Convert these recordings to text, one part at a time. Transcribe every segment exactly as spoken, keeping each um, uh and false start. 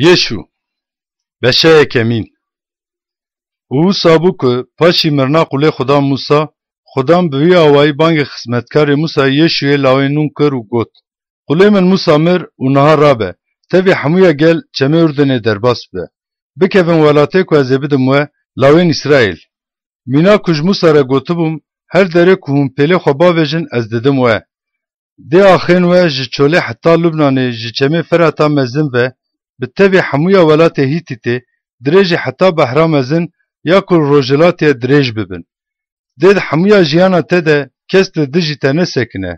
Yeşû, beşa yekemîn. Û wisa bû ku paşî mirina qulê Xudan Musa, Xudan bi wî awayî bangê xizmetkarê Musa Yeşûyê lawê Nûn kir û got, Qulê min Musa mir û niha rabe, tevî hemûya gel çemê Urdunê derbas bibe. Bikevin welatê ku ez ê bidim we, lawên Îsraîl. Mîna ku ji Musa re gotibûm, her derê ku hûn pêlê xwe bavêjin, ez didim we. Dê axên we ji çolê heta Lubnanê, ji çemê Ferata mezin ve, bi tevî hemûya welatê Hîtîtê, dirêjî heta behra mezin ya ku rojhilatê dirêj bibin. Dê di hemûya jiyana te de kes li dijî te nesekine.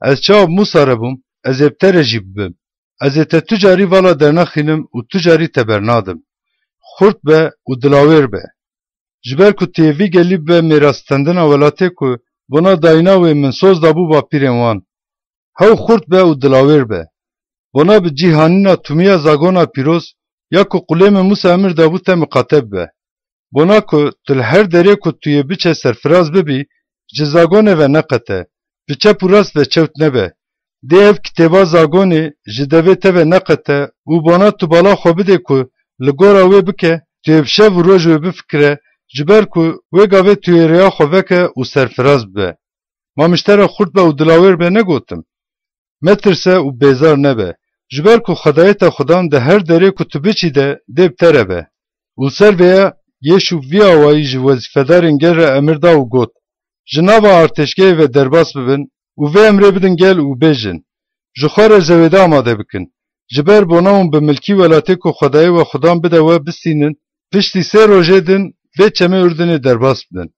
Ez çawa bi Musa re bûm, ez ê bi te re jî bibim. Ez ê te tu carî vala dernaxînim û tu carî te bernadim. Xurt be û dilawêr be. Ji ber ku tu yê vî gelî bibe mêra stendina welatê ku bona dayîna wê min soz dabû bapîrên wan. Hew xurt be û dilawêr be. Bona bi cîhanîna tumiya zagona pîroz ya ku qulê min Musa emir dabû te miqate bibe. Bona ku tu li her derê ku tu yê biçe serfiraz bibî, ji zagonê ve neqete, bi çep û rast ve çewt nebe. Dê ev kitêba zagonê ji devê te ve neqete û bona tu bala xwe bidê ku li gora wê bike, tu yê bi şev û roj wê bifikire, ji ber ku wê gavê tu yê rêya xwe veke û serfiraz bibe. Ma min ji te re xurt be û dilawêr be negotim? Metirse û bêzar nebe, ji ber ku Xwedayê te Xudan di her derê ku tu biçî de dê bi te re be. Û ser vêya Yeşû vî awayî ji wezîfedarên gel re emir da û got, Ji nava artêşgehê ve derbas bibin û vê emrê bidin gel û bêjin, Ji xwe re zewêde amade bikin. Ji ber bona hûn bi milkî welatê ku Xwedayê we Xudan bide we bistînin, piştî sê rojê din vê çemê Urdunê derbas bibin.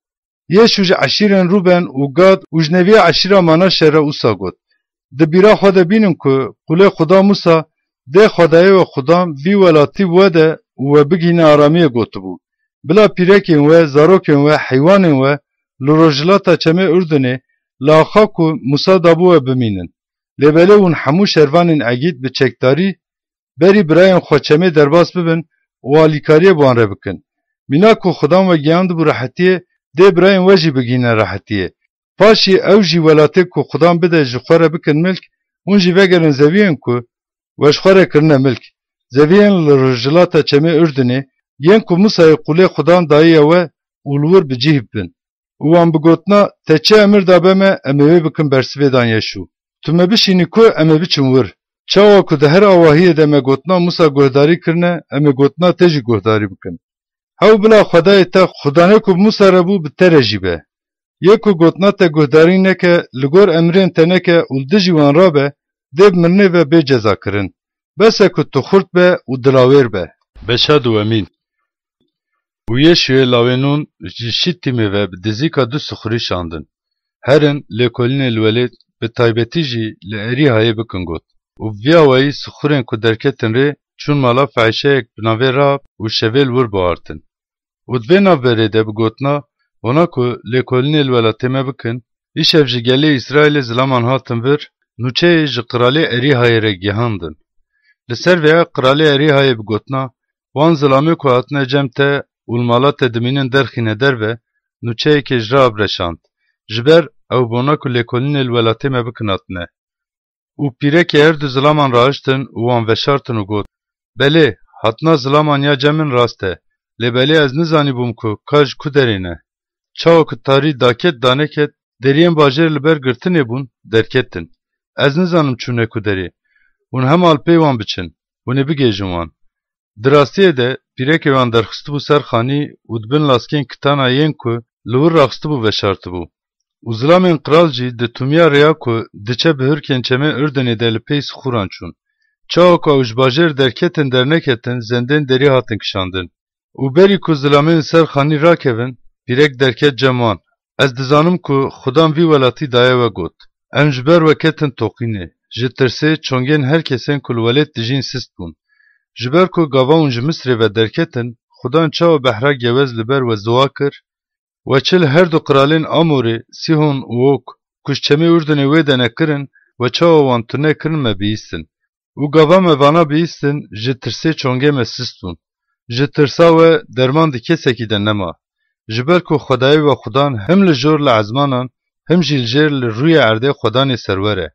Yeşû ji eşîrên Rûben û Gad û ji neviya eşîra Manaşe re wisa got, Di bîra xwe de bînin ku qulê Xuda Musa dê Xwedayê we Xudan vî welatî bi we de û we bigihîne aramiyê gotibû, Bila pîrekên we, zarokên we, heywanên we li rojhilata çemê Urdunê li axa ku Musa dabû we bimînin. Lê belê hûn hemû şervanên Egîd bi çekdarî berî birayên xwe çemê derbas bibin û alîkariyê bi wan re bikin. Mîna ku Xudan we gihiyandibû rehetiyê, dê birayên we jî bigihîne rehetiyê. Paşî ew jî welatê ku Xudan bide ji xwe re bikin milk, hûn jî vegerin zeviyên ku we ji xwe re kirine milk. Zeviyên li rojhilata çemê Urdunê, yên ku Musayê qulê Xudan dayiye we û li wir bi cih bibin. Û wan bi gotina, Te çi emir dabe me, em ê wê bikin, bersivê dan Yeşû. Tu me bişînî ku em ê biçin wir. Çawa ku di her awahiyê de me gotina Musa guhdarî kirine, em ê gotina te jî guhdarî bikin. Hew bila Xwedayê te, Xudanê ku bi Musa re bû, bi te re jî be. Yê ku gotina te guhdarî neke, li gor emrên te neke û li dijî wan rabe, dê bi mirinê ve bê cezakirin. Bes e ku tu xurt be û dilawêr be. Beşa duwemîn. Û Yeşûyê lawê Nûn ji Şîtîmê ve bi dizîka du sixurî şandin. Herin lêkolînê li welêt, bi taybetî jî li Erîhayê bikin got. Û bi vî awayî sixurên ku derketin rê çûn mala fehîşeyek bi navê Rahab û şevê li wir bihartin. Û di vê navberê de bi gotina, Bona ku lêkolînê li welatê me bikin, îşev ji gelê Îsraîlê zilaman hatin vir, nûçeyê ji qiralê Erîhayê re gihandin. Li ser vêya qiralê Erîhayê bi gotina, Wan zilamê ku hatine cem te û li mala te dimînin derxîne derve, nûçeyekê ji Rahab re şand, ji ber ew bona ku lêkolînê li welatê me bikin hatine. Û pîrekê her du zilaman rahiştin û wan veşartin û got, Belê, hatina zilaman ya cem min rast e, lê belê ez nizanîbûm ku ka ji ku derê ne. Çawa ku tarî daket daneket, deriyên bajêr li ber girtinê bûn, derketin. Ez nizanim çûne ku derê. Hûn hema li pey wan biçin, hûn ê bigihêjin wan. Di rastiyê de pîrekê wan derxistibû ser xanî û di bin laskên kitana yên ku li wir raxistibû veşartibû. Û zilamên qral jî di tumiya rêya ku diçe bi hurkên çemê Urdunê de li pey sixûran çûn. Çawa ku ew ji bajêr derketin derneketin, zendên derî hatin kişandin. Û berî ku zilamên li ser xanî rakevin, pîrek derket cem wan. Ez dizanim ku Xudan vî welatî daye we got. Em ji ber we ketin toqînê. Ji tirsê çongên her kesên ku li welêt dijîn sist bûn. Ji ber ku gava hûn ji Misrê ve derketin, Xudan çawa behra gewez li ber we ziwa kir? We çi li her du qiralên Amorê, Sîhon û Ok, ku ji çemê Urdunê wê de ne kirin, we çawa wan tune kirin me bihîstin? Û gava me vana bihîstin, ji tirsê çongê me sist bûn. Ji tirsa we derman di kesekî de nema. Ji ber ku Xwedayê we Xudan him li jor li ezmanan, him jî li jêr li rûyê erdê Xwedanê serwer e.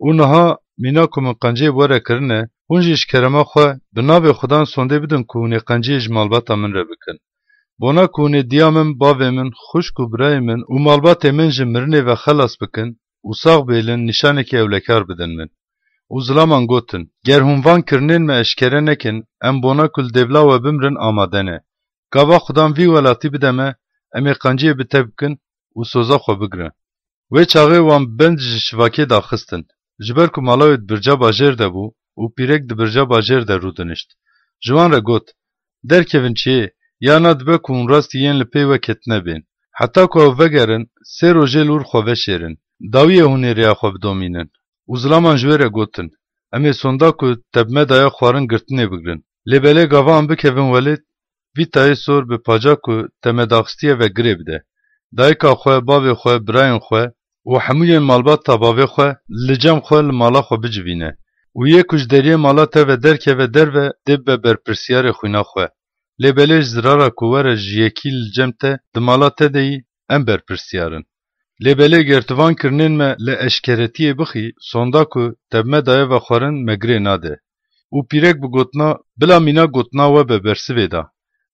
Û niha mîna ku min qenciyê bi we re kirine, hûn jî ji kerema xwe bi navê Xudan sondê bidin ku hûn ê qenciyê ji malbata min re bikin. Bona ku hûn ê diya min, bavê min, xwişk û birayê min û malbatê min ji mirinê ve xelas bikin û sax bêlin, nîşanekî ewlekar bidin min. Û zilaman gotin, Ger hûn van kirinên me eşkere nekin, em bona ku li dêvla we bimrin amade ne. Gava Xudan vî welatî bide me, em ê qenciyê bi te bikin û soza xwe bigirin. Wê çaxê wan bend ji şivakê daxistin. Ji ber ku mala wê di birca bajêr de bû û pîrek di birca bajêr de rûdinişt. Ji wan re got, Derkevin çiyê, ya na dibe ku hûn rastî yên li pê we ketine bên. Heta ku ew vegerin, sê rojê li wir xwe veşêrin. Dawiyê hûn ê rêya xwe bidomînin. Û zilaman ji wê re gotin, Em ê sonda ku te bi me daye xwarin girtinê bigirin. Lê belê gava em bikevin welêt, vî tayê sor bi paca ku te me daxistiye ve girê bide. Dayika xwe, bavê xwe, birayên xwe û hemûyên malbata bavê xwe li cem xwe li mala xwe bicivîne û yê ku ji deriyê mala te ve derkeve derve dê bibe berpirsiyarê xwîna xwe. Lê belê ji zirara ku were ji yekî li cem te di mala te de yî, em berpirsiyar in. Lê belê ger tu van kirinên me li eşkeretiyê bixî, sonda ku te bi me daye vexwarin me girê nade. Û pîrek bi gotina, Bila mîna gotina we be bersivê da.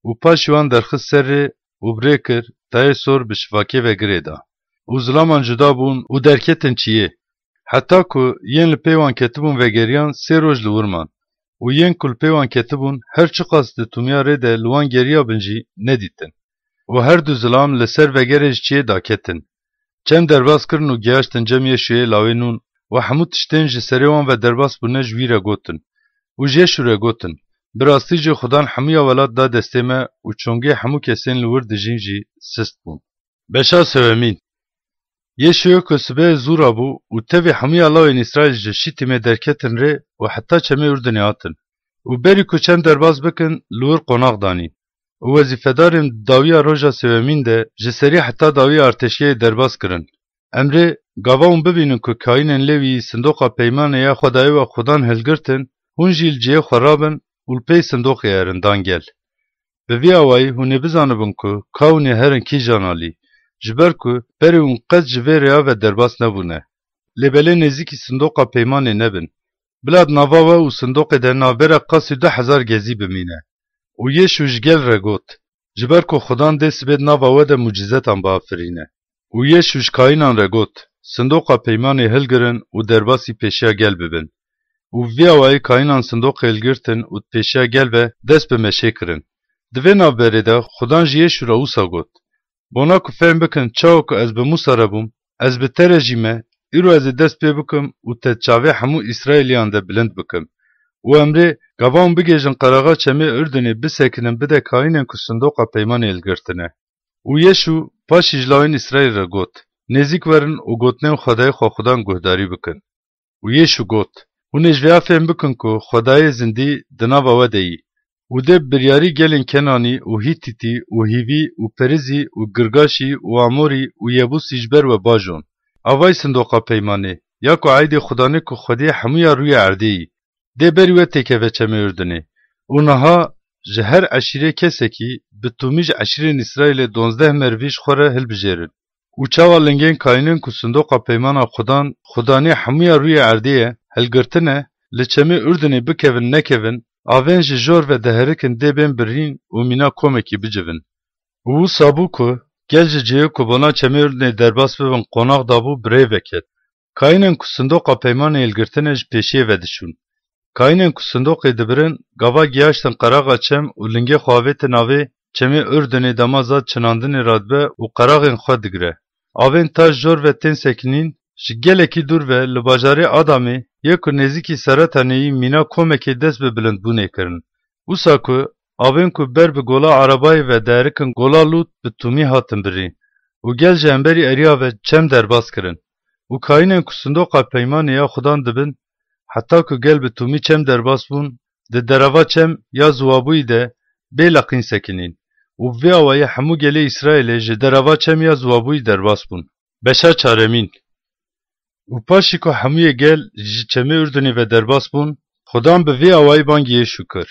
Û paşî wan derxist ser rê û bi rê kir, tayê sor bi şivakê ve girê da. Û zilaman cuda bûn û derketin çiyê. Heta ku yên li pê wan ketibûn vegeriyan sê roj li wir man. Û yên ku li pê wan ketibûn her çiqas di tûmiya rê de li wan geriyabin jî nedîtin. Û her du zilam li ser vegerê ji çiyê daketin. Çem derbas kirin û gihaştin cem Yêşûyê lawê Nûn û hemû tiştên ji serê wan ve derbas bûne ji wî re gotin. Û ji Yêşû re gotin, Bi rastî jî Xudan hemûya welat da destê me û çongê hemû kesên li wir dijîn jî sist bûn. Beşa sewemîn. Yêşûyê ku sibê zûra bû û tevî hemûya lawên Îsraîl ji Şîtîmê derketin rê û heta çemê Urdinê hatin. Û berî ku çem derbas bikin, li wir qonax danî. Û wezîfedarên dawiya roja sêwemîn de ji serî heta dawiya artêşiyê derbas kirin. Emrê, gava hûn bibînin ku kayînên Lewî sindoqa peymanê ya Xwedayê we Xudan hilgirtin, hûn jî li cihê xwe rabin û li pey sindoqê erin dan gel. Bi vî awayî hûn ê bizanibin ku ka hûn ê herin kîjan alî, ji ber ku berê hûn qet ji vê rêya ve derbas nebûne. Lê belê nêzîkî sindoqa peymanê nebin. Bila di nava we û sindoqê de navbera qasî du hezar gezî bimîne. Û Yêşû ji gel re got, Ji ber ku Xudan dê sibê di nava we de mucîzetan biafirîne. Û Yêşû ji kayînan re got, Sindoqa peymanê hilgirin û derbasî pêşiya gel bibin. Û bi vî awayî kayînan sindoqê hilgirtin û di pêşiya gel ve dest bi meşê kirin. Di vê navberê de Xudan ji Yêşû re wisa got, Bona ku fehm bikin çawa ku ez bi Mûsa re bûm, ez bi te re jî me, îro ez ê dest pê bikim û te di çavê hemû Îsraîliyan de bilind bikim. Û emrê, gava hûn bigihêjin qeraxa çemê Urdinê bisekinin bide kayînên ku sindoqa peymanê hilgirtine. Û Yêşû paşî ji lawên Îsraîl re got, Nêzîk werin û gotinên Xwedayê xwe Xudan guhdarî bikin. Û Yêşû got, Hûn ê ji vêya fêm bikin ku Xwedayê zindî di nava we de yî û dê bi biryarî gelên Kenanî û Hîtîtî û Hîvî û Perizî û Girgaşî û Amorî û Yebûsî ji ber we bajon. Avayî sindoqa peymanê, ya ku eydê Xudanê ku xwediyê hemûya rûyê erdê yî, dê berî we têkeve çemê Urdinê. Û niha ji her eşîrê kesekî bi tûmî ji eşîrên Îsraîlê donzdeh merivî ji xwe re hilbijêrin. Û çawa lingên kayînên ku sindoqa peymana Xudan, Xudanê hemûya rûyê erdê ye, hilgirtine, li çemê Urdinê bikevin nekevin, avên ji jor ve diherikin dê bên birîn û mîna komekî bicivin. Û wisa bû ku gel ji cihê ku bona çemê Urdinê derbas bibin qonax dabû, bi rê ve ket. Kayînên ku sindoqa peymanê hilgirtine ji pêşiyê ve diçûn. Kayînên ku sindoqê dibirin, gava gihaştin qeraxa çem û lingê xwe avêtin navê çemê Urdinê, dema zad çinandinê radibe û qeraxên xwe digire. Avên ta ji jor ve tên sekinîn, ji gelekî dûr ve li bajarê Adamê yê ku nêzîkî Seretanê yî mîna komekê dest bi bilindbûnê kirin. Wisa ku avên ku ber bi gola Arabayê ve diherikin gola Lût bi tûmî hatin birîn û gel ji hemberî eriya ve çem derbas kirin. Û kayînên ku sindoqa peymanê ya Xudan dibin, heta ku gel bi tûmî çem derbas bûn, di derava çem ya ziwabûyî de bê leqîn sekinîn. Û bi vê awayî hemû gelê Îsraîlê ji derava çem ya ziwabûyî derbas bûn. Beşa çaremîn. Û paşî ku hemûyê gel ji çemê Urdinê ve derbas bûn, Xudan bi vê awayî bangî Yêşû kir.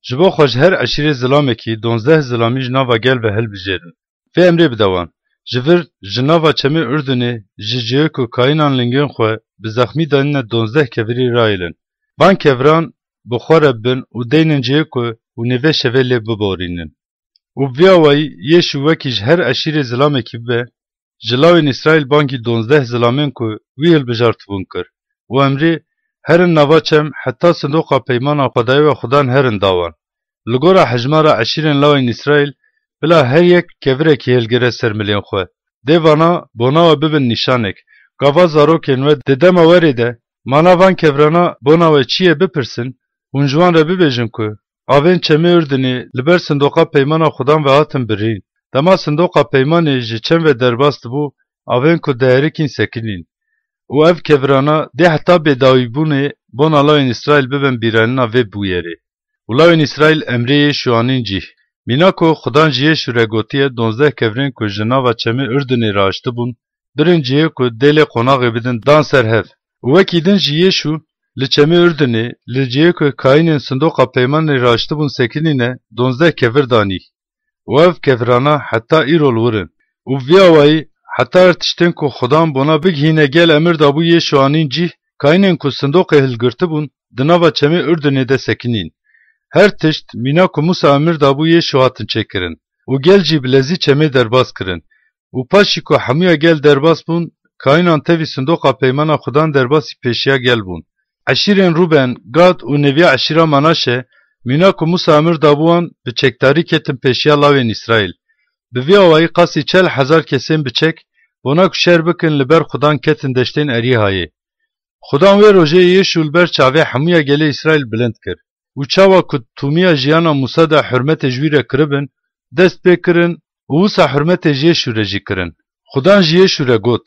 Ji bo xwe ji her eşîrê zilamekî donzdeh zilamî ji nava gel ve hilbijêrin. Vê emrê bide wan, ji vir ji nava çemê Urdinê, ji cihê ku kayînan lingên xwe bi zexmî danîne donzdeh kevirî rayêlin. Van keviran bi xwe re bibin û deynin cihê ku hûn ê vê şevê lê biborînin. Û bi vî awayî Yêşû wekî ji her eşîrê zilamekî bibe, ji lawên Îsraîl bangî donzdeh zilamên ku wî hilbijartibûn kir û emrê, herin nava çem heta sindoqa peymana Xwedayê we Xudan herin da wan. Li gora hejmara eşîrên lawên Îsraîl, bila her yek kevirekî hilgire ser milên xwe. Dê vana bona we bibin nîşanek. Gava zarokên we di dema werê de, mana van kevirana bona we çi ye bipirsin, hûn ji wan re bibêjin ku, avên çemê Urdinê li ber sindoqa peymana Xudan ve hatin birîn. Dema sindoqa peymanê ji çem ve derbas dibû, avên ku diherikîn sekinîn. Û ev kevirana dê heta bêdawîbûnê bona lawên Îsraîl bibin bîranîna vê bûyerê. Û lawên Îsraîl emrê Yêşû anîn cîh. Mîna ku Xudan ji Yêşû re gotiye, donzdeh kevirên ku ji nava çemê Urdinê raştibûn, birin cihê ku dê lê qonaxê bidin, dan ser hev. Û wekî din jî Yêşû li çemê Urdinê, li cihê ku kayînên sindoqa peymanê raştibûn sekinîne, donzdeh kevir danî. Û ev kevirana heta îro li wir in. Û bi vî awayî heta her tiştên ku Xudan bona bigihîne gel emir dabû Yêşû anîn cîh, kayînên ku sindoqê hilgirtibûn, di nava çemê Urdinê de sekinîn. Her tişt, mîna ku Mûsa emir dabû Yêşû hatin çêkirin. Û gel jî bi lezî çemê derbas kirin. Û paşî ku hemûya gel derbas bûn, kayînan tevî sindoqa peymana Xudan derbasî pêşiya gel bûn. Eşîrên Rûben, Gad û nêviya eşîra Manaşe, mîna ku Mûsa emir dabû wan, bi çekdarî ketin pêşiya lawên Îsraîl. Bi vî awayî qasî çel hezar kesên bi çek, bona ku şer bikin, li ber Xudan ketin deştên Erîhayê. Xudan wê rojê Yêşû li ber çavê hemûya gelê Îsraîl bilind kir. Û çawa ku tûmiya jiyana Mûsa de hurmetê ji wî re kiribin, dest pê kirin û wisa hurmetê ji Yêşû re jî kirin. Xudan ji Yêşû re got,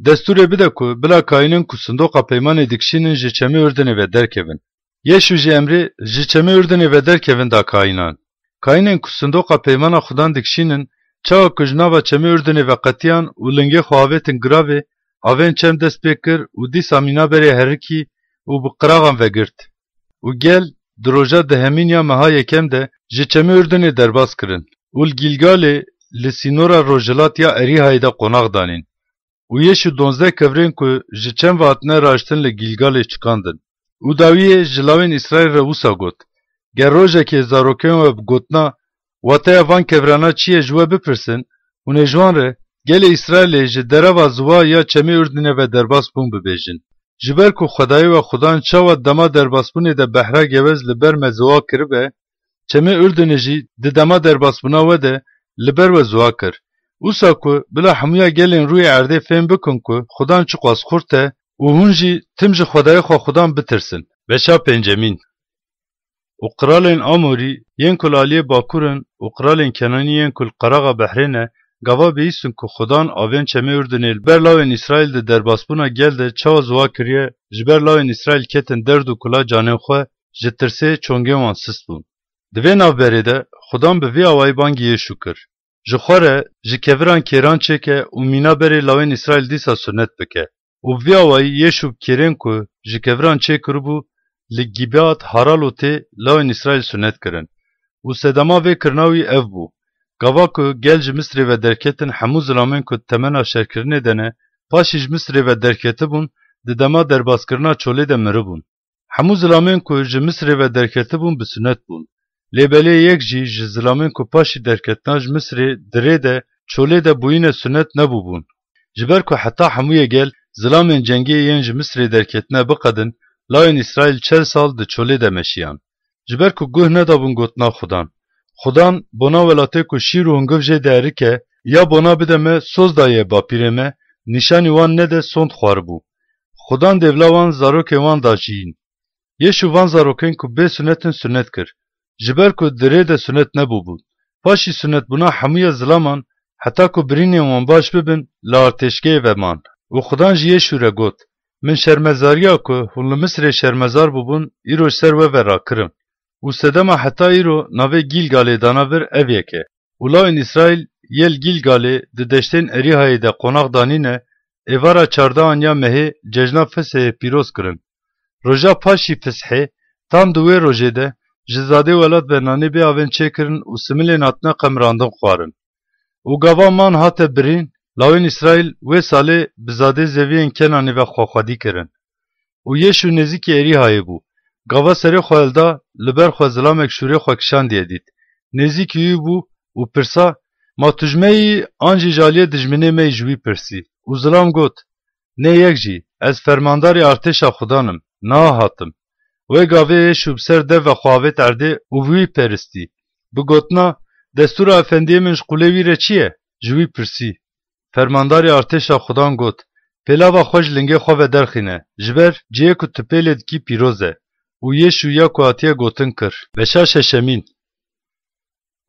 destûrê bide ku bila kayînên ku sindoqa peymanê dikişînin ji çemê Urdinê ve derkevin. Yêşû jî emrê ji çemê Urdinê ve derkevin da kayînan. Kayînên ku sindoqa peymana Xudan dikişînin, çawa ku ji nava çemê Urdinê ve qetiyan û lingê xwe avêtin giravê, avên çem dest pê kir û dîsa mîna berê herikî û bi qiraxan vegirt. Û gel di roja dehemîn ya meha yekem de ji çemê Urdinê derbas kirin û li Gîlgalê, li sînora rojhilat ya Erîhayê de qonax danîn. Û Yêşû donzdeh kevirên ku ji çem ve hatine raştin li Gîlgalê çikandin. Û dawiyê ji lawên Îsraîl re wisa got, ger rojekê zarokên we bi gotina, wateya van kevirana çi ye, ji we bipirsin, hûn ê ji wan re, gelê Îsraîlê ji dereva ziwa ya çemê Urdinê ve derbas bûn bibêjin. Ji ber ku Xwedayê we Xudan çawa dema derbasbûnê de behra gewez li ber me ziwa kiribe, çemê Urdinê jî di dema derbasbûna we de li ber we ziwa kir. Wisa ku bila hemûya gelên rûyê erdê fêm bikin ku Xudan çiqas xurt e û hûn jî tim ji Xwedayê xwe Xudan bitirsin. Beşa pêncemîn. Û qiralên Amorî yên ku li aliyê bakur in û qiralên Kenanî yên ku li qeraxa behrê ne, gava bihîstin ku Xudan avên çemê Urdinê li ber lawên Îsraîl di derbasbûna gel de çawa ziwa kiriye, ji ber lawên Îsraîl ketin derd û kula canên xwe, ji tirsê çongên wan sist bûn. Di vê navberê de Xudan bi vî awayî bangî Yêşû kir, ji xwe re ji keviran kêran çêke û mîna berê lawên Îsraîl dîsa sunet bike. Û bi vî awayî Yêşû bi kêrên ku ji keviran çêkiribû, li Gîbeat Haralotê lawên Îsraîl sunet kirin. Û sedema vê kirina wî ev bû, gava ku gel ji Misrê ve derketin, hemû zilamên ku temena şerkirinê de ne, paşî ji Misrê ve derketibûn, di dema derbaskirina çolê de miribûn. Hemû zilamên ku ji Misrê ve derketibûn bi sunet bûn. Lê belê yek jî ji zilamên ku paşî derketina ji Misrê di rê de, çolê de bûyîne sunet nebûbûn. Ji ber ku heta hemûyê gel zilamên cengê yên ji Misrê derketine biqedin, lawên Îsraîl çel sal di çolê de meşiyan. Ji ber ku guh nedabûn gotina Xudan. Xudan bona welatê ku şîr û hungiv jê diherike, ya bona bide me, soz daye bapîrê me, nîşanî wan nede, sond xwaribû. Xudan dêvla wan, zarokên wan da jiyîn. Yêşû van zarokên ku bê sunet in sunet kir, ji ber ku di rê de sunet nebûbûn. Paşî sunetbûna hemûya zilaman, heta ku birînên wan baş bibin, li artêşgehê ve man. Û Xudan ji Yêşû re got, min şermezariya ku hûn li Misrê şermezar bûbûn, îro ji ser we ve rakirim. Û sedema heta îro navê Gîlgalê dana vir ev yek e. Û lawên Îsraîl yê li Gîlgalê di deştên Erîhayê de qonax danîne, êvara çardehan ya mehê cejna Fisehê pîroz kirin. Roja paşî Fisehê, tam di wê rojê de, ji zadê welat ve nanê bê avên çêkirin û similên hatine qemirandin xwarin. Û gava man hate birîn, Lawên Îsraîl wê salê bi zadê zeviyên Kenanê ve xwexwedî kirin. Û Yêşû nêzîkî Erîhayê bû. Gava serê xwe hilda, li ber xwe zilamek şûrê xwe kişandiye dît. Nêzîkî wî bû û pirsa, "Ma tu ji me yî an jî ji aliyê dijminê me yî?" ji wî pirsî. Û zilam got, "Nê yek jî, ez fermandarê artêşa Xudan im, niha hatim." Wê gavê Yêşû bi ser dev ve xwe avêt erdê û bi wî peristî. Bi gotina, "Destûra efendiyê min ji qûlê wî re çi ye?" ji wî pirsî. Fermandarê artêşa Xudan got, "Pêlava xwe ji lingê xwe ve derxîne, ji ber cihê ku tu pê lê dikî pîroz e." Û Yêşû ya ku hatiye gotin kir. Beşa şeşemîn.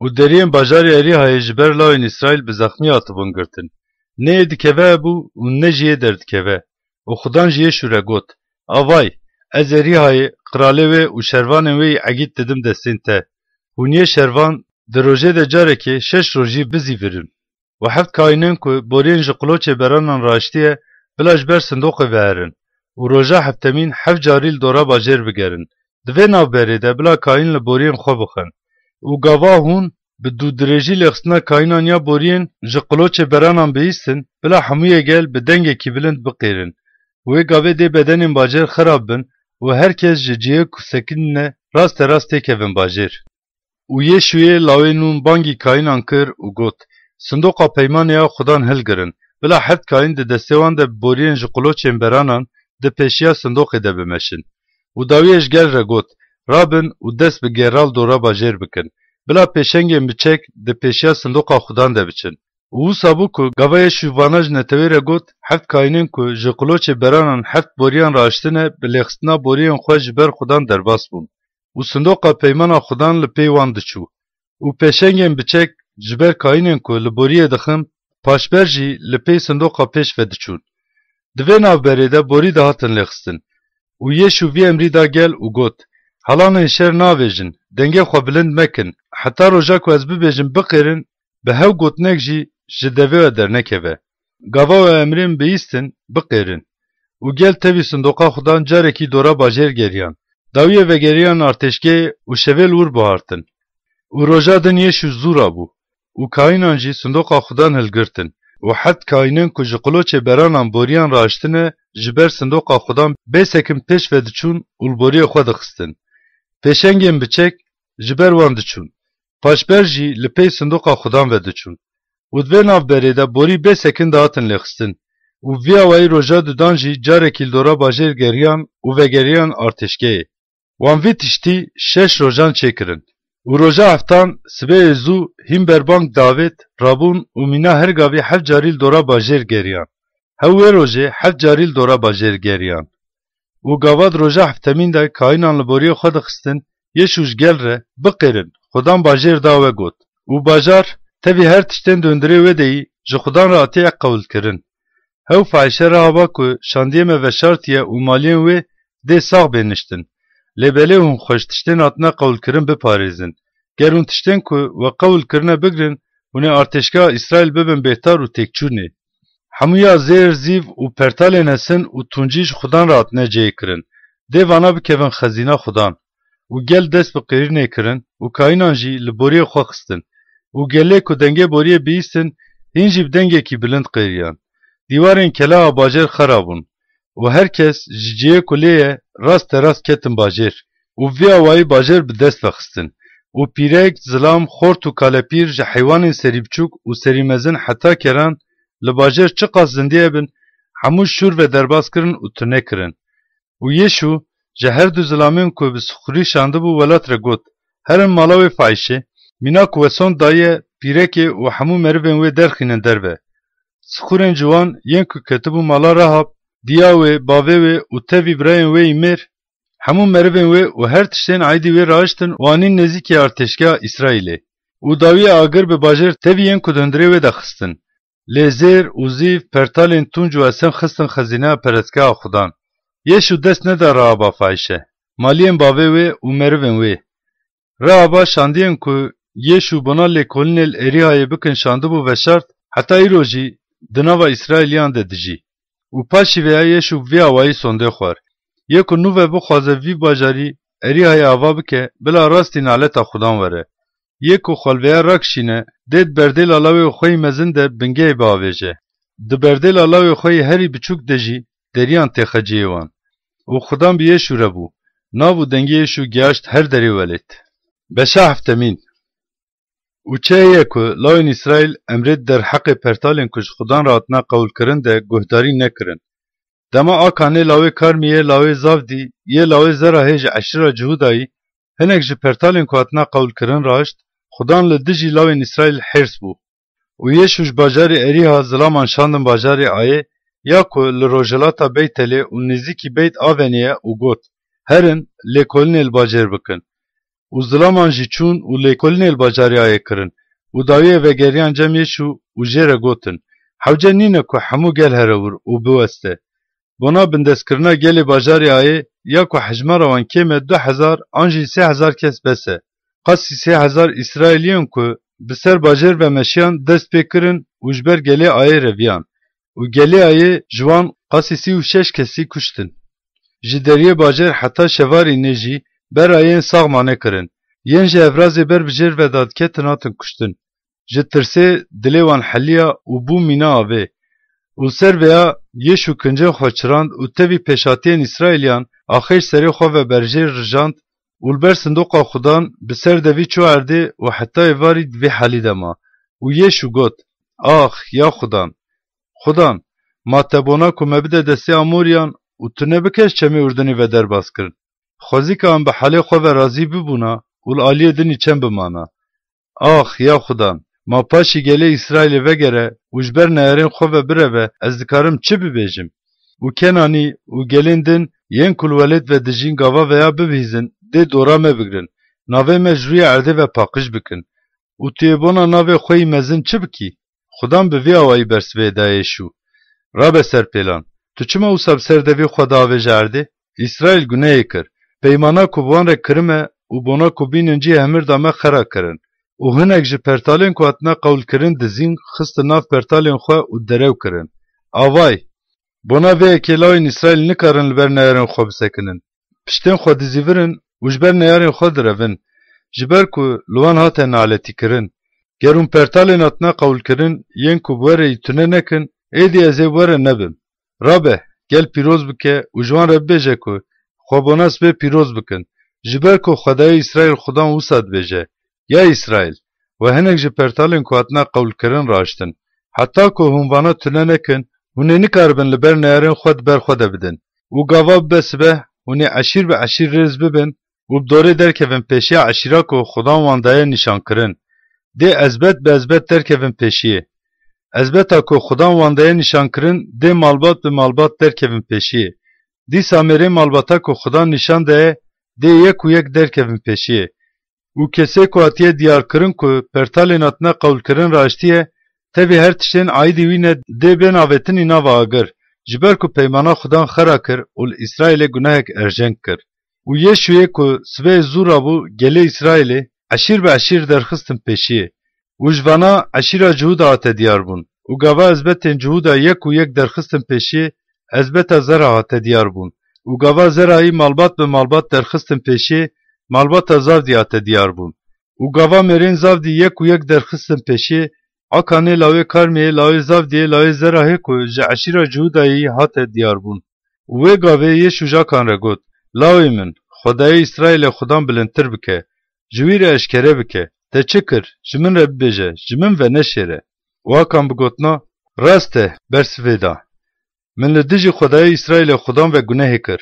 Û deriyên bajarê Erîhayê ji ber lawên Îsraîl bi zexmî hatibûn girtin. Ne yê dikeve hebû û ne jî yê derdikeve. Û Xudan ji Yêşû re got, "A vay, ez Erîhayê, qiralê wê û şervanên wê yî egît didim destên te. Hûn yê şervan di rojê de carekê şeş rojî bizîvirin. Û heft kayînên ku boriyên ji qiloçê beranan raştiye, bila ji ber sindoqê ve herin û roja heftemîn heft carî li dora bajêr bigerin. Di vê navberê de bila kayîn li boriyên xwe bixin. Û gava hûn bi dûdirêjî lêxistina kayînan ya boriyên ji qiloçê beranan bihîstin, bila hemûyê gel bi dengekî bilind biqêrin. Wê gavê dê bedenên bajêr xirab bin û her kes ji cihê ku sekinîne raste rast têkevin bajêr." Û Yêşûyê lawê nûn bangî kayînan kir û got, "Sindoqa peymanê ya Xudan hilgirin, bila heft kayîn di destê wan de bi boriyên ji qiloçên beranan di pêşiya sindoqê de bimeşin." Û dawiyê ji gel re got, "Rabin û dest bi gêra li dora bajêr bikin, bila pêşengên biçek di pêşiya sindoqa Xudan de biçin." Û wisa bû ku gava Yêşû vana ji netewê re got, heft kayînên ku ji qiloçê beranan heft boriyan raştine, bi lêxistina boriyên xwe ji ber Xudan derbas bûn. Û sindoqa peymana Xudan li pey wan diçû. Û pêşengên biçek ji ber kayînên ku li boriyê dixin, paşber jî li pey sindoqa pêş ve diçûn. Di vê navberê de borî dihatin lêxistin. Û Yêşû vî emrî da gel û got, "Helanên şer navêjin, dengê xwe bilind mekin, heta roja ku ez bibêjim biqêrin, bi hew gotinek jî ji devê we dernekeve. Gava we emrê min bihîstin, biqêrin." Û gel tevî sindoqa Xudan carekî dora bajêr geriyan. Dawiyê vegeriyan artêşgehê û şevê li wir bihartin. Û roja din Yêşû zû rabû. Û kayînan jî sindoqa Xudan hilgirtin. Û heft kayînên ku ji qiloçê beranan boriyan raştine, ji ber sindoqa Xudan bê sekin pêş ve diçûn û li boriyê xwe dixistin. Pêşengên biçek ji ber wan diçûn. Paşber jî li pey sindoqa Xudan ve diçûn. Û di vê navberê de borî bê sekin dihatin lêxistin. Û vî awayî roja dudan jî carekî li dora bajêr geriyan û vegeriyan artêşgehê. Wan vî tiştî şeş rojan çêkirin. Û roja heftan sibê zû hîn berbang davêt, rabûn û mîna her gavî heft carî li dora bajêr geriyan. Hew wê rojê heft carî li dora bajêr geriyan. Û gava di roja heftemîn de kayînan li boriyê xwe dixistin, Yêşû ji gel re, "Biqêrin, Xudan bajêr da we got." Û bajar, tevî her tiştên di hundirê wê de yî, ji Xudan re hatiye qewilkirin. Hew fahîşe Rahaba ku şandiyê me veşartiye û maliyên wê dê sax bê niştin. Lê belê hûn xwe ji tiştên hatine qewilkirin biparêzin. Ger hûn tiştên ku we qewil kirine bigrin, hûn ê artêşgeha Îsraîl bibin bêhtar û têkçûnê. Hemûya zêr, zîv û pertalên nesin û tuncî ji Xudan re hatine cihê kirin. Dê vana bikevin xezîna Xudan. Û gel dest bi qêrînê kirin û kayînan jî li boriyê xwe xistin. Û gelê ku dengê boriyê bihîstin, hîn jî bi dengekî bilind qêriyan. Dîwarên keleha bajêr xera bûn. Û her kes ji cihê ku lê ye, raste rast ketin bajêr. Û vî awayî bajêr bi dest ve xistin. Û pîrek, zilam, xort û kalepîr, ji heywanên serî biçûk û serî mezin heta keran, li bajêr çiqas zindî hebin, hemû şûr ve derbas kirin û tune kirin. Û Yêşû ji her du zilamên ku bi siqûrî şandibû welat re got, "Herin mala wê fahîşê, mîna ku we sond daye, pîrekê û hemû merivên wê derxînin derve." Siqûrên ciwan yên ku ketibû mala Rahab, diya wê, bavê wê û tevî birayên wê yî mêr, hemû merivên wê û her tiştên aîdî wê rahiştin û anîn nêzîkî artêşgeha Îsraîlê. Û dawiyê agir bi bajêr tevî yên ku di hundirê wê de xistin. Lê zêr û zîv, pertalên tunc û esin xistin xezîneya perestgeha Xudan. Yêşû dest neda Rahaba fahîşe, maliyên bavê wê û merivên wê. Rahaba şandiyên ku Yêşû bona lêkolînê li Erîhayê bikin şandibû veşart, heta îro jî di nava Îsraîliyan de dijî. Û paşî vêya Yêşû bi vî awayî sondê xwar. Yê ku nû ve bixwaze vî bajarî Erîhayê ava bike, bila rastî naleta Xudan were. Yê ku xwe li vêya rakişîne, dê di berdêla lawê xwe yî mezin de bingehê biavêje. di berdêla lawê xwe yê herî biçûk de jî deriyan têxe cihê wan. Û Xudan bi Yêşû re bû. Nav û dengê Yêşû giyaşt her derê welêt. Beşa heftemîn. Û çi heye ku lawên Îsraîl emrê derheqê pertalên ku ji Xudan re hatine qewilkirin de guhdarî nekirin? Dema Akanê lawê Karmiyê, lawê Zavdî, yê lawê Zerahê ji eşîra Cihûdayî, hinek ji pertalên ku hatine qewilkirin raşt, Xudan li dijî lawên Îsraîl hêrs bû. Û Yêşû ji bajarê Erîha zilaman şandin bajarê Ayê, ya ku li rojhilata Beytelê û nêzîkî Beyt Avenê ye û got, Herin, lêkolînê li bajêr bikin. Û zilaman jî çûn û lêkolînê li bajarê Ayê kirin û dawiyê vegeriyan cem Yêşû û jê re gotin, Hewce nîne ku hemû gel here wir û biweste. Bona bindestkirina gelê bajarê Ayê ya ku hejmara wan kêm e du hezar an jî sê hezar kes bes e. Qasî sê hezar Îsraîliyên ku bi ser bajêr ve meşiyan dest pê kirin û ji ber gelê Ayê reviyan. Û gelê Ayê ji wan qasî sî û şeş kesî kuştin. Ji deriyê bajêr heta Şevarînê jî bera yên sax mane kirin. Yên ji Evrazê ber bijêr ve dadiketin hatin kuştin. Ji tirsê dilê wan heliya û bû mîna avê. Û ser vêya Yêşû kincên xwe çirand û tevî pêşhatiyên Îsraîliyan axêş serê xwe ve berjêr rijand û li ber sindoqa Xudan bi ser devî çû erdê û heta êvarî di vî halî de ma. Û Yêşû got, Ax, ya Xudan! Xudan, ma te bona ku me bide destê Amoriyan û tu nebike ji çemê Urdunê ve derbas kirin? Xwezîka em bi halê xwe ve razî bibûna û li aliyê din î çem bimana. Ax, ya Xudan, ma paşî gelê Îsraîlê vegere û ji ber neyarên xwe ve bireve, ez dikarim çi bibêjim? Û Kenanî û gelên din yên ku li welêt ve dijîn gava veya bibihîzin, dê dora me bigrin, navê me ji rûyê erdê ve paqij bikin. Û tu yê bona navê xwe yî mezin çi bikî? Xudan bi vî awayî bersivê daye Yêşû. Rabe ser pêlan, tu çima wisa bi ser devê xwe diavêje erdê? Îsraîl gunehê kir. Peymana ku bi wan re kirime û bona ku bînin cî hemir da me xera kirin. Û hinek ji pertalên ku hatine qewilkirin dizîn xistin nav pertalên xwe û derew kirin. Avay! Bona vê yekê lawên Îsraîl nikarin li ber neyarên xwe bisekinin. Piştên xwe dizîvirin û ji ber neyarên xwe direvin. Ji ber ku li wan hate naletîkirin. Ger hûn pertalên hatine qewilkirin yên ku bi we re yî tune nekin, êdî ez ê bi we re nebim. Rabe, gel pîroz bike û ji wan re bibêje ku xwe bona sibê pîroz bikin. Ji ber ku Xwedayê Îsraîl Xudan wisa dibêje, Ya Îsraîl, we hinek ji pertalên ku hatine qewilkirin raştin. Heta ku hûn vana tune nekin, hûn ê nikaribin li ber neyarên xwe di ber xwe de bidin. Û gava bibe sibeh, hûn ê eşîr bi eşîr rêz bibin û bi dorê derkevin pêşiya eşîra ku Xudan wan daye nîşankirin. Dê ezbet bi ezbet derkevin pêşiyê. Ezbeta ku Xudan wan daye nîşankirin, dê malbat bi malbat derkevin pêşiyê. Dîsa mêrê malbata ku Xudan nîşan daye, dê yek û yek derkevin pêşiyê. Û kesê ku hatiye diyarkirin ku pertalên hatine qewilkirin raştiye, tevî her tiştên aîdî wî ne dê bên avêtinî nava agir, ji ber ku peymana Xudan xera kir û li Îsraîlê gunehek erjeng kir. Û Yêşûyê ku sibê zû rabû gelê Îsraîlê, eşîr bi eşîr derxistin pêşiyê. Û ji vana eşîra Cihûda hate diyar bûn. Û gava ezbetên Cihûda yek û yek derxistin pêşiyê, ezbeta Zera hate diyar bûn. Û gava Zerayî malbat bi malbat derxistin pêşiyê, malbata Zavdî hate diyar bûn. Û gava mêrên Zavdî yek û yek derxistin pêşiyê, Akanê lawê Karmiyê, lawê Zavdiyê, lawê Zerahê ku ji eşîra Cihûdayî hate diyar bûn. Û wê gavê Yêşû ji Akan re got, Lawê min, Xwedayê Îsraîlê Xudan bilindtir bike, ji wî re eşkere bike, te çi kir, ji min re bibêje, ji min veneşêre. Û Akan bi gotina, Rast e, bersivê da. Min li dijî Xwedayê Îsraîlê Xudan ve gunehê kir.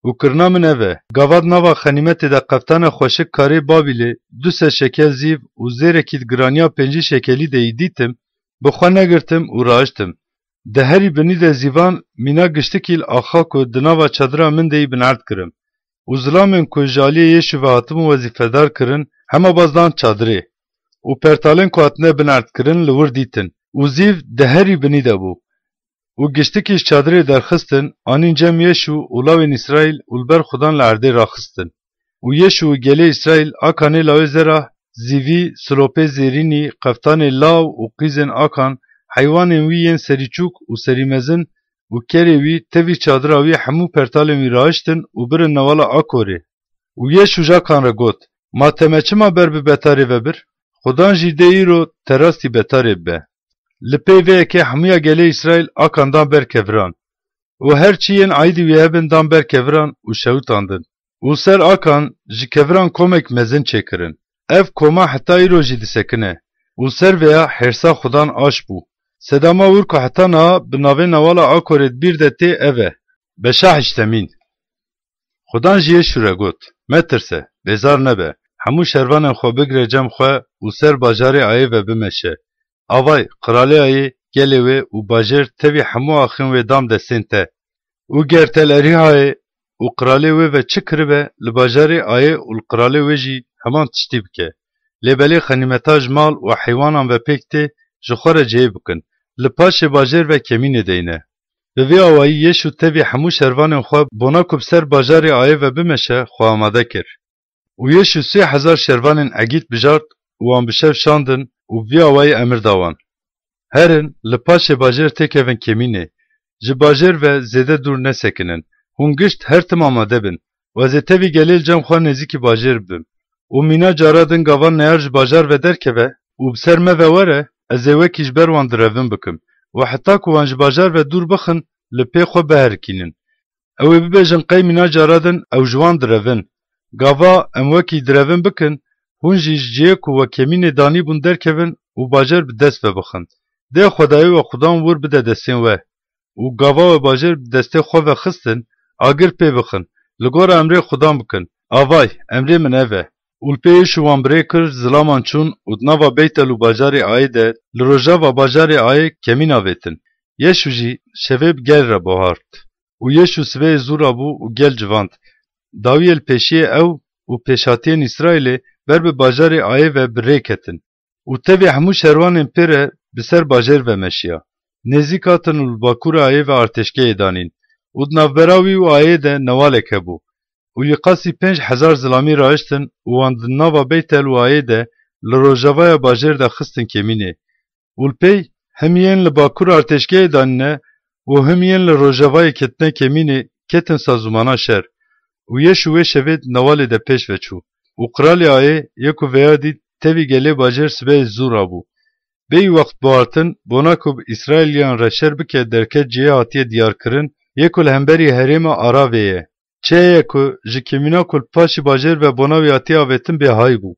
Û kirina min ev e, gava di nava xenîmetê de qeftane xweşik karê Babîlê du sed şekel zîv û zêrekî di giraniya pêncî şekelî de yî dîtim, bi xwe negirtim û raştim. Di herî binî de zîvan mîna giştikî li axa ku di nava çadira min de yî binerd kirim. Û zilamên ku ji aliyê Yêşû ve hatibûn wezîfedar kirin, hema baz dan çadirê. Û pertalên ku hatine binerdkirin li wir dîtin. Û zîv di herî binî de bû. Û giştikî ji çadirê derxistin, anîn cem Yêşû û lawên Îsraîl û li ber Xudan li erdê raxistin. Û Yêşû û gelê Îsraîl, Akanê lawê Zera, zîvî, silopê zêrînî, qeftanê law û qîzên Akan, heywanên wî yên serîçûk û serîmezin û kerê wî, tevî çadira wî hemû pertalên wî rahiştin û birin newala Akorê. Û Yêşû ji Akan re got, Ma te me çima ber bi betarê ve bir? Xudan jî dê îro te rastî betarê bibe. Li pey vê yekê hemûya gelê Îsraîl Akan dan ber keviran û her çi yên aîdî wî hebin dan ber keviran û şewitandin. Û ser Akan ji keviran komek mezin çêkirin. Ev koma heta îro jî disekine û ser vêya hêrsa Xudan aş bû. Sedama wir ku heta niha bi navê newala Akorê di bîr de tê ev e: Beşa heştemîn. Xudan ji Yêşû re got: Metirse, bêzar nebe, hemû şervanên xwe bigire cem xwe û ser bajarê Ayê ve bimeşe. Avay, qiralê Ayê, gelê wê û bajêr tevî hemû axên wê dam destên te. Û ger Tel Erîhayê û qiralê wê ve çi kiribe, li bajarê Ayê û li qiralê wê jî heman tiştî bike. Lê belê xenîmeta ji mal û heywanan ve pêk tê, ji xwe re cihê bikin. Li paşê bajêr ve kemînê deyne. Bi vî awayî Yêşû tevî hemû şervanên xwe bona ku bi ser bajarê Ayê ve bimeşe, xwe amade kir. Û Yêşû sê hezar şervanên egît bijart û wan bi şev şandin û bi vî awayî emir da wan: Herin, li paşê bajêr têkevin kemînê, ji bajêr ve zêde dûr nesekinin. Hûn gişt her tim amade bin û ez ê tevî gelê li cem xwe nêzîkî bajêr bibim. Û mîna cara din gava neyar ji bajar ve derkeve û bi ser me ve were, ez ê wekî ji ber wan direvin bikim û heta ku wan ji bajar ve dûr bixin, li pê xwe biherikînin. Ew ê bibêjin qey mîna cara din ew ji wan direvin. Gava em wekî direvin bikin, hûn jî ji cihê ku we kemînê danîbûn derkevin û bajêr bi dest ve bixin. Dê Xwedayê we Xudan wir bide destên we. Û gava we bajêr bi destê xwe ve xistin, agir pê bixin, li gora emrê Xudan bikin. Avay, emrê min ev e. Û li pê Yêşû wan bi rê kir, zilaman çûn û di nava Beytel û bajarê Ayê de, li rojava bajarê Ayê kemîn avêtin. Yêşû jî şevê bi gel re bohart. Û Yêşû sibê zû rabû û gel civand. Dawiyê li pêşiyê ew û pêşhatiyên Îsraîlê ber bi bajarê Ayê ve bi rê ketin. Û tevî hemû şerwanên pê re bi ser bajêr ve meşiya. Nêzîk hatin û li bakûra Ayê ve artêşgehê danîn. Û di navbera wî û Ayê de newalek hebû. Û yê qasî pênc hezar zilamî rahiştin û wan di nava Beytel û Ayê de li rojavaya bajêr de xistin kemînê. Û li pey him yên li bakur artêşgehê danîne û him yên li rojavayê ketine kemînê, ketin sazûmana şer. Û Yêşû wê şevê di newalê de pêş ve çû. Û qiralê Ayê yê ku vêya dît, tevî gelê bajêr sibehê zû rabû. Bêyî wext bihartin, bona ku bi Îsraîliyan re şer bike, derket cihê hatiye diyarkirin, yê ku li hemberî herêma Aravê ye. Çi heye ku ji kemîna ku li paşî bajêr ve bona wî hatiye avêtin bêhay bû.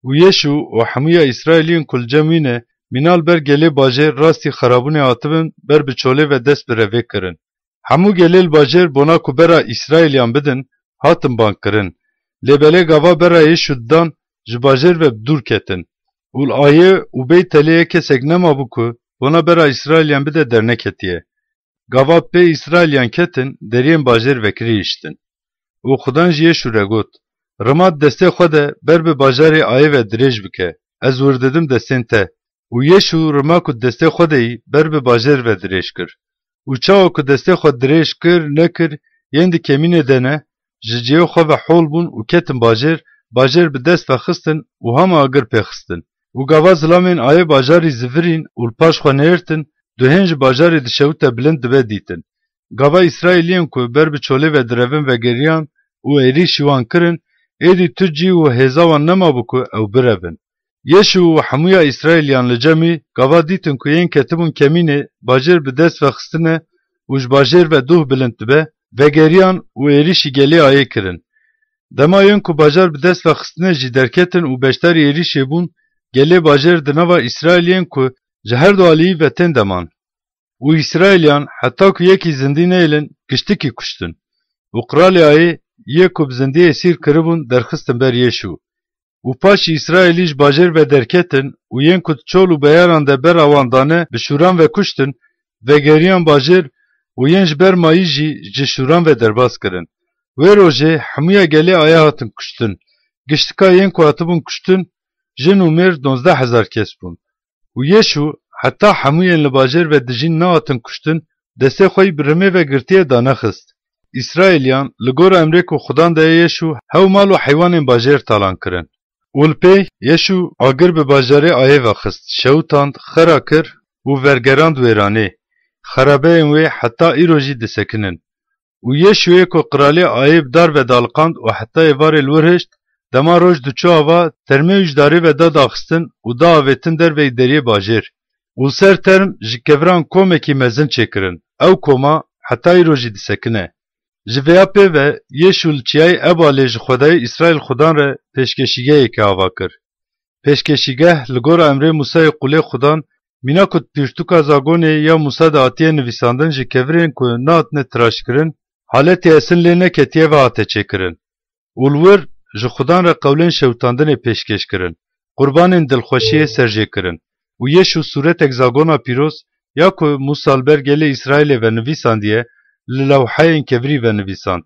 Û Yêşû û hemûya Îsraîliyên ku li cem wî ne, mîna li ber gelê bajêr rastî xerabûnê hatibin ber bi çolê ve dest bi revê kirin. Hemû gelê li bajêr bona ku bera Îsraîliyan bidin, hatin bang kirin. Lê belê gava bera Yêşû didan, ji bajêr ve bi dûr ketin. Û li Ayê û Beytelê yek kesek nemabû ku bona bera Îsraîliyan bide derneketiye. Gava pê Îsraîliyan ketin, deriyên bajêr vekirî hiştin. Û Xudan ji Yêşû re got: Rima di destê xwe de ber bi bajarê Ayê ve dirêj bike, ez wir didim destên te. Û Yêşû rima ku di destê xwe de yî ber bi bajêr ve dirêj kir. Û çawa ku destê xwe dirêj kir, nekir, yên di kemînê de ne, ji cihê xwe ve hol bûn û ketin bajêr, bajêr bi dest ve xistin û hema agir pê xistin. Û gava zilamên Ayê bajarî zivirîn û li paş xwe nihêrtin, duhên ji bajarê dişewite bilind dibe dîtin. Gava Îsraîliyên ku ber bi çolê ve direvin vegeriyan û êrîşî wan kirin, êdî tu cî û hêza wan nemabû ku ew birevin. Yêşû û hemûya Îsraîliyan li cem wî, gava dîtin ku yên ketibûn kemînê, bajêr bi dest ve xistine û ji bajêr ve duh bilind dibe, vegeriyan û êrîşî gelê Ayê kirin. Dema yên ku bajar bi dest ve xistine jî derketin û beşdarî êrîşê bûn, gelê bajêr di nava Îsraîliyên ku ji her du aliyî ve tên de man. Û Îsraîliyan heta ku yekî zindî nehêlin, giştikî kuştin. Û qiralê Ayê, yê ku bi zindî êsîr kiribûn, derxistin ber Yêşû. Û paşî Îsraîlî ji bajêr ve derketin û yên ku di çol û beyaran de bera wan dane, bi şûran ve kuştin, vegeriyan bajêr û yên ji ber mayî jî ji şûran ve derbas kirin. Wê rojê hemûya gelê Ayê hatin kuştin. Giştika yên ku hatibûn kuştin, jin û mêr dozdeh hezar kes bûn. Û Yêşû heta hemûyên li bajêr ve dijîn nehatin kuştin, destê xwe yî bi rimê ve girtiye danexist. Îsraîliyan li gora emrê ku Xudan daye Yêşû hew mal û heywanên bajêr talan kirin. Û li pê Yêşû agir bi bajarê Ayê ve xist, şewitand, xera kir û vergerand wêranê. Xerabeyên wê heta îro jî disekinin. Û Yêşûyê ku qiralê Ayê bi dar ve daliqand û heta êvarê li wir hişt, dema roj diçû ava, termê wî ji darê ve da daxistin û da avêtin derveyî deriyê bajêr. û ser term ji keviran komekî mezin çêkirin. Ew koma heta îro jî disekine. Ji vêya pê ve Yêşû li çiyayê Ebalê ji Xwedayê Îsraîl Xudan re pêşkeşîgehekê ava kir. Pêşkeşîgeh li gora emrê Musayê qûlê Xudan, mîna ku di pirtûka zagonê ya Musa de hatiye nivîsandin, ji kevirên ku nehatine tiraşkirin, haletê esil lê neketiye ve hate çêkirin. Û li wir ji Xudan re qewlên şewitandinê pêşkêş kirin, qurbanên dilxweşiyê serjêkirin û Yêşû sûretek zagona pîroz ya ku Musa li ber gelê Îsraîlê ve nivîsandiye, li lewheyên kevirî ve nivîsand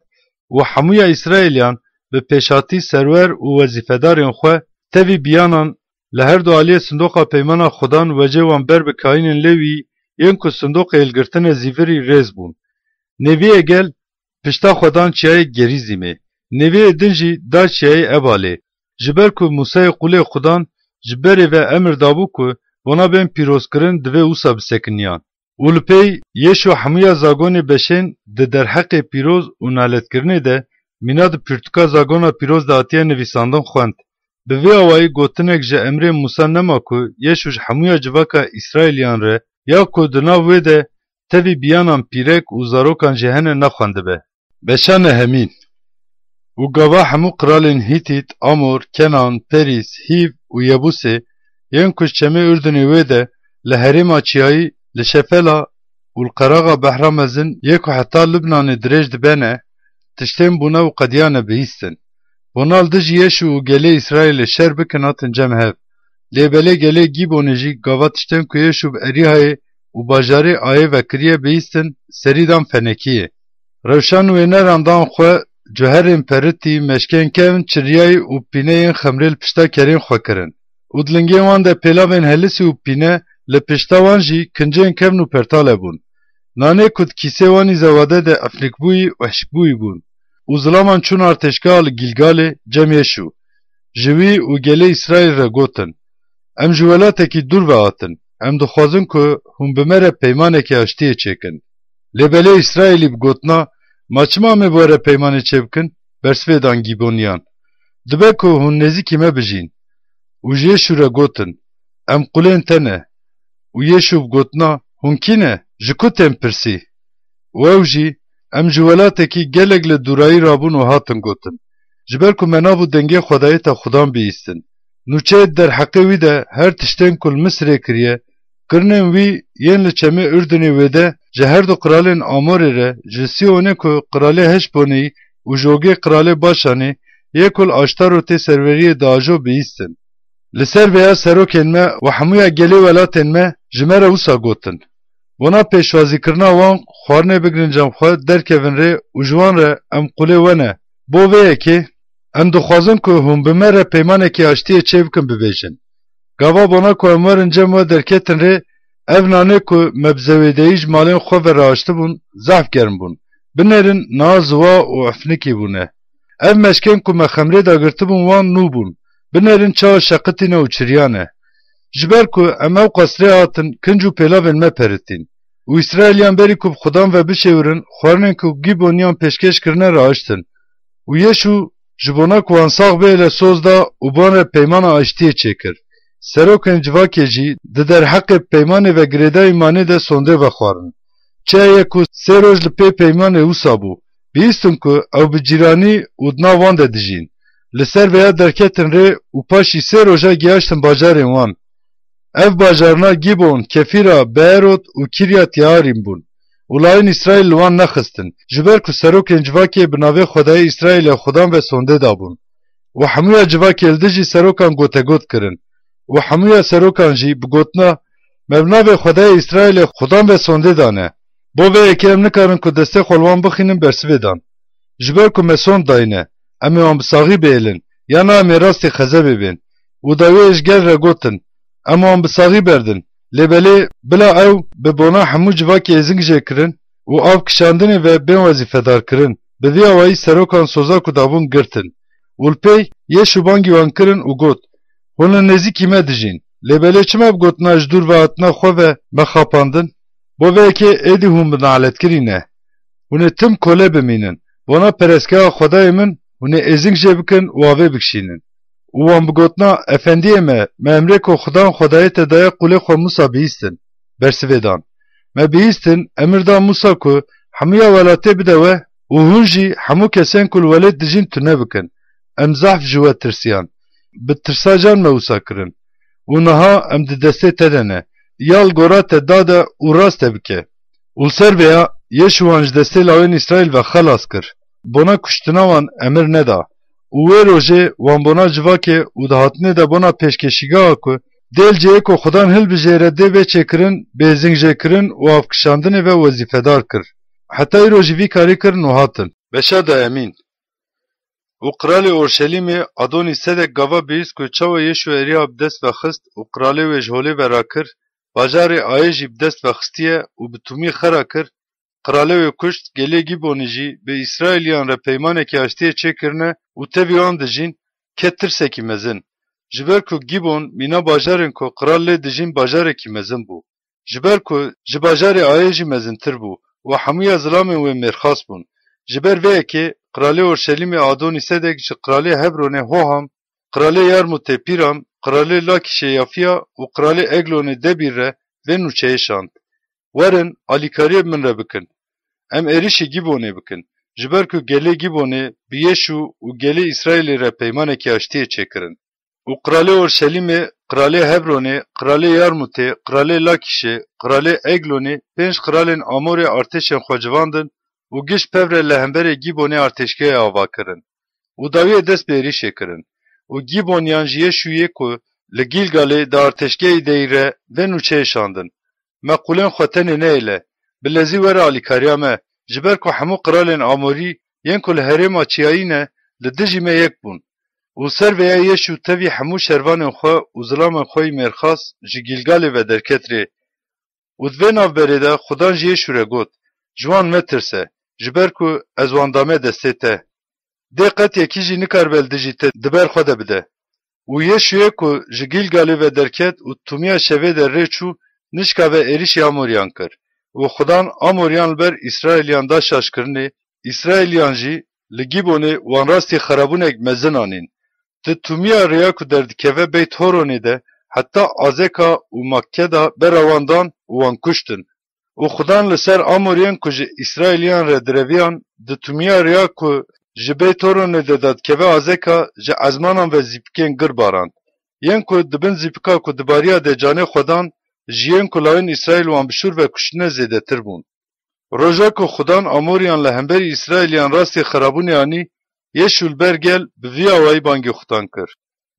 û hemûya Îsraîliyan bi pêşhatî serwer û wezîfedarên xwe tevî biyanan li her du aliyê sindoqa peymana Xudan wecê wan ber bi kayînên Lewî yên ku sindoqê hilgirtine zîvirî rêz bûn. Nêviyê gel pişta xwe dan çiyayê Gerîzîmê. Nêviyê din jî da çiyayê Ebalê. Ji ber ku Musayê qûlê Xudan ji berê ve emir dabû ku bona bên pîrozkirin, divê wisa bisekiniyan. Û li pey Yêşû hemûya zagonê beşên di derheqê pîroz û naletkirinê de mîna di pirtûka zagona pîroz de hatiye nivîsandin xwend. Bi vê awayî gotinek ji emrê Musa nema ku Yêşû ji hemûya civaka Îsraîliyan re ya ku di nav wê de tevî biyanan pîrek û zarokan jî hene nexwendibe. Beşa nehemîn. Û gava hemû qiralên Hîtît, Amor, Kenan, Perîz, Hîv û Yebûsê yên ku ji çemê Urdunê wê de li herêma çiyayî, li Şefela û li qeraxa Behra Mezin yê ku heta Libnanê dirêj dibene, tiştên bûne û qediyane bihîstin. Bona li dijî Yêşû û gelê Îsraîlê şer bikin hatin cem hev. Lê belê gelê Gîbonê jî gava tiştên ku Yêşû bi Erîhayê û bajarê Ayê ve kiriye bihîstin, serî dan fenekiyê. Rewşan wêneran dan xwe, cuherên peritî, meşkên kevn çiriyayî û pîneyên xemrê li pişta kerên xwe kirin. Û di lingên wan de pêlavên helisî û pîne li pişta wan jî kincên kevn û pertale bûn. Nanê ku di kîsê wan î zewade de efnikbûyî û hişkbûyî bûn. Û zilaman çûn artêşgeha li Gîlgalê cem Yêşû. Ji wî û gelê Îsraîl re gotin, Em ji welatekî dûr ve hatin. Em dixwazin ku hûn bi me re peymanekî aştiyê çêkin. Lê belê Îsraîlî bi gotina, Ma çima em ê bi we re peymanê çêbikin? Bersivê dan Gîboniyan, Dibe ku hûn nêzîkî me bijîn. Û ji Yêşû re gotin, Em qulên te ne. Û Yêşû bi gotina, Hûn kî ne? Ji ku tên pirsî? Û ew jî, Em ji welatekî gelek li dûrayî rabûn û hatin gotin, ji ber ku me nav û dengê Xwedayê te Xudan bihîstin. Nûçeyê di derheqê wî de her tiştên ku li Misirê kiriye, kirinên wî yên li çemê Urdunê wê de ji her du qiralên Amorê re, ji Sîhonê ku qiralê Heşbonê yî û ji Ogê qiralê Başanê yê ku li Aştarotê serweriyê diajo bihîstin. Li ser vêya serokên me û hemûya gelê welatên me ji me re wisa gotin, Bona pêşwazîkirina wan, xwarinê bigrin cem xwe, derkevin rê û ji wan re, Em qulê we ne. Bo vê yekê, em dixwazin ku hûn bi me re peymanekî aştiyê çêbikin, bibêjin, Gava bona ku em werin cem we derketin rê, ev nanê ku me bi zewêdeyî ji malên xwe ve raştibûn, zehf germ bûn. Binêrin niha ziwa û efnikî bûne. Ev meşkên ku me xemrê dagirtibûn wan nû bûn. Binêrin çawa şeqitîne û çiriyane. Ji ber ku em ew qasrê hatin, kinc û pêlavên me peritîn. Û Îsraîliyan berî ku bi Xudan ve bişêwirin, xwarinên ku Gîboniyan pêşkêş kirine raiştin. Û Yêşû ji bona ku wan sax bêle soz da û bi wan re peymana aştiyê çêkir. Serokên civakê jî di derheqê peymanê ve girêdayî manê de sondê vexwarin. Çi heye ku sê roj li pê peymanê wisa bû, bihîstin ku ew bi cîranî û di nav wan de dijîn. Li ser vêya derketin rê û paşî sê roja gihaştin bajarên wan. Ev bajarna Gîbon, Kefîra, Beerot û Kîryat Yearîm bûn û layên Îsraîl li wan nexistin, ji ber ku serokên civakê bi navê Xwedayê Îsraîlê Xudan ve sondê dabûn. Û hemûya civakê li dijî serokan gotegot kirin. Û hemûya serokan jî bi gotina, Me bi navê Xwedayê Îsraîlê Xudan ve sondê dane. Bo vê yekê em nikarin ku destê xwe li wan bixînin, bersivê dan. Ji ber ku me sond dayîne, em ê wan bi saxî bihêlin, ya na em ê rastî xezebê bên. Û dawiyê ji gel re gotin, Em wan bi saxî berdin. Lê belê bila ew bi bona hemû civakê êzing jê kirin û av kişandinê ve bên wezîfedar kirin. Bi vî awayî serokan soza ku dabûn girtin. Û li pey Yêşû bangî wan kirin û got, Hûn li nêzîkî me dijîn. Lê belê çima bi gotina ji dûr ve hatina xwe ve me xapandin? Bo vê yekê êdî hûn bi nalet kirî ne. Hûn ê tim kole bimînin. Bona perestgeha Xwedayê min hûn ê êzing jê bikin û avê bikişînin. Û wan bi gotina, Efendiyê me, me emrê ku Xudan Xwedayê te daye qûlê xwe Mûsa bihîstin. Bersivê dan. Me bihîstin, emir da Mûsa ku hemûya welatê bide we û hûn jî hemû kesên ku li welêt dijîn tune bikin. Em zehf ji we tirsiyan. Bi tirsa can me wisa kirin. Û niha em di destê te de ne. Ya li gora te dade û rast te bike. Û li ser vêya Yeşû wan ji destê lawên Îsraîl ve xelas kir. Bona kuştina wan emir neda. Û wê rojê wan bona civakê û di hatinê de bona pêşkêşîgeha ku dê li cihê ku Xudan hilbijêre dê bê çêkirin, bê hêzing jêkirin û avkişandinê ve wezîfedar kir. Heta îro jî vî karî kirin û hatin. Beşa dayemîn. Û qiralê Orşelîmê Adonî Sedek gava bihîst ku çawa Yeşû eriya bi dest ve xist û qiralê wê ji holê ve rakir, bajarê Ayê jî bi dest ve xistiye û bi tûmî xera kir, qiralê wê kuşt, gelê Gîbonî jî bi Îsraîliyan re peymanekî aştiyê çêkirine û tevî wan dijîn, ket tirsekî mezin. Ji ber ku Gîbon mîna bajarên ku qiral lê dijîn bajarekî mezin bû. Ji ber ku ji bajarê Ayê jî mezintir bû û hemûya zilamên wê mêrxas bûn. Ji ber vê yekê qiralê Orşelîmê Adonî Sedek ji qiralê Hebronê Hoham, qiralê Yarmûtê Pîram, qiralê Lakîşê Yafiya û qiralê Eglonê Debîr re vê nûçeyê şand: Werin, alîkariyê bi min re bikin. Em êrişî Gîbonê bikin. Ji ber ku gelê Gîbonê bi Yeşû û gelê Îsraîlê re peymanekî aştiyê çêkirin. Û qiralê Orşelîmê, qiralê Hebronê, qiralê Yarmûtê, qiralê Lakîşê, qiralê Eglonê, pênc qiralên Amorê artêşên xwe civandin û giş pev re li hemberê Gîbonê artêşgehê ava kirin. Û dawiyê dest bi êrîşê kirin. Û Gîboniyan ji Yeşûyê ku li Gîlgalê di artêşgehî deyî re vê nûçeyê şandin: Me qûlên xwe tenê neyêle, bi lezî were alîkariya me, ji ber ku hemû qiralên Amorî yên ku li herêma çiyayî ne, li dijî me yek bûn. Û ser vêya Yeşû tevî hemû şervanên xwe û zilamên xwe yî mêrxas ji Gîlgalê ve derket rê. Û di vê navberê de Xudan ji Yeşû re got: Ji wan metirse, ji ber ku ez wan dame destê te. Dê qet yekî jî nikaribe li dijî te di ber xwe de bide. Û Yeşûyê ku ji Gîlgalê ve derket û tûmiya şevê de rê çû, nişka ve êrîşî Amorîyan kir. Û Xudan Amorîyan li ber Îsraîlîyan da şaşkirinê, Îsraîlîyan jî li Gîbonê wan rastî xerabûnek mezin anîn. Di tûmiya rêya ku derdikeve Beyt Horonê de heta Azeka û Makkeda bera wan dan û wan kuştin. Û Xudan li ser Amoriyên ku ji Îsraîliyan re direviyan, di tûmiya rêya ku ji Beyt Horonê de dadikeve Azeka, ji ezmanan ve zîpikên gir barand. Yên ku di bin zîpika ku dibariya de canê xwe dan, ji yên ku lawên Îsraîl wan bi şûr ve kuştine zêdetir bûn. Roja ku Xudan Amorîyan li hemberî Îsraîliyan rastî xirabûnê anî, Yeşû li ber gel bi vî awayî bangê Xudan kir: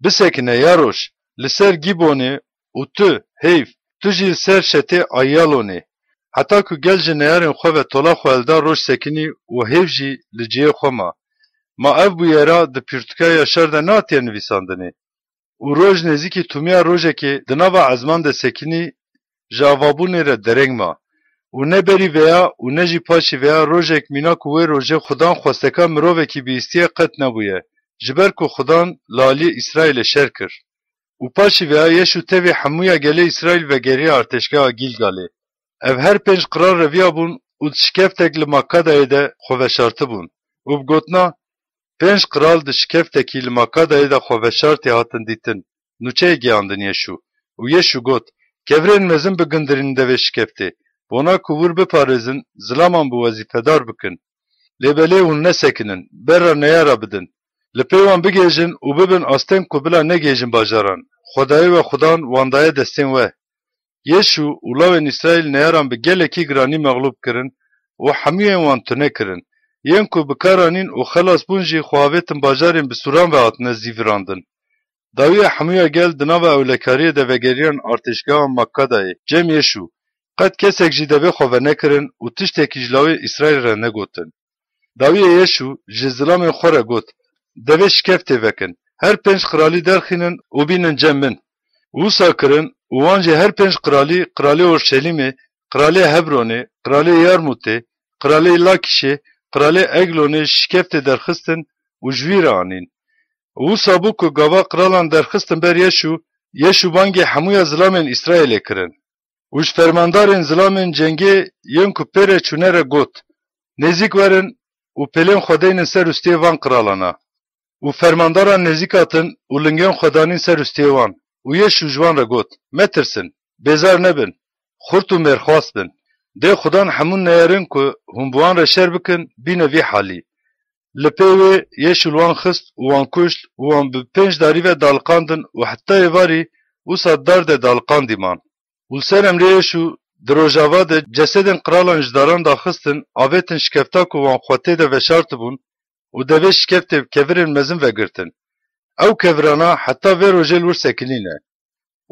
Bisekine, ya roj, li ser Gîbonê û tu, heyv, tu jî li ser şetê Ayyalonê. Heta ku gel ji neyarên xwe ve tola xwe hilda, roj sekinî û heyv jî li cihê xwe ma. Ma ev bûyera di pirtûka Yaşar de nehatiye nivîsandinê? Û roj nêzîkî tûmiya rojekê di nava ezman de sekinî, ji avabûnê re dereng ma. Û ne berî vêya û ne jî paşî vêya rojek mîna ku wê rojê Xudan xwesteka mirovekî bihîstiye qet nebûye, ji ber ku Xudan li aliyê Îsraîlê şer kir. Û paşî vêya Yeşû tevî hemûya gelê Îsraîl vegeriya artêşgeha Gîlgalê. Ev her pênc qral reviyabûn û di şikeftek li Makkadayê de xwe veşartibûn û bi gotina, Pênc qral di şikeftekî li Makkadayê de xwe veşartî hatin dîtin, nûçeyê geyandin Yeşû. Û Yeşû got: Kevirên mezin bigindirînin devê şikeftê, bona ku wir biparêzin, zilaman bi wezîfedar bikin. Lê belê hûn nesekinin, berra neyara bidin. Li pê wan bigihêjin û bibin asteng ku bila negihêjin bajaran. Xwedayê we Xudan wan daye destên we. Yeşû û lawên Îsraîl neyaran bi gelekî giranî mexlûb kirin û hemûyên wan tune kirin. Yên ku bi kar anîn û xelas bûn jî xwe avêtin bajarên bi sûran ve hatine zîvirandin. Dawiyê hemûya gel di nava ewlekariyê de vegeriyan artêşgeha Makkadayê, cem Yeşû. Qet kesek jî devê xwe venekirin û tiştekî ji lawê Îsraîl re negotin. Dawiyê Yeşû ji zilamên xwe re got: Devê şikeftê vekin, her pênc qiralî derxînin û bînin cem min. Wisa kirin û wan jî her pênc qiralî, qiralê Orşelîmê, qiralê Hebronê, qiralê Yarmûtê, qiralê Lakîşê, qiralê Eglonê ji şikeftê derxistin û ji wî re anîn. Û wisa bû ku gava qiralan derxistin ber Yeşû, Yeşû bangê hemûya zilamên Îsraîlê kirin. Û ji fermandarên zilamên cengê yên ku pê re çûne re got: Nêzîk werin û pêlên xwe deynin ser ûstiyê van qiralana. û fermandaran nêzîk hatin û lingên xwe danîn ser ûstiyê wan. Û Yeşû ji wan re got, Metirsin, bêzar nebin, xurt û mêrxwas bin. Dê Xudan hemû neyarên ku hûn bi wan re şer bikin, bîne vî halî. Li pê wê Yeşû li wan xist û wan kuşt û wan bi pênc darî ve daliqandin û heta êvarî wisa dar de daliqandî man. Û li ser emrê Yeşû di rojava de cesedên qiralan ji daran daxistin, avêtin şikefta ku wan xwe tê de veşartibûn û devê şikeftê bi kevirên mezin vegirtin. Ew kevirana heta vê rojê li wir sekinîne.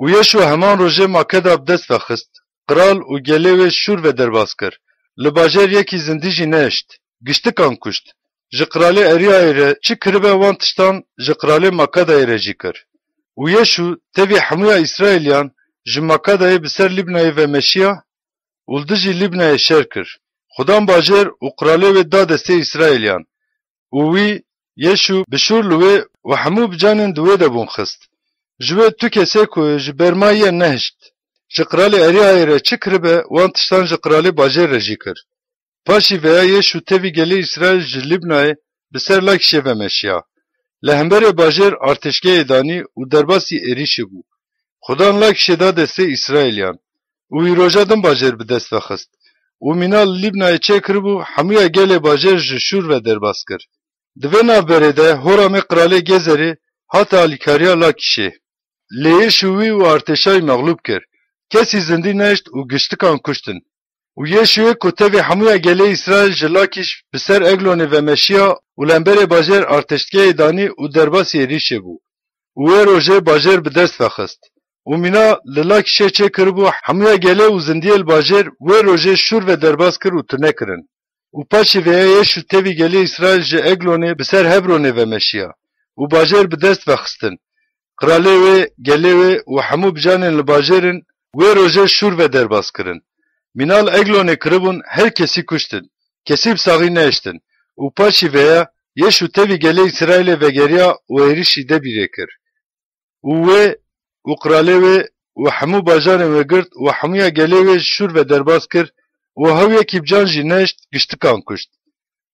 Û Yeşû heman rojê makeda bi dest ve xist. Qral û gelê wê şûr ve derbas kir. Li bajêr yekî zindî jî nehişt. Giştikan kuşt. Ji qralê Eriyayê re çi kiribe wan tiştan ji qralê Makadayê re jî kir. Û Yeşû tevî hemûya Îsraîliyan ji Makadayê bi ser Lîbnayê ve meşiya û li dijî Lîbnayê şer kir. Xudan bajêr û qralê wê da destê Îsraîliyan. Û wî, Yeşû, bi şûr li wê û hemû bi canên di wê de bûn xist. Ji wê tu kesê ku ji bermayî ye nehişt. Ji qralê Eriyayê re çi kiribe, wan tiştan ji qralê bajêr re jî kir. Paşî veya Yeşû tevî gelê Îsraîl ji Lîbnayê bi ser Lakîşê ve meşiya. Li hemberê bajêr artêşgehê danî û derbasî êrîşê bû. Xudan Lakîşê da destê Îsraîliyan û wî roja din bajêr bi dest ve xist û mîna li Lîbnayê çêkiribû, hemûya gelê bajêr ji şûr ve derbas kir. Di vê navberê de Horamê qralê Gezerê hate alîkariya Lakîşê. Lê Yeşû wî û artêşa wî mexlûb kir. Kesî zindî nehişt û giştikan kuştin. Û Yeşûyê ku tevî hemûya gelê Îsraîl ji Lakîş bi ser Eglonê ve meşiya û li hemberê bajêr artêştgehê danî û derbasî êrîşê bû. Û wê rojê bajêr bi dest ve xist. Û mîna li Lakîşê çêkiribû, hemûya gelê û zindiyê li bajêr wê rojê şûr ve derbas kir û tune kirin. Û paşî vêya Yeşû tevî gelê Îsraîl ji Eglonê bi ser Hebronê ve meşiya û bajêr bi dest ve xistin. Qralê wê, gelê wê û hemû bicanên li bajêr in wê rojê şûr ve derbas kirin. Mîna li Eglonê kiribûn, her kesî kuştin, kesî bi saxî nehiştin. Û paşî vêya Yeşû tevî gelê Îsraîlê vegeriya û êrîşî Debîrê kir. Û wê û qralê wê û hemû bajarên wê girt û hemûya gelê wê ji şûr ve derbas kir û hew yekî bi can jî nehişt, giştikan kuşt.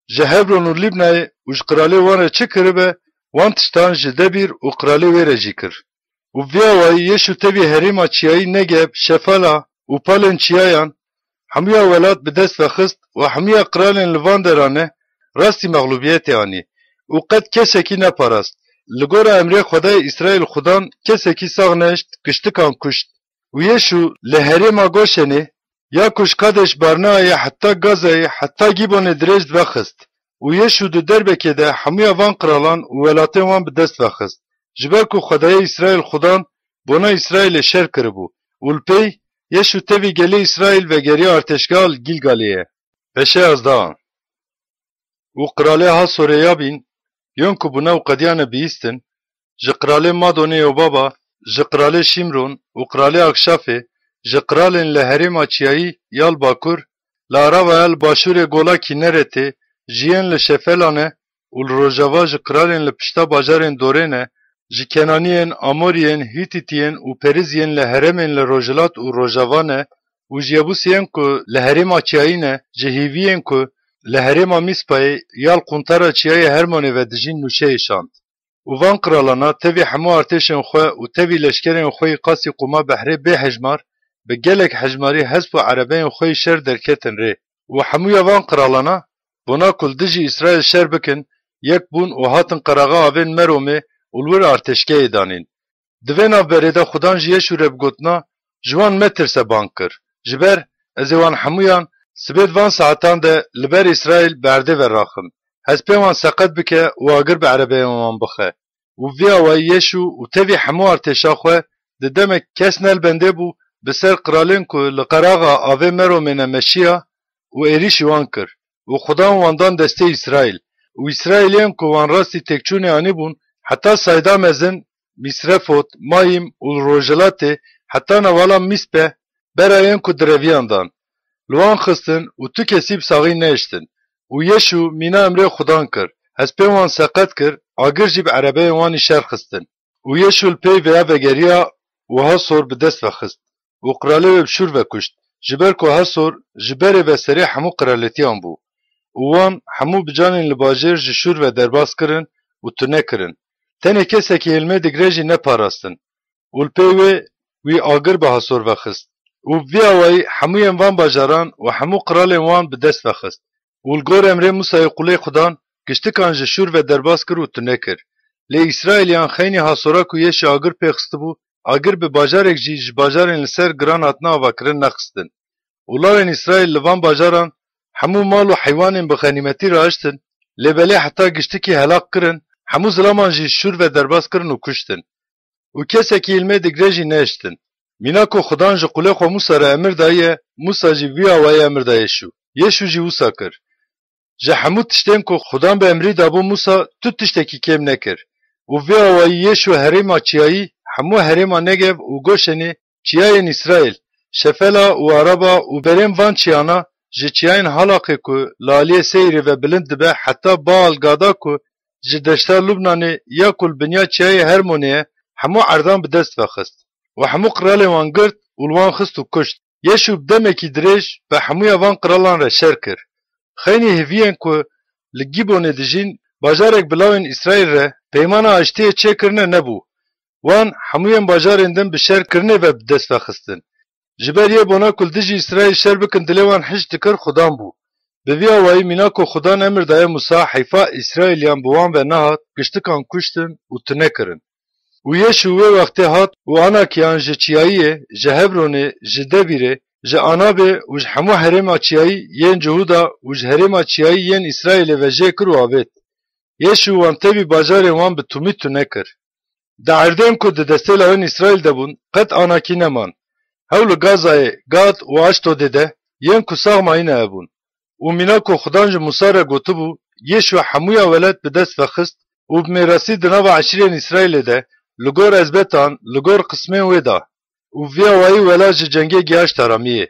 Ji Hebron û Lîbnayê û ji qralê wan re çi kiribe, wan tiştan ji Debîr û qralê wê re jî kir. Û bi vî awayî Yeşû tevî herêma çiyayî Negeb, Şefela û palên çiyayan, hemûya welat bi dest ve xist û hemûya qralên li van deran e rastî mexlûbiyetê anî û qet kesekî neparast. Li gora emrê Xwedayê Îsraîl Xudan kesekî sax nehişt, giştikan kuşt. Û Yeşû li herêma Goşenê, ya ku ji Kadeş Barneayê heta Gazayê, heta Gîbonê dirêj vexist. Û Yeşû di derbekê de hemûya van qiralan û welatên wan bi dest vexist, ji ber ku Xwedayê Îsraîl Xudan bona Îsraîlê şer kiribû û li pey Yeşû tevî gelê Îsraîl vegeriya artêşgeha li Gîlgalê ye. Beşe yazdehan. Û qralê Hasorê Yabîn, yên ku bûne û qediyane bihîstin, ji qralê Madonê Yobaba, ji qralê Şîmron û qralê Akşafê, ji qralên li herêma çiyayî ya li bakur, li Aravaya li başûrê gola Kîneretê, ji yên li Şefelane û li rojava ji qralên li pişta bajarên dorê ne, ji Kenaniyên, Amoriyên, Hîtîtiyên û Periziyên li herêmên li rojhilat û rojava ne û ji Yebûsiyên ku li herêma çiyayî ne, ji Hîviyên ku li herêma Mîspayê ya li quntara çiyayê Hermonê ve dijîn nûçeyê şand. Û van qiralana tevî hemû artêşên xwe û tevî leşkerên xwe yî qasî qûma behrê bê hejmar, bi gelek hejmarî hesp û erebeyên xwe yî şer derketin rê. Û hemûya van qiralana, bona ku li dijî Îsraîl şer bikin, yek bûn û hatin qeraxa avên Meromê û li wir artêşgehê danîn. Di vê navberê de Xudan ji Yeşû re bi gotina, Ji wan metirse bang kir. Ji ber ez ê wan hemûyan sibê di van saetan de li ber Îsraîl bi erdê ve raxim. Hespê wan seqet bike û agir bi erebeyên wan bixe. Û vî awayî Yeşû û tevî hemû artêşa xwe di demek kes ne li bendê bû, bi ser qiralên ku li qeraxa avê Meromê ne meşiya û êrîşî wan kir û Xudan wan dan destê Îsraîl. Û Îsraîliyên ku wan rastî têkçûnê anîbûn, heta Sayda Mezin, Mîsrefot, Mayîm û li rojhilatê, heta newala Mîspe, bera yên ku direviyan dan. Li wan xistin û tu kesî bi saxî nehiştin. Û Yeşû mîna emrê Xudan kir, hespê wan seqet kir, agir jî bi erebeyên wan î şer xistin. Û Yeşû li pey vêya vegeriya û Hasor bi dest ve xist û qiralê wê bi şûr ve kuşt, ji ber ku Hasor ji berê ve serê hemû qiraletiyan bû. Û wan hemû bicanên li bajêr ji şûr ve derbas kirin û tune kirin. Tenê kesekî hêlmê digre jî neparastin. Û li pê wê wî agir bi Hasor vexist. Û bi vî awayî hemûyên van bajaran û hemû qiralên wan bi dest vexist. Û li gor emrê Musayê qûlê Xudan giştikan ji Şûr ve derbas kir û tune kir. Lê Îsraîliyan xeynî Hasora ku Yeşû agir pê xistibû, agir bi bajarek jî ji bajarên li ser giran hatine avakirin nexistin. Û lawên Îsraîl li van bajaran hemû mal û heywanên bi xenîmetî rahiştin, lê belê heta giştikî helaq kirin, hemû zilaman jî Şûr ve derbas kirin û kuştin. Û kesekî hêlmê digre jî nehiştin. Mîna ku Xudan ji qûlê xwe Musa re emir dayiye, Musa jî vî awayî emir da Yeşû. Yeşû jî wisa kir. Ji hemû tiştên ku Xudan bi emrî dabû Musa tu tiştekî kêm nekir. Û vî awayî Yeşû herêma çiyayî, hemû herêma Negev û Goşenê, çiyayên Îsraîl, Şefela û Araba û berên van çiyana, ji çiyayên Halaqê ku li aliyê Seyrê ve bilind dibe heta Baal Gada ku ji deşta Lubnanê ya ku li binya çiyayê Hermonê ye, hemû erdan bi dest ve xist û hemû qiralên wan girt û li wan xist û kuşt. Yeşû bi demekî dirêj bi hemûya van qiralan re şer kir. Xeynî Hiviyên ku li Gîbonê dijîn, bajarek bi lawên Îsraîl re peymana aştiyê çêkirine nebû. Wan hemûyên bajarên din bi şer kirinê ve bi dest ve xistin. Ji ber yê bona ku li dijî Îsraîl şer bikin dilê wan hişk dikir Xudan bû. Bi vî awayî mîna ku Xudan emir daye Musa heyfa Îsraîliyan bi wan ve nehat, giştikan kuştin û tune kirin. Û Yeşû wê wextê hat û Anakiyan ji çiyayiyê, ji Hebronê, ji Debîrê, ji Anabê û ji hemû herêma çiyayî yên Cihûda û ji herêma çiyayî yên Îsraîlê ve jê kir û avêt. Yeşû wan tevî bajarên wan bi tûmî tune kir. Di erdên ku di destê lawên Îsraîl de bûn, qet Anakî neman. Hew li Gazayê, Gat û Aşdodê de yên ku sax mayîne hebûn. Û mîna ku Xudan ji Musa re gotibû, Yeşû hemûya welat bi dest ve xist û bi mêrasî di nava eşîrên Îsraîlê de li gor ezbetan, li gor qismên wê da. Û vî awayî welat ji cengê gihaşt aramiyê.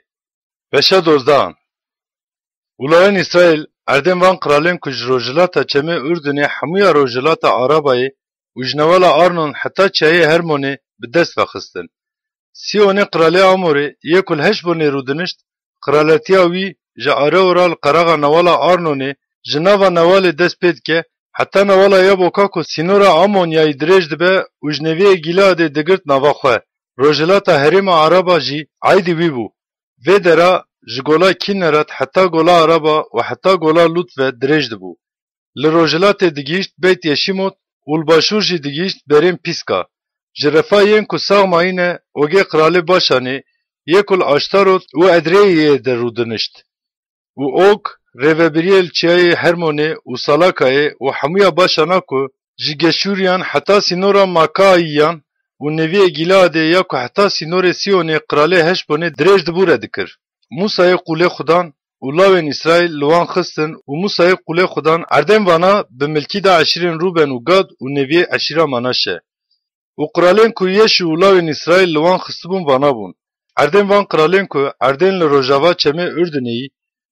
Beşa dozdehan. Û lawên Îsraîl erdên van qiralên ku ji rojhilata çemê Urdunê hemûya rojhilata Arabayê û ji newala Arnon heta çiyayê Hermonê bi dest ve xistin. Sîhonê qiralê Amorê yê ku li Heşbonê rûdinişt, qiraletiya wî ji Areora li qeraxa newala Arnonê ji nava newalê dest pê dike heta newala Yaboka ku sînora Amonyayî dirêj dibe û ji neviyê Gîleadê digirt nava xwe. Rojhilata herêma Araba jî aîdî wî bû. Vê dera ji gola Kînerat heta gola Araba û heta gola Lût ve dirêj dibû. Li rojhilatê digihîşt Beyt Yeşîmot û li başûr jî digihîşt berên Pîska. Ji refa yên ku sax mayîne ogê qiralê Başanê yê ku li Aştarot û Edreyê de rûdinişt. Û Og, rêvebiriyê li çiyayê Hermonê û Salakayê û hemûya Başana ku ji Geçûriyan heta sînora Makaiyan û neviyê Gîleadê ya ku heta sînorê Sîyonê qiralê Heşbonê dirêj dibû re dikir. Mûsayê qûlê Xudan û lawên Îsraîl li wan xistin û Mûsayê qûlê Xudan erdên vana bi milkî da eşîrên Rûben û Gad û neviyê eşîra Manaşe. Û qiralên ku Yeşû û lawên Îsraîl li wan xistibûn vana bûn. Erdên van qiralên ku erdên li rojava çemê Urdunê yî,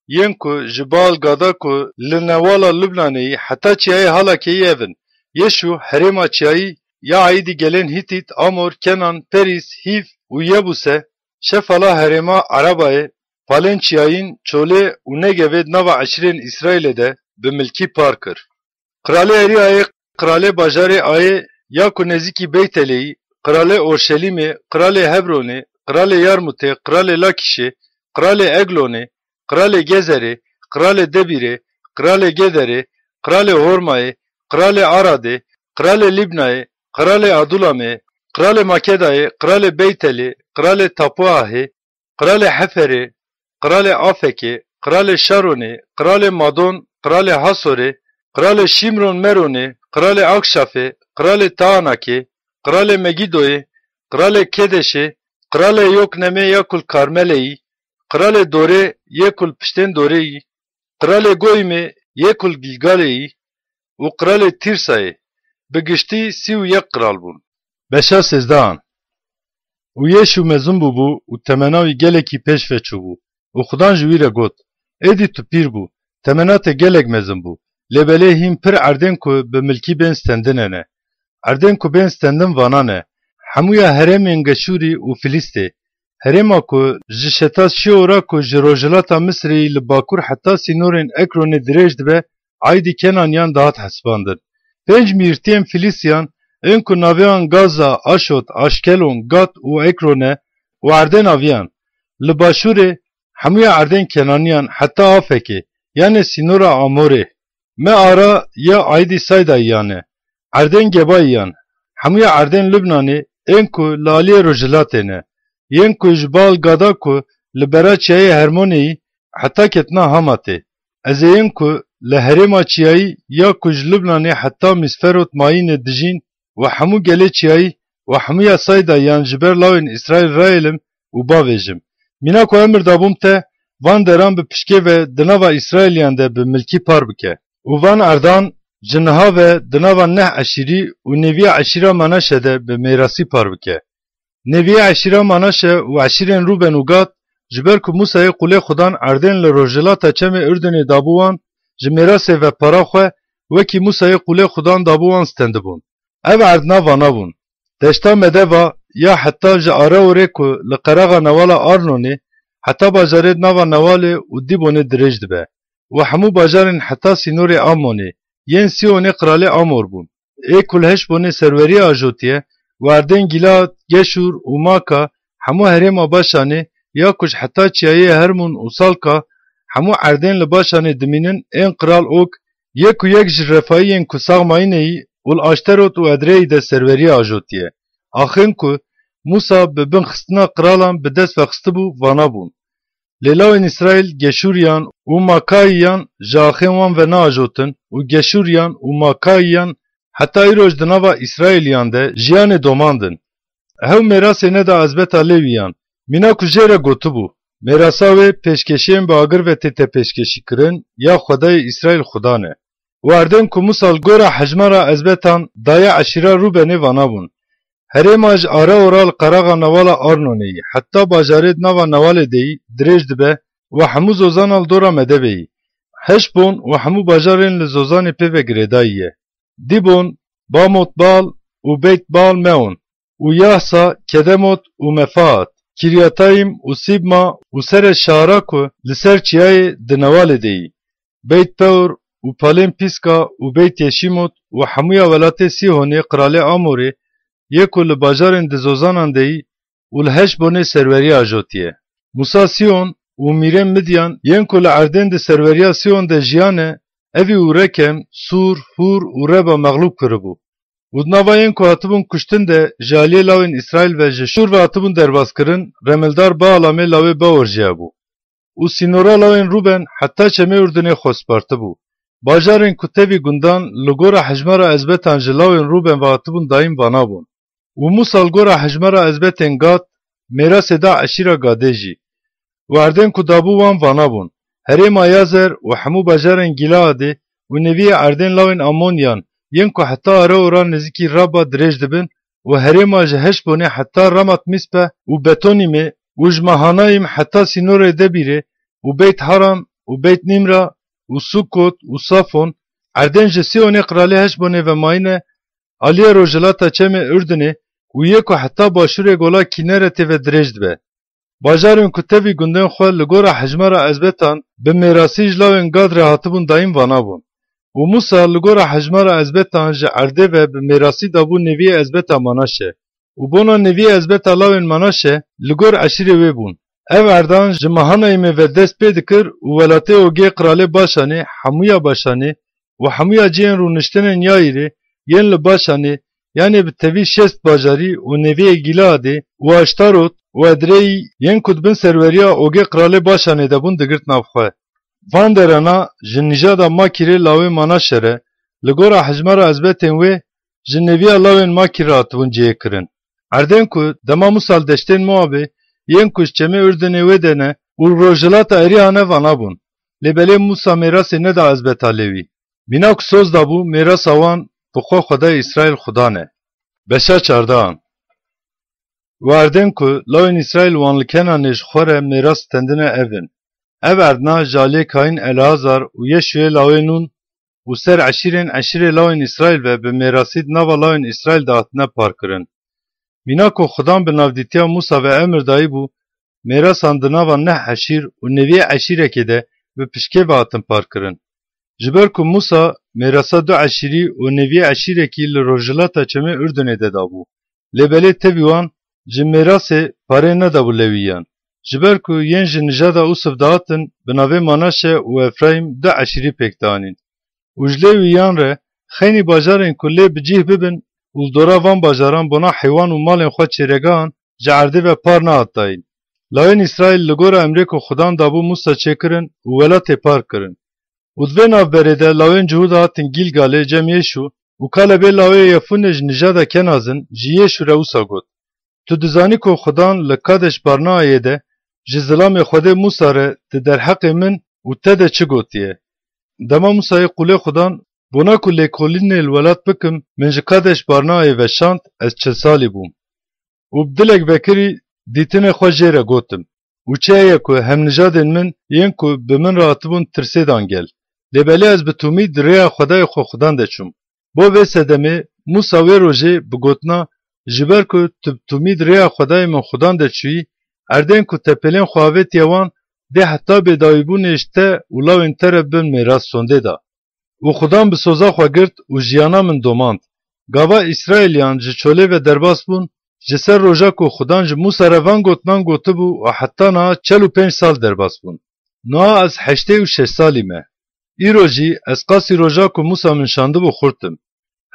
yên ku ji Baal Gada ku li newala Lubnanê yî heta çiyayê Halakê yî ev in: Yeşû, herêma çiyayî ya aîdî gelên Hîtît, Amor, Kenan, Perîz, Hîv û Yebûse, Şefala herêma Arabayê, palên çiyayîn, çolê û Negevê di nava eşîrên Îsraîlê de bi milkî par kir. Qiralê Eriyayê, qiralê bajarê Ayê ya ku nêzîkî Beytelê yî, qiralê Orşelîmê, qiralê Hebronê, qiralê Yarmutê, qiralê Lakîşê, qiralê Eglonê, qiralê Gezerê, qiralê Debîrê, qiralê Gederê, qiralê Hormayê, qiralê Aradê, qiralê Lîbnayê, qiralê Adulamê, qiralê Makedayê, qiralê Beytelê, qiralê Tapuahê, qiralê Heferê, qiralê Afekê, qiralê Şaronê, qiralê Madon, qiralê Hasorê, qiralê Şîmron Meronê, qiralê Akşafê, qiralê Taanakê, qiralê Megîdoyê, qiralê Kedeşê, qiralê Yoknemê ya ku li Karmelê yî, qiralê Dorê yê ku li piştên Dorê yî, qiralê Goyîmê yê ku li Gîlgalê yî û qiralê Tîrsayê, bi giştî sî û yek qiral bûn. Beşa sêzdehan. Û Yeşû mezin bûbû û temena wî gelekî pêş ve çûbû û Xudan ji wî re got: Êdî tu pîr bû, temena te gelek mezin bû, lê belê hîn pir erdên ku bi milkî bên stendine ne. Erdên ku bên stendin vana ne: hemûya herêmên Geçûrî û Filîstê, herêma ku ji Şeta Şîora ku ji rojhilata Misirê yî li bakur heta sînorên Ekronê dirêj dibe, aîdî Kenaniyan dihat hesibandin. Pênc mîrtiyên Fîlîstiyan, ên ku navê wan Gaza, Aşot, Aşkelon, Gat û Ekron e, û erdên aviyan, li başûrê, hemûya erdên Kenaniyan heta Afekê, yanê sînora Amorê. Me ara ya aîdî Saydayiyan e. Erdên Gebayiyan, hemûya erdên Libnanê, ên ku li aliyê rojhilatê ne, yên ku ji Baal Gada ku li bera çiyayê Hermonê yî heta ketina Hamatê. Ez ê yên ku li herêma çiyayî ya ku ji Libnanê heta Mîsferot Mayînê dijîn û hemû gelê çiyayî û hemûya Saydayiyan ji ber lawên Îsraîl rayêlim û bavêjim. Mîna ku emir dabûm te, van deran bi pişkê ve di nava Îsraîliyan de bi milkî par bike. Û van erdan ji niha ve di nava neh eşîrî û nêviya eşîra Menaşe de bi mêrasî par bike. Nêviya eşîra Menaşe û eşîrên Rûben û Gad, ji ber ku Mûsayê qûlê Xudan erdên li rojhilata çemê Urdunê dabû wan, ji mêrasê ve para xwe, wekî Mûsayê qûlê Xudan dabû wan stendibûn. Ev erd nava nabûn. Deşta Medeba ya heta ji Areorê ku li qeraxa newala Arnonê, heta bajarê nava Newalê û Dîbonê dirêj dibe û hemû bajarên heta sînorê Amonê, yên Sîhonê qralê Amor bûn, ê ku li Heşbonê serweriya ajotiye, û erdên Gîlead, Geşûr û Maka, hemû herêma Başanê, ya ku ji heta çiyayê Hermûn û Salka, hemû erdên li Başanê dimînin ên qral Og, yek û yek ji Refayiyên ku sax mayîneyî û li Aşterot û Edreyî de serweriya ajotiye. Axên ku Mûsa bi bin xistina qiralan bi dest ve xistibû, vana bûn. Lê lawên Îsraîl Geşûriyan û Makayiyan ji axên wan ve neajotin û Geşûriyan û Makayiyan heta îroj di nava Îsraîliyan de jiyanê domandin. Hew mêrasê neda ezbeta Lêwiyan, mîna ku jê re gotibû, mêrasa wê pêşkêşiyên bi agir ve tête pêşkêşîkirin ya Xwedayê Îsraîl Xudan e. Û erdên ku Mûsa li gora hejmara ezbetan daye eşîra Rûbenê vana bûn. Herêma ji Areora li qeraxa newala Arnonê yî heta bajarê di nava Newalê de yî dirêj dibe û hemû Zozana li dora Medebê yî. Heşbon û hemû bajarên li Zozanê pê ve girêdayî ye. Dîbon, Bamot Bal û Beyt Bal Meon û Yahsa, Kedemot û Mefaat, Kiryatayim û Sîbma û serê şara ku li ser çiyayê di Newalê de yî. Beyt Peor û palên Pîska û Beyt Yeşîmot û hemûya welatê Sîhonê qralê Amorê yê ku li bajarên di Zozanan de yî û li Heşbonê serweriya ajotiye. Mûsa Sîhon û mîrên Midyan yên ku li erdên di serweriya Sîhon de jiyane, evî û Rekem, Sûr, Hûr û Reba mexlûb kiribû. Û di nava yên ku hatibûn kuştin de ji aliyê lawên Îsraîl ve ji Şûr ve hatibûn derbazkirin, remildar Baalamê lawê Beor jiyabû. Û sînora lawên Rûben heta çemê Urdunê xwe spartibû. Bajarên ku tevî gundan li gora hejmara ezbetan ji lawên Rûben ve hatibûn dayîn vana bûn. Û Mûsa li gora hejmara ezbetên Gad, mêrasê da eşîra Gadê jî. Û erdên ku dabû wan vana bûn. Herêma Yazer û hemû bajarên Gîleadê û nêviyê erdên lawên Amoniyan, yên ku heta Areora nêzîkî Raba dirêj dibin, û herêma ji Heşbonê heta Ramat Mîspe û Betonîmê û ji Mahanayim heta sînorê Debîrê û Beyt Haram û Beyt Nîmra û Sukot û Safon, erdên ji Sîhonê qralê Heşbonê ve mayîne, aliyê rojhilata çemê Urdunê û yê ku heta başûrê gola Kîneretê ve dirêj dibe. Bajarên ku tevî gundên xwe li gora hejmara ezbetan bi mêrasî ji lawên Gad re hatibûn dayîn vana bûn. Û Mûsa li gora hejmara ezbetan ji erdê ve bi mêrasî dabû nêviyê ezbeta Manaşe. Û bona nêviyê ezbeta lawên Manaşe li gor eşîrê wê bûn. Ev erdan ji Mahanayîmê ve dest pê dikir û welatê Ogê qralê Başanê, hemûya Başanê û hemûya cihên rûniştinên Yayîrê yên li Başanê, yanê bi tevî şêst bajarî û nêviyê Gîleadê û Aştarot û Edreyî yên ku di bin serweriya Ogê qralê Başanê de bûn digirt nav xwe. Van derana ji nîjada Makîrê lawê Manaşe re, li gora hejmara ezbetên wê, ji nêviya lawên Makîr re hatibûn cihêkirin. Erdên ku dema Mûsa li deştên Moabê, yên ku ji çemê Urdunê wê de ne û rojhilata Erîha ne vana bûn. Lê belê Mûsa mêrasê neda ezbeta Lêwî. Mîna ku soz dabû, mêrasa wan bi xwe Xwedayê Îsraîl Xudan e. Beşa çardehan. Û erdên ku lawên Îsraîl wan li Kenanê ji xwe re mêras stendine ev in. Ev erdna ji aliyê kayîn Eleazar û Yeşûyê lawê Nûn û ser eşîrên eşîrê lawên Îsraîl ve bi mêrasî di nava lawên Îsraîl de hatine parkirin. Mîna ku Xudan bi navdîtiya Mûsa ve emir dayîbû, mêrasan di nava neh eşîr û nêviyê eşîrekê de bi pişkê ve hatin parkirin. Ji ber ku Mûsa mêrasa du eşîrî û nêviyê eşîrekî li rojhilata Çemê Urdunê de dabû. Lê belê tevî wan ji mêrasê parê nedabû Lewîyan. Ji ber ku yên ji nijada Ûsiv dihatin, bi navê Manaşe û Efrayîm du eşîrî pêk dianîn. Û ji Lewîyan re xeynî bajarên ku lê bi cih bibin û li dora van bajaran bona heywan û malên xwe çêregehan ji erdê ve par nehat dayîn. Lawên Îsraîl li gora emrê ku Xudan dabû Mûsa çêkirin û welatê par kirin. Û di vê navberê de lawên Cihûda hatin Gîlgalê cem Yêşû û Kalebê lawê Yefûnê ji nijada Kenazin ji Yêşû re wisa got: Tu dizanî ku Xudan li Kadeş Barneayê de ji zilamê Xwedê Mûsa re di derheqê min û te de çi gotiye? Dema Mûsayê qûlê Xudan, bona ku lêkolînê li welat bikim, min ji Kadeş Barneayê veşand, ez çil salî bûm. Û bi dilek vekirî dîtinê xwe jê re gotim. Û çi heye ku hemnijadên min yên ku bi min re hatibûn tirsê dan gel. Lê belê ez bi tûmî di rêya Xwedayê xwe Xudan de çûm. Bo vê sedemê Mûsa wê rojê bi gotina, ji ber ku tu bi tûmî di rêya Xwedayê min Xudan de çûyî, erdên ku te pêlên xwe avêtiye wan, dê heta bêdawîbûnê ji te û lawên te re bin mêras sondê da. Û Xudan bi soza xwe girt û jiyana min domand. Gava Îsraîliyan ji çolê ve derbas bûn, ji ser roja ku Xudan ji Mûsa re van gotinan gotibû û heta niha çel û pênc sal derbas bûn. Niha ez heştê û şeş salî me. Îro jî ez qasî roja ku Mûsa min şandibû xurt im.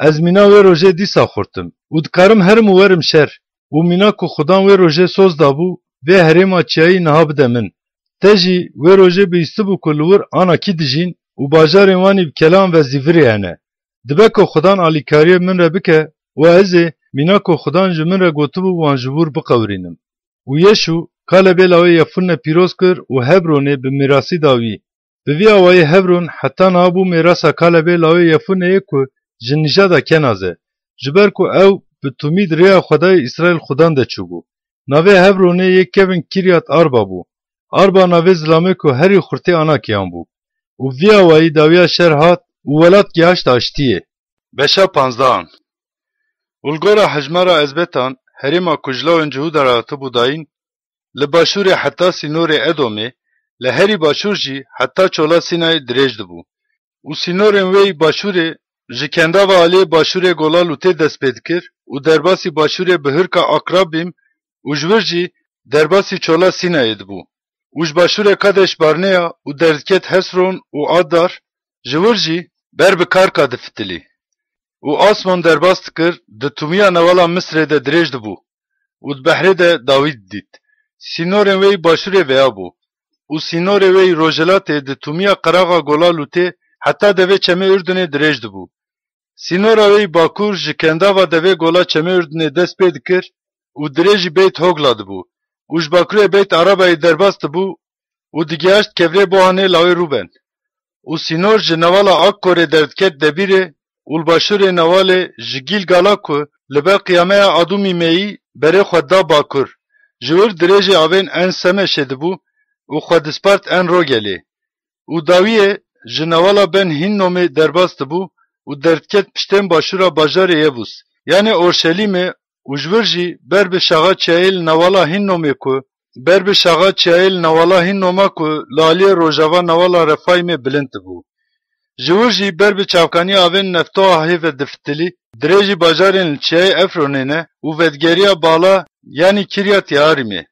Ez mîna wê rojê dîsa xurt im û dikarim herim û werim şer. Û mîna ku Xudan wê rojê soz dabû, vê herêma çiyayî niha bide min. Te jî wê rojê bihîstibû ku li wir Anakî dijîn û bajarên wan î bi kelan ve zîvirê hene. Dibe ku Xudan alîkariyê min re bike û ez ê mîna ku Xudan ji min re gotibû wan ji wir biqewirînim. Û Yeşû Kalebê lawê Yefunne pîroz kir û Hebronê bi mîrasî da wî. Bi vî awayî Hebron heta niha bû mêrasa Kalebê lawê Yefunneyê ku ji nijada Kenaz e, ji ber ku ew bi tûmî di rêya Xwedayê Îsraîl Xudan de çûbû. Navê Hebronê yê kevin Kiryat Arba bû. Arba navê zilamê ku herî xurtê Anakiyan bû. Û vî awayî dawiya şer hat û welat gihaşt aştiyê. Beşa panzdahan. Û li gora hejmara ezbetan, herêma ku ji lawên Cihûda re hatibû dayîn, li başûrê heta sînorê Edomê, li herî başûr jî heta çola Sînayê dirêj dibû. Û sînorên wê yî başûrê ji kendava aliyê başûrê gola Lûtê dest pê dikir û derbasî başûrê bi hirka Akrabîm û ji wir jî derbasî çola Sînayê dibû. Û ji başûrê Kadeş Barneya û derdiket Hesron û Adar, ji wir jî ber bi Karka difitilî. Û asmon derbas dikir, di tûmiya newala Misrê de dirêj dibû û di behrê de dawî didît. Sînorên wê yî başûrê veya bû û sînorê wê yî rojhilatê di tûmiya qeraxa gola Lûtê heta devê çemê Urdunê dirêj dibû. Sînora wê yî bakur ji kendava devê gola çemê Urdunê dest pê dikir û dirêjî Beyt Hogla dibû û ji bakurê Beyt Arabayê derbas dibû û digihaşt kevirê Bohanê lawê Rûben. Û sînor ji newala Akkorê derdiket Debîrê û li başûrê newalê ji Gîlgala ku li ber qiyameya Adûmîmeyî berê xwe da bakur, ji wir dirêjê avên En Semeşê dibû û xwe dispart En Rogelê. Û dawiyê ji newala Ben Hînnomê derbas dibû û derdiket piştên başûra bajarê Yebûs, yanê Orşelîmê, û ji wir jî ber bi şaxa çiyayê li newala Hînnomê ku ber bi şaxa çiyayê li newala Hînnoma ku li aliyê rojava newala Refayîmê bilind dibû. Ji wir jî ber bi çavkaniya avên Neftoahê ve difitilî, dirêjî bajarên li çiyayê Efronê ne û vedigeriya Bala, yanî Kiryat Yearîmê.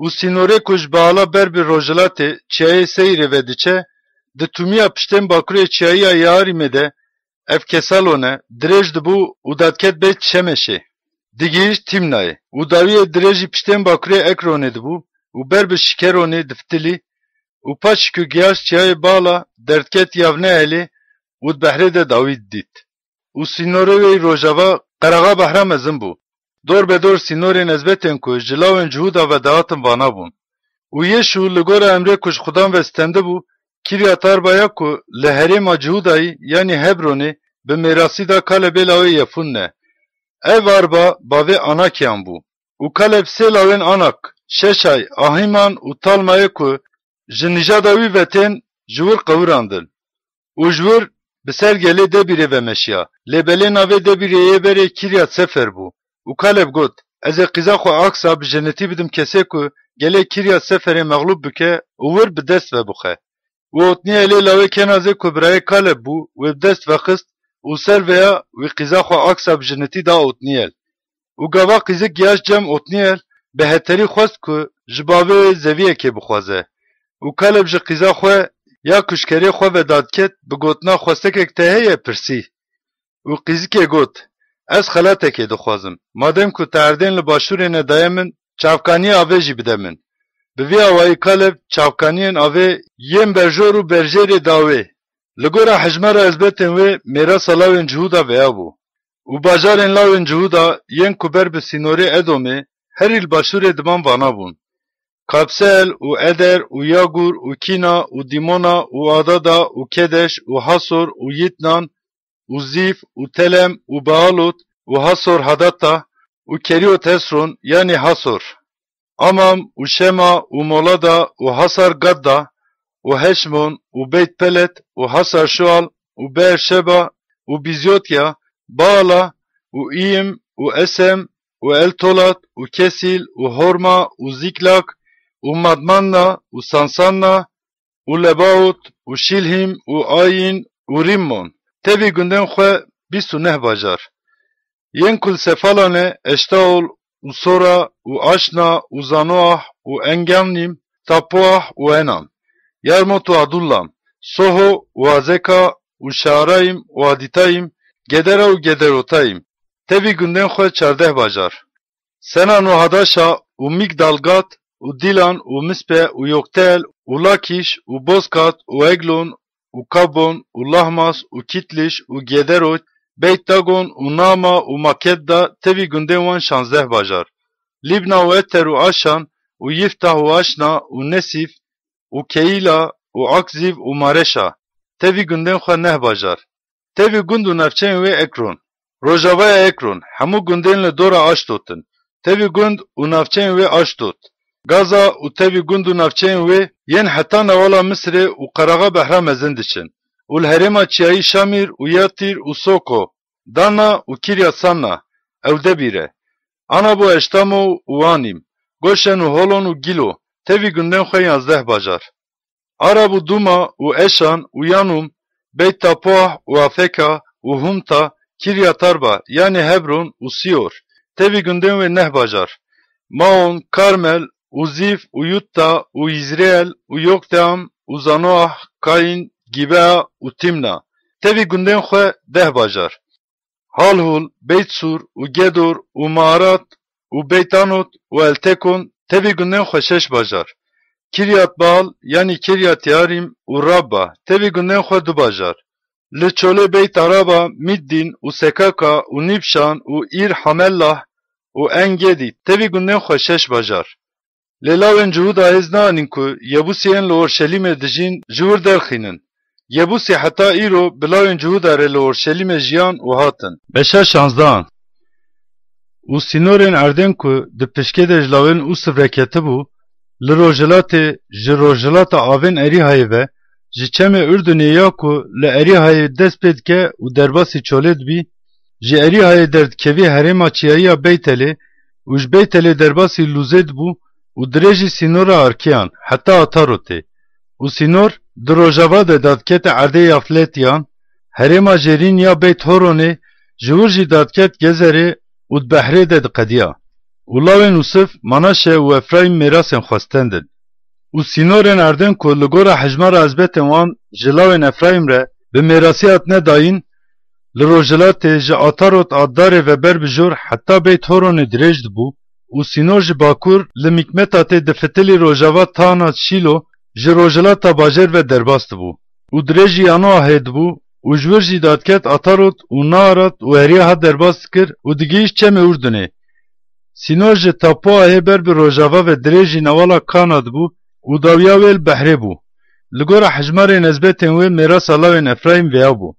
Û sînorê ku ji Baala ber bi rojhilatê çiyayê Seyîrê ve diçe, di tûmiya piştên bakurê çiyayiya Yearîmê de, ev Kesalon e, dirêj dibû û dadiket Beyt Şemeşê. Digihîşt Tîmnayê û dawiyê dirêjî piştên bakurê Ekronê dibû û ber bi Şikeronê difitilî û paşî ku gihaşt çiyayê Bala, derdiket Yavneelê û di behrê de dawî didît. Û sînorê wê yî rojava qeraxa behra mezin bû. Dor be dor sînorên ezbetên ku ji lawên Cihûda ve dihatin vana bûn. Û Yeşû li gora emrê ku ji Xudan ve stendibû, Kiryat Arbaya ku li herêma Cihûdayî, yanî Hebronê, bi mêrasî da Kalebê lawê Yefunne. Ev Arba bavê Anakiyan bû. Û Kaleb sê lawên Anak, Şeşay, Ahîman û Talmayê ku ji nijada wî ve tên, ji wir qewirandin. Û ji wir bi ser gelê Debîrê ve meşiya. Lê belê navê Debîrê yê berê Kiryat Sefer bû. Û Kaleb got, Ez ê qîza xwe Aksa bi jenetî bidim kesê ku gelê Kiryat Seferê mexlûb bike û wir bi dest ve bixe. Û Otnîelê lawê Kenazê ku birayê Kaleb bû, wê bi dest vexist û ser vêya wî qîza xwe Aksa bi jinitî da Otnîel. Û gava qîzik giyaş cem Otnîel, bi heterî xwest ku ji bavê wê zeviyekê bixwaze. Û Kaleb ji qîza xwe ya ku ji kerê xwe ve dadiket, bi gotina xwestekek te heye pirsî. Û qîzikê got, Ez xelatekê dixwazim. Madem ku te erdên li başûrê nedaye min, çavkaniyê avê jî bide min. Bi vî awayî Kaleb çavkaniyên avê yên berjor û berjêrê da wê. Li gora hejmara ezbetên wê mêrasa lawên Cihûda veya bû. Û bajarên lawên Cihûda yên ku ber bi sînorê Edomê, herî li başûrê diman vana bûn. Kabsel û Eder û Yagûr û Kîna û Dîmona û Adada û Kedeş û Hasor û Yitnan û Zîf û Telem û Baalot û Hasor Hadata û Keriyot Hesron, yanî Hasor, Amam û Şema û Molada û Hasar Gadda û Heşmon û Beyt Pelet û Hasar Şual û Beer Şeba û Bizyotya, Baala û Îyim û Esem û Eltolat û Kesîl û Horma û Zîklak û Madmanna û Sansanna û Lebaot û Şîlhîm û Ayîn û Rîmmon, tevî gundên xwe bîst û neh bajar. Yên ku li Sefalan e, Eştaol û Sora û Aşna û Zanoah û Enganîm, Tapoah û Enan, Yarmot û Adullam, Soho û Azeka û Şaarayîm û Adîtayîm, Gedera û Gederotayîm, tevî gundên xwe çardeh bajar. Senan û Hadaşa û Mîgdalgat û Dîlan û Mispe û Yoktel û Lakîş û Bozkat û Eglon û Kabon û Lahmas û Kîtliş û Gederot, Beyt Dagon û Nama û Makedda, tevî gundên wan şazdeh bajar. Lîbna û Eter û Aşan û Yiftah û Aşna û Nesîf û Keyîla û Akzîv û Mareşa, tevî gundên xwe neh bajar. Tevî gund û navçeyên wê Ekron. Rojavaya Ekron, hemû gundên li dora Aşdot in. Tevî gund û navçeyên wê Aşdot, Gaza û tevî gund û navçeyên wê yên heta newala Misirê û qeraxa Behra Mezin diçin û li herêma çiyayî Şamîr û Yatîr û Soko, Dana û Kiryat Sanna, Ewdebîre, Anab û Eştamo û Anîm, Goşen û Holon û Gîlo, tevî gundên xwe yazdeh bajar. Arab û Dûma û Eşan û Yanûm, Beyt Tapoah û Afeka û Humta, Kiryat Arba, yanî Hebron û Sîyor, tevî gundên wê neh bajar. Maon, Karmel û Zîf û Yutta û Yîzreel û Yokteam û Zanoah, Kayîn, Gîbea û Tîmna, tevî gundên xwe deh bajar. Halhul, Beyt Sûr û Gedor û Maarat û Beyt Anot û Eltekon, tevî gundên xwe şeş bajar. Kiryat Baal, yanî Kiryat Yarîm û Rabba, tevî gundên xwe du bajar. Li çolê Beyt Araba, Middîn û Sekaka û Nîbşan û Îr Hamellah û En-Gedî, tevî gundên xwe şeş bajar. Lê lawên Cihûda hêz naanîn ku Yebûsiyên li Orşelîmê dijîn ji wir derxînin. Yebûsî heta îro bi lawên Cihûda re li Orşelîmê jiyan û hatin. Beşa şanzdehan. Û sînorên erdên ku di pişkê de ji lawên Ûsiv re ketibû, li rojhilatê, ji rojhilata avên Erîhayê ve, ji çemê Urdunê ya ku li Erîhayê dest pê dike û derbasî çolê dibî, ji Erîhayê derdikevî herêma çiyayî ya Beytelê û ji Beytelê derbasî Lûzê dibû û dirêjî sînora Arkiyan heta Atarotê. Û sînor di rojava de dadikete erdê Yafletiyan, herêma jêrîn ya Beyt Horonê, ji wir jî dadiket Gezerê û di behrê de diqediya. Û lawên Ûsiv, Manaşe û Efraîm mêrasên xwe stendin. Û sînorên erdên ku li gora hejmara ezbetên wan ji lawên Efraîm re bi mêrasî hatine dayîn, li rojhilatê ji Atarot Addarê ve ber bi jor heta Beyt Horonê dirêj dibû û sînor ji bakur li Mîkmetatê difitilî rojava Taanat Şîlo ji rojhilata bajêr ve derbas dibû û dirêjî Yanoahê dibû û ji wir jî dadiket Atarot û Naarat û Erîaha derbas dikir û digihîşt çemê Urdunê. Sînor ji Tapoahê ber bi rojava ve dirêjî newala Kana dibû û dawiya wê li behrê bû. Li gora hejmarên ezbetên wê mêrasa lawên Efraîm vêya bû.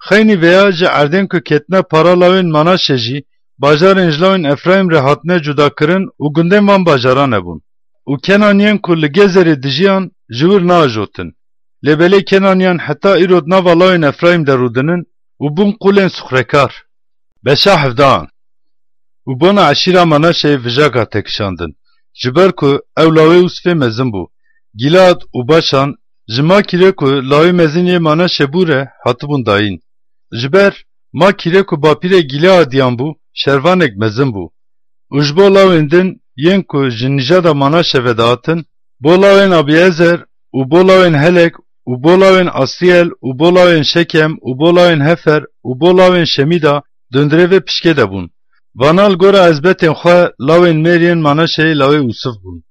Xeynî vêya ji erdên ku ketine para lawên Manaşe jî, bajarên ji lawên Efraîm re hatine cudakirin û gundên van bajaran hebûn. Û Kenaniyên ku li Gezerê dijiyan ji wir naajotin. Lê belê Kenaniyan heta îro di nava lawên Efraîm de rûdinin û bûn qûlên suxrekar. Beşa hevdehan. Û bona eşîra Manaşeyê vijak hate kişandin, ji ber ku ew lawê Ûsifê mezin bû. Gîlad û Başan, ji Makîrê ku lawê mezin yê Manaşe bû re hatibûn dayîn. Ji ber Makîrê ku bapîrê Gîleadiyan bû, şervanek mezin bû. Û ji bo lawên din yên ku ji nîjada Manaşe ve dihatin, bo lawên Abîezer û bo lawên Helek û bo lawên Asrîel û bo lawên Şekem û bo lawên Hefer û bo lawên Şemîda dundirê vê pişkê de bûn. Vana li gora ezbetên xwe lawên mêr yên Manaşeyê lawê Ûsif bûn.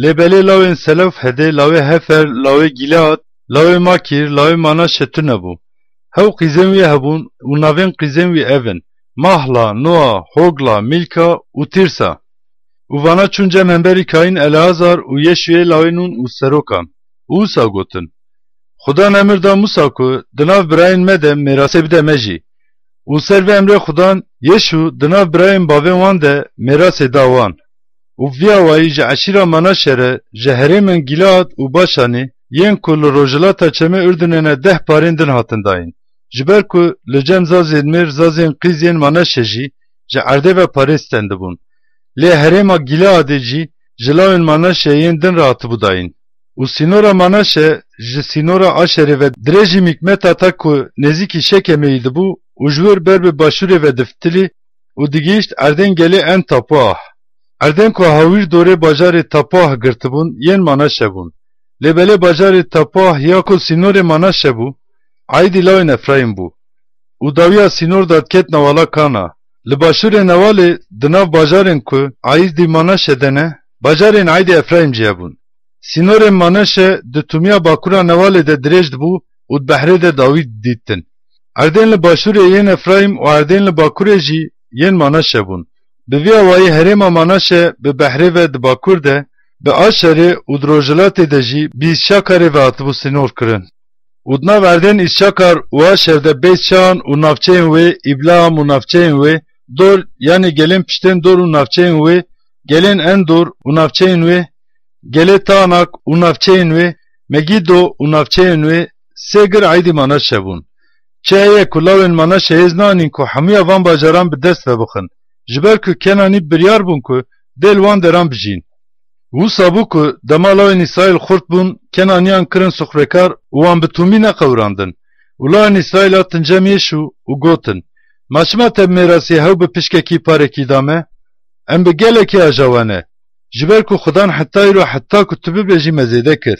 Lê belê lawên Selofhedê, lawê Hefer, lawê Gîlead, lawê Makîr, lawê Manaşe tune bû. Hew qîzên wî hebûn û navên qîzên wî ev in: Mahla, Noa, Hogla, Mîlka û Tîrsa. Û vana çûn cem hemberî kayîn Eleazar û Yeşûyê lawê Nûn û serokan. Û wisa gotin: Xudan emir da Mûsa ku di nav birayên me de mêrasê bide me jî. Û ser vê emrê Xudan Yeşû di nav birayên bavên wan de mêrasê da wan. Û bi vî awayî ji eşîra Manaşe re, ji herêmên Gîlead û Başanê, yên ku li rojhilata çemê Urdunê ne deh parên din hatin dayîn. Ji ber ku li cem zazên mêr zazên qîz yên Manaşe jî ji erdê ve parê stendibûn. Lê herêma Gîleadê jî ji lawên Manaşe yên din re hatibû dayîn. Û sînora Manaşe ji sînora Aşerê ve dirêjî Mîkmeta ta ku nêzîkî Şekemê yî dibû û ji wir ber bi başûrê ve difitilî û digihîşt erdên gelê En Tapuah. Erdên ku hawîr dorê bajarê Tapuah girtibûn, yên Manaşe bûn. Lê belê bajarê Tapuah ya ku sînorê Manaşe bû, aîdî lawên Efraîm bû. Û dawiya sînor de diket newala Kana. Li başûrê newalê di nav bajarên ku aîdî Manaşe de ne, bajarên aîdî Efraîm jî hebûn. Sînorên Manaşe di tûmiya bakura newalê de dirêj dibû û di behrê de dawî didîtin. Erdên li başûrê yên Efraîm û erdên li bakurê jî yên Manaşe bûn. Bi vî awayî herêma Manaşe bi behrê ve di bakur de, bi Aşerê û di rojhilatê de jî bi Îsşakarê ve hatibû sînor kirin. Û di nav erdên Îsşakar û Aşer de Beytşan û navçeyên wê, Îblam û navçeyên wê, Dor, yanî gelên piştên Dor û navçeyên wê, gelên Endor û navçeyên wê, gelê Tanak û navçeyên wê, Megîdo û navçeyên wê, sê gir aîdî Manaşe bûn. Çi heye ku lawên Manaşe hêz nanîn ku hemûya van bajaran bi dest ve bixin, ji ber ku Kenanî biryar bûn ku dê li wan deran bijîn. Wisa bû ku dema lawên Îsraîl xurt bûn, Kenaniyan kirin sixrekar û wan bi tûmî neqewirandin. Û lawên Îsraîl hatin cem Yeşû û gotin: Ma çima te bi mêrasî hew bi pişkekî parekî da me? Em bi gelekî aja we ne. Ji ber ku Xudan heta îro heta ku tu bibêjî me zêde kir.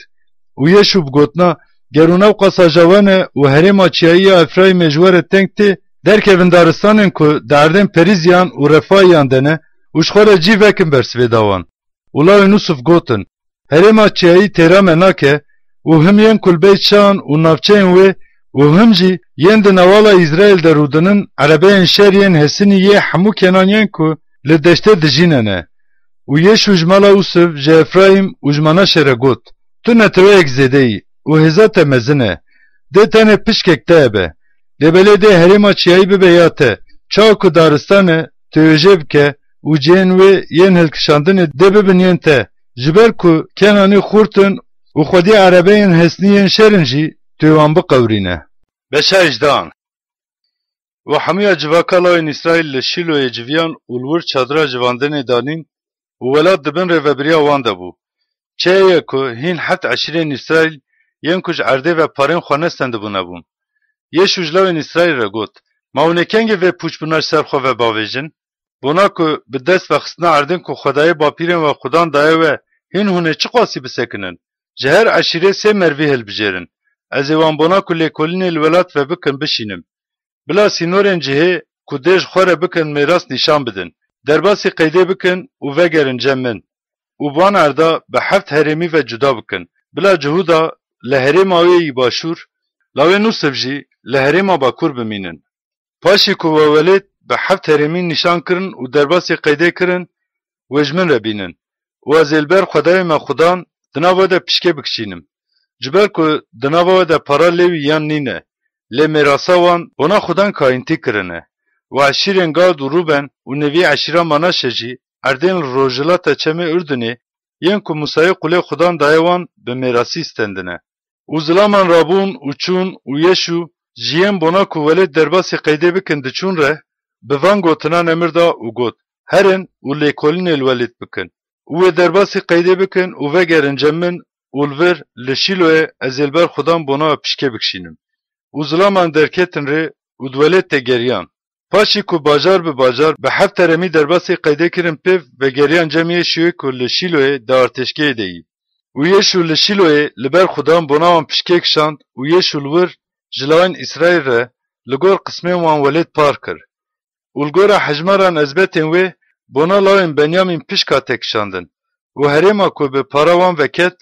Û Yeşû bi gotina: Ger hûn ew qas aja we ne û herêma çiyayî ya Efraîmê ji we re teng tê, derkevin daristanên ku di erdên Perîziyan û Refayiyan de ne û ji xwe re cî vekin bersivê da wan. Û lawên Ûsif gotin: Herêma çiyayî têra me nake û him yên ku li Beytşan û navçeyên wê û him jî yên di newala Îsraîl de rûdinin erebeyên şer yên Hesinî yê hemû Kenaniyên ku li deştê dijîne ne. Û Yeşû ji mala Ûsif, ji Efraîm û ji Manaşe re got: Tu neteweyek zêde yî û hêza te mezin e. Dê tenê pişkek te hebe. Lê belê dê herêma çiyayî bibe ya te. Çawa ku daristan e, tu wê jê bike û cihên wê yên hilkişandinê dê bibin yên te. Ji ber ku Kenanî xurt in û xwedî erebeyên Hesnî yên şer in jî tu wê wan biqewirîne. Beşa hejdehan. Û hemûya civaka lawên Îsraîl li Şîloyê civiyan û li wir çadira civandinê danîn û welat di bin rêvebiriya wan de bû. Çi heye ku hîn heft eşîrên Îsraîl yên ku ji erdê ve parên xwe nestendibûne bûn. Yeşû ji lawên Îsraîl re got: Ma hûn ê kengê vê pûçbûna ji ser xwe ve bavêjin? Bona ku bi dest vexistina erdên ku Xwedayê bapîrên we Xudan daye we, hîn hûn ê çiqasî bisekinin? Ji her eşîrê sê mervî hilbijêrin. Ez ê wan bona ku lêkolînê li welat ve bikin bişînim. Bila sînorên cihê ku dê ji xwe re bikin mêras nîşan bidin. Derbasî qeydê bikin û vegerin cem min. Û bi wan erda bi heft herêmî ve cuda bikin. Bila Cihûda li herêma wê yî başûr, lawên Ûsif jî li herêma bakur bimînin. Paşî ku we welêt bi heft herêmî nîşan kirin û derbasî qeydê kirin, wê ji min re bînin. Û ez ê li ber Xwedayê me Xudan di nav we de pişkê bikişînim. Ji ber ku di nava we de para Lewîyan nîne, lê mêrasa wan bona Xudan kayîntî kirine. Û eşîrên Gad û Rûben û nêvî eşîra Manaşe jî erdên li rojhilata çemê Urdunê yên ku Musayê qulê Xudan daye wan bi mêrasî stendine. Û zilaman rabûn û çûn û Yeşû ji yên bona ku welêt derbasî qeydê bikin diçûn re, bi van gotinan emir da û got: Herin û lêkolînê li welêt bikin. Û wê derbasî qeydê bikin û vegerin cem min û li vir li Şîloyê ez ê li ber Xudan bona we pişkê bikişînim. Û zilaman derketin rê û di welêt de geriyan. Paşî ku bajar bi bajar bi heft teremî derbasî qeydê kirin pêv vegeriyan cem Yêşûyê ku li Şîloyê di artêşgehê de yî. Û Yêşû li Şîloyê li ber Xudan bona wan pişkê kişand û Yêşû li wir ji lawên Îsraîl re li gor qismên wan welêt par kir. Û li gora hejmaran ezbetên wê bona lawên Benyamîn pişka tê kişandin. Û herêma ku bi para wan veket,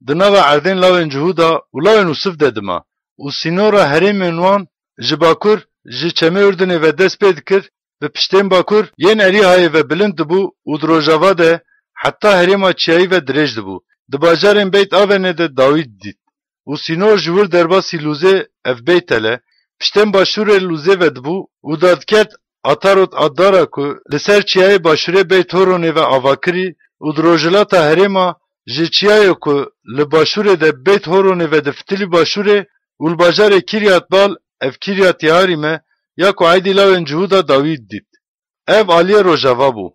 di nava erdên lawên Cihûda û lawên Ûsif de dima. Û sînora herêmên wan ji bakur, ji çemê Urdunê ve dest pê dikir, bi piştên bakur yên Erîhayê ve bilind dibû û di rojava de heta herêma çiyayî ve dirêj dibû. Di bajarên Beyt Avenê de dawî didît. Û sînor ji wir derbasî Lûzê, ev Beytel e, piştên başûrê Lûzê vedibû û dadikert Atarot Addara ku li ser çiyayê başûrê Beyt Horonê ve ava kirî û di rojhilata herêma ji çiyayê ku li başûrê de Beyt Horonê ve difitilî başûrê û li bajarê Kiryat Bal, ev Kiryat Yearîm e, ya ku eydî lawên Cihûda dawî didît. Ev aliyê rojava bû.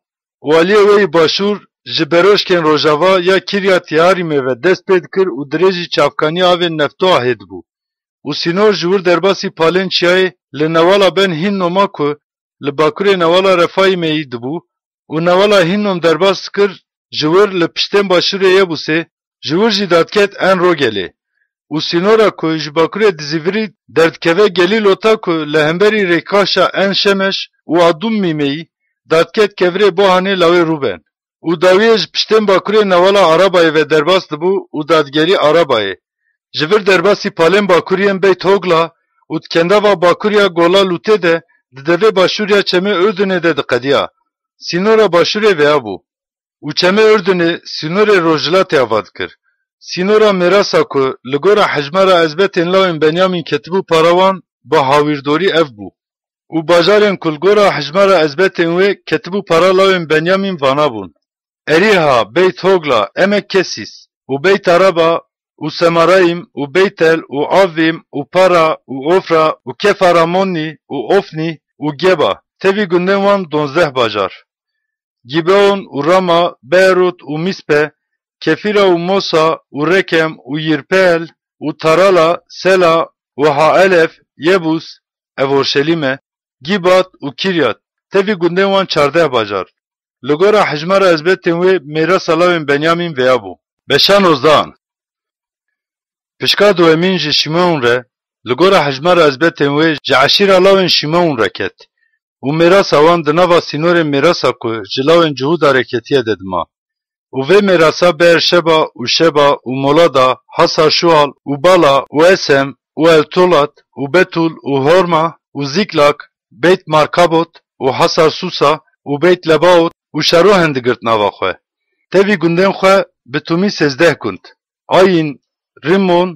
Û aliyê wê yî başûr ji beroşkên rojava ya Kiryat Yearîmê ve dest pê dikir û dirêjî çavkaniya avên Neftoahê dibû. Û sînor ji wir derbasî palên çiyayê li newala Ben Hînnoma ku li bakurê newala Refayîmê yî dibû û newala Hînnom derbas dikir, ji wir li piştên başûrê Yebûsê, ji wir jî dadiket En Rogelê. Û sînora ku ji bakurê dizîvirî derdikeve Gelîlota ku li hemberî rêkaşa En Şemeş û Adûmmîmê yî, dadiket kevirê Bohanê lawê Rûben. Û dawiyê ji piştên bakurê newala Arabayê ve derbas dibû û dadigerî Arabayê. Ji vir derbasî palên bakur yên Beyt Hogla û di kendava bakur ya Gola Lûtê de di devê başûr ya çemê Urdunê de diqediya. Sînora başûrê veya bû. Û çemê Urdunê sînorê rojhilatê ava dikir. Sînora mêrasa ku li gora hejmara ezbetên lawên Benyamîn ketibû para wan bi hawîrdorî ev bû. Û bajarên ku li gora hejmara ezbetên wê ketibû para lawên Benyamîn vana bûn: Erîha, Beyt Hogla, Emek Kesîs, û Beyt Araba, û Semarayîm, û Beytel, û Avvîm, û Para, û Ofra, û Kefara Monnî, û Ofnî, û Geba, tevî gundên wan donzdeh bajar. Gîbeon û Rama, Beerot û Mîspe, Kefîra û Mosa û Rekem û Yîrpeel û Tarala, Sela û Haelef, Yebûs, ev Orşelîm e, Gîbat û Kîryat, tevî gundên wan çardeh bajar. Li gora hejmara ezbetên wê mêrasa lawên Benyamîn veya bû. Beşa nozdehan. Pişka duwemîn ji Şimeon re, li gora hejmara ezbetên wê ji eşîra lawên Şimeon re ket û mêrasa wan di nava sînorên mêrasa ku ji lawên Cihûda re ketiye de dima. Û vê mêrasa Beerşeba û Şeba û Molada, Hasar Şual û Bala û Esem û Eltolat û Betûl û Horma û Zîklak, Beyt Markabot û Hasar Sûsa û Beyt Lebaot û Şarohen digirt nava xwe. Tevî gundên xwe bi tûmî sêzdeh gund: Ayîn, Rîmon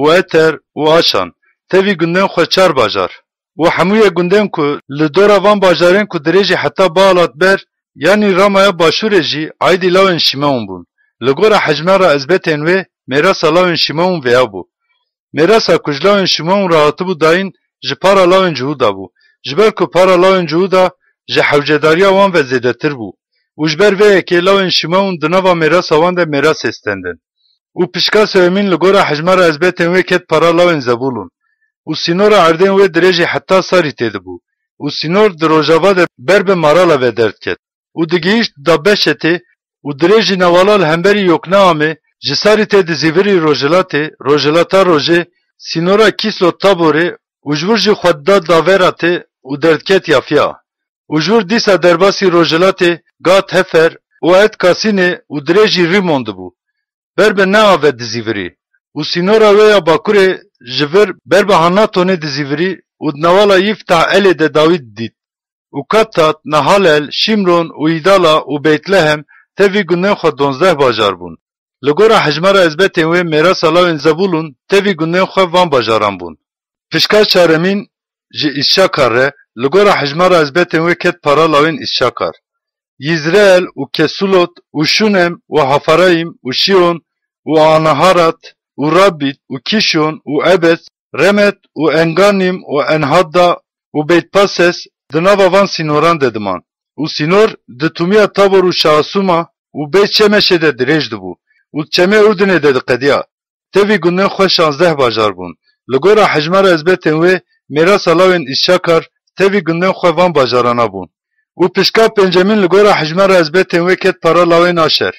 û Eter û Aşan, tevî gundên xwe çar bajar. Û hemûyê gundên ku li dora van bajarên ku dirêjî heta Baalat ber, yanî Ramaya başûrê jî aîdî lawên Şimeon bûn. Li gora hejmara ezbetên wê, mêrasa lawên Şimeon veya bû. Mêrasa ku ji lawên Şimeon re hatibû dayîn, ji para lawên Cihûda bû. Ji ber ku para lawên Cihûda ji hewcedariya wan ve zêdetir bû û ji ber vê yekê lawên Şimeon di nava mêrasa wan de mêrasê stendin. Û pişka sêwemîn li gora hejmara ezbetên wê ket para lawên Zebûlûn. Û sînora erdên wê dirêjî heta Sarîtê dibû. Û sînor di rojava de ber bi Marala ve derdiket. Û digihîşt Dabbeşetê û dirêjî newala li hemberî Yokneamê, ji Sarîtê dizîvirî rojhilatê, rojhilata rojê, sînora Kîslot Taborê û ji wir jî xwe dida Daveratê û derdiket Yafya. Û ji wir dîsa derbasî rojhilatê Gat Hefer û Et Kasînê û dirêjî Rîmon dibû. Ber bi Nea ve dizîvirî û sînora wê ya bakurê ji vir ber bi Hanatonê dizîvirî û di newala Yîftah Elê de dawî didît. Û Kattat, Nahalel, Şîmron û Îdala û Beytlehem tevî gundên xwe donzdeh bajar bûn. Li gora hejmara ezbetên wê mêrasa lawên Zebûlûn tevî gundên xwe van bajaran bûn. Pişka çaremîn ji Îsşakar re, li gora hejmara ezbetên wê ket para lawên Îsşakar: Yîzreel û Kesulot û Şûnem û Hafarayîm û Şîyon û Anaharat û Rabbît û Kîşyon û Ebez, Remet û Enganîm û Enhadda û Beytpases di nava van sînoran de diman. Û sînor di tûmiya Tabor û Şaasûma û Beyt Şemeşê de dirêj dibû. û di çemê Urdunê de diqediya. Tevî gundên xwe şazdeh bajar bûn. Li gora hejmara ezbetên wê, mêrasa lawên Îsakar tevî gundên xwe van bajarana bûn. Û pişka pêncemîn li gora hejmara ezbetên wê ket para lawên Aşer.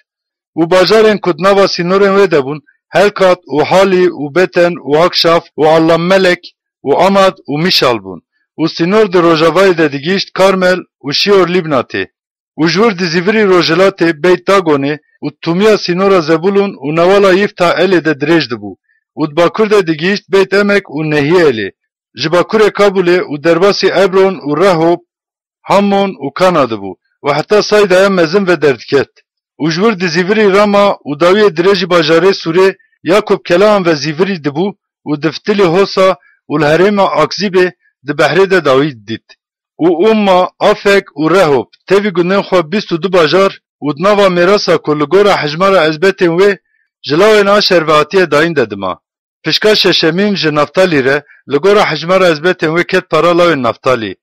Û bajarên ku di nava sînorên wê de bûn, Helkat û Halî û Beten û Akşaf û Allamelek û Amad û Mîşal bûn. Û sînor di rojavayê de digihîşt Karmel û Şîyor Lîbnatê. Û ji wir di zîvirî rojhilatê Beyt Dagonê û tûmiya sînora Zebûlûn û newala Yifta Elê de dirêj dibû û di bakur de digihîşt Beyt Emek û Nehî Elê, ji bakurê Kabûlê û derbasî Ebron û Rehob, Hammon û Kana dibû û heta Saydaya mezin ve derdiket. Û ji wir di zîvirî Rama û dawiyê dirêjî bajarê Sûrê ya ku bi kelan ve zîvirî dibû û di fitilî Hosa û li herêma Akzîbê di behrê de dawî didît. Û Umma, Afek û Rehob, tevî gundên xwe bîst û du bajar û di nava mêrasa ku li gora hejmara ezbetên wê ji lawên Aşer ve hatiye dayîn de dima. Pişka şeşemîn ji Naftalî re, li gora hejmara ezbetên wê ket para lawên Naftalî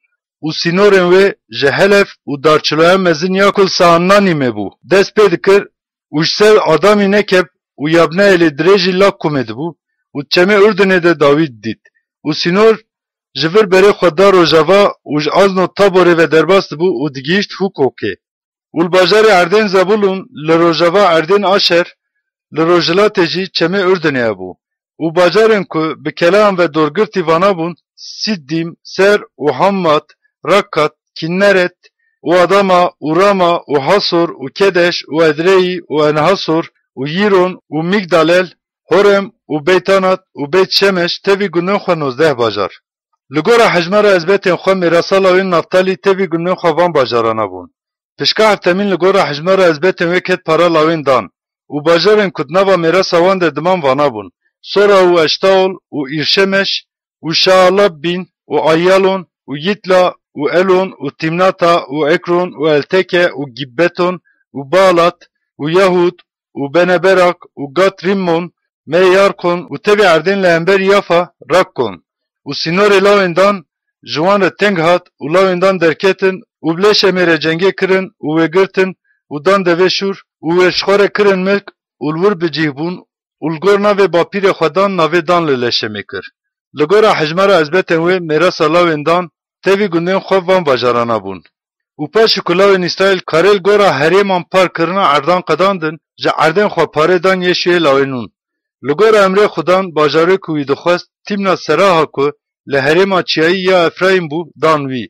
û sînorên wê ji Helef û darçiloya mezin ya ku li Saannanîmê bû, dest pê dikir û ji ser Adamî Nekeb û Yabneyelê dirêjî Lakkumê dibû û di çemê Urdunê de dawî didît. Û sînor ji vir berê xwe da rojava û ji Azno Taborê ve derbas dibû û digihîşt Hukokê. Û li bajarê erdên Zebûlûn, li rojava erdên Aşer, li rojhilatê jî çemê Urdunê hebû. Û bajarên ku bi kelan ve dorgirtî vana bûn, Sîddîm, Ser û Hammat, Rakkat, Kinneret û Adama û Rama û Hasor û Kedeş û Edreyî û Enhasor û Yîron û Mîgdalel, Horem û Beytanat û Beyt Şemeş tevî gundên xwe nozdeh bajar. Li gora hejmara ezbetên xwe mêrasa lawên Naftalî tevî gundên xwe van bajarana bûn. Pişka heftemîn li gora hejmara ezbetên wê ket para lawên Dan û bajarên ku di nava mêrasa wan de diman vana bûn, Sora û Eştaol û Îrşemeş û Şaalabbîn û Ayalon û Yîtla û Elon û Tîmnata û Ekron û Elteke û Gîbbeton û Baalat û Yahûd û Beneberak û Gat Rîmmon, Meyarkon û tevî erdên li hemberî Yafa, Rakkon. Û sînorê lawên Dan ji wan re teng hat û lawên Dan derketin û bi Leşemê re cengê kirin û wê girtin û dan devê Şûr û wê ji xwe re kirin milk û li wir bi cih bûn û li gor navê bapîrê xwe Dan navê Dan li Leşemê kir. Li gora hejmara ezbetên wê mêrasa lawên Dan tevî gundên xwe van bajarana bûn. Û paşî ku lawên Îsraîl karê li gora herêman parkirina erdan qedandin, ji erdên xwe parê dan Yeşûyê lawê Nûn. Li gora emrê Xudan bajarê ku wî dixwest Tîmna Seraha ku li herêma çiyayî ya Efrayîm bû, dan wî.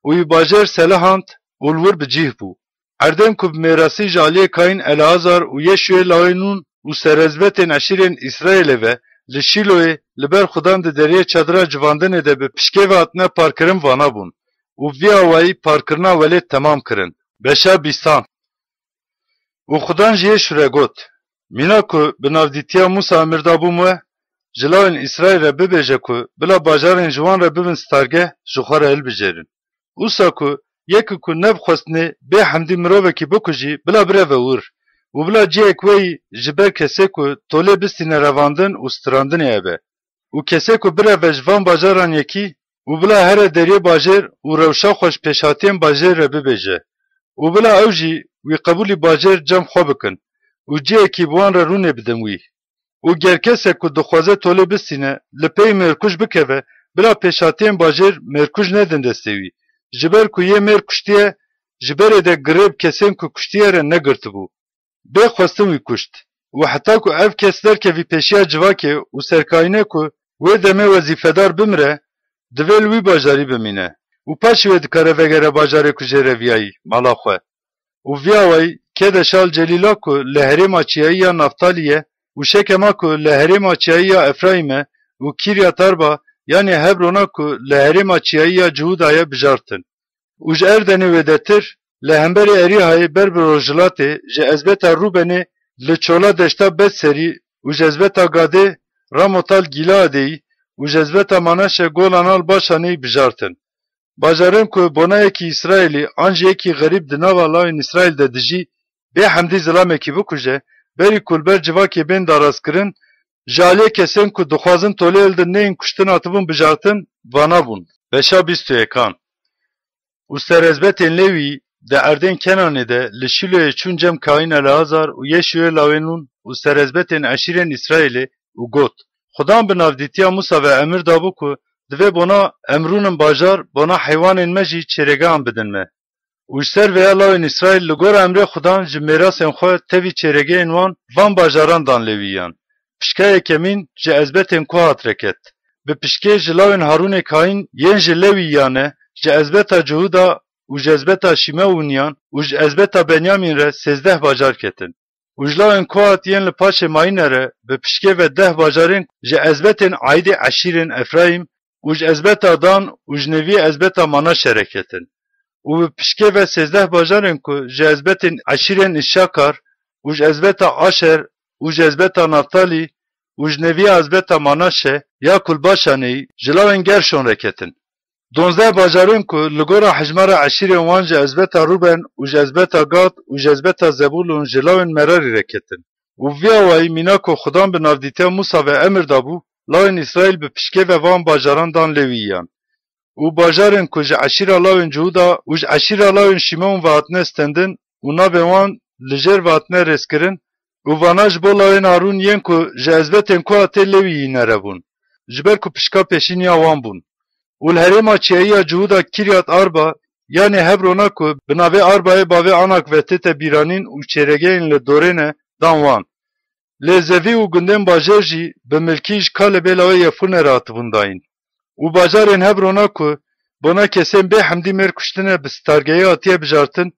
Û wî bajêr selihand û li wir bi cih bû. Erdên ku bi mêrasî ji aliyê Kayîn Eleazar û Yeşûyê lawê Nûn û serezbetên eşîrên Îsraîlê ve li Şîloyê li ber Xudan di deriyê çadira civandinê de bi pişkê ve hatine parkirin vana bûn û vî awayî parkirina welê temam kirin. Beşa bîstan. Û Xudan ji Yeşû re got, Mîna ku bi navdîtiya Mûsa emir dabûm we, ji lawên Îsraîl re bibêje ku bila bajarên ji wan re bibin stargeh, ji xwe re hilbijêrin. Wisa ku yekî ku nebixwestnê bê hemdî mirovekî bikujî, bila bireve wir û bila cihek weyî ji ber kesê ku tolê bistîne revandin û strandinê hebe. Û kesê ku bireve ji van bajaran yekî û bila here deriyê bajêr û rewşa xwe ji pêşhatiyên bajêr re bibêje û bila ew jî wî qebûlî bajêr cem xwe bikin û cihekî bi wan re rûnê bidin wî. Û ger kesek ku dixwaze tolê bistîne, li pey mêrkuj bikeve, bila pêşhatiyên bajêr mêrkuj nedin destê wî. Ji ber ku yê mêr kuştiye, ji berê de girê bi kesên ku kuştiye re negirtibû. Bê xwestin wî kuşt. Û heta ku ev kes derkevî pêşiya civakê û serkayîne ku wê demê wezîfedar bimire, divê li wî bajarî bimîne. Û paşî wê dikare vegere bajarê ku jê re viyayî, mala xwe. Û vî awayî Kedeşa li Celîla ku li herêma çiyayî ya Naftalî ye û Şekema ku li herêma çiyayî ya Efrayîm e û Kîryat Arba, yanî Hebrona ku li herêma çiyayî ya Cihûda ye, bijartin. Û ji Erdenê wêdetir, li hemberî Erîhayê ber bi rojhilatê, ji ezbeta Rûbenê li çola deşta Betserî û ji ezbeta Gadê Ramota li Gîleadê yî û ji ezbeta Manaşe Golana li Başanê yî bijartin. Bajarên ku bona yekî Îsraîlî an jî yekî xerîb di nava lawên Îsraîl de dijî, bê hemdî zilamekî bikuje, berî ku li ber civakê bên darastkirin, ji aliyê kesên ku dixwazin tolê hildin neyên kuştin hatibûn bijartin, vana bûn. Beşa bîst û yekan. Û serezbetên Lewî di erdên Kenanê de li Şîloyê çûn cem Kayîn Eleazar û Yeşûyê lawê Nûn û serhezbetên eşîrên Îsraîlê û got, Xudan bi navdîtiya Musa ve emir dabû ku divê bona em rûnin bajar, bona heywanên me jî çêregehan bidin me. Û ji ser vêya lawên Îsraîl li gora emrê Xudan ji mêrasên xwe tevî çêregeyên wan van bajaran dan Lewîyan. Pişka yekemîn ji ezbetên Kohat re ket. Bi pişkê ji lawên Harûnê kahîn yên ji Lewîyan e, ji ezbeta Cihûda û ji ezbeta Şimewûniyan û ji ezbeta Benyamîn re sêzdeh bajar ketin. Û ji lawên Kohat yên li paşê mayîne re bi pişkê ve deh bajarên ji ezbetên aîdê eşîrên Efraîm û ji ezbeta Dan û ji neviyê ezbeta Manaşe re ketin. Û bi pişkê ve sêzdeh bajarên ku ji ezbetên eşîrên Îşakar û ji ezbeta Aşer û ji ezbeta Naftalî û ji neviyê ezbeta Manaşe ya ku li Başanê yî ji lawên Gerşon re ketin. Donzdeh bajarên ku li gora hejmara eşîrên wan ji ezbeta Rûben û ji ezbeta Gad û ji ezbeta Zebûlûn ji lawên Merarî re ketin. Û vî awayî mîna ku Xudan bi navdîtiya Musa ve emir dabû, lawên Îsraîl bi pişkê ve van bajaran dan Lewîyan. Û bajarên ku ji eşîra lawên Cihûda û ji eşîra lawên Şimewn ve hatine stendin û navên wan li jêr ve hatine rêzkirin û vana ji bo lawên Harûn yên ku ji ezbetên Kohatê Lewîyî nere bûn, ji ber ku pişka pêşîniya wan bûn. Û li herêma çiyayî ya Cihûda Kiryat Arba, yanê Hebrona ku bi navê Arbayê bavê Anak ve tête bîranîn û çêregeyên li dorê ne, dan wan. Lê zevî û gundên bajêr jî bi milkî ji Kalebê lawê Yefûne re hatibûn dayîn. Û bajarên Hebrona ku bona kesên bê hemdî mêr kuştine bi stargehê hatiye bijartin,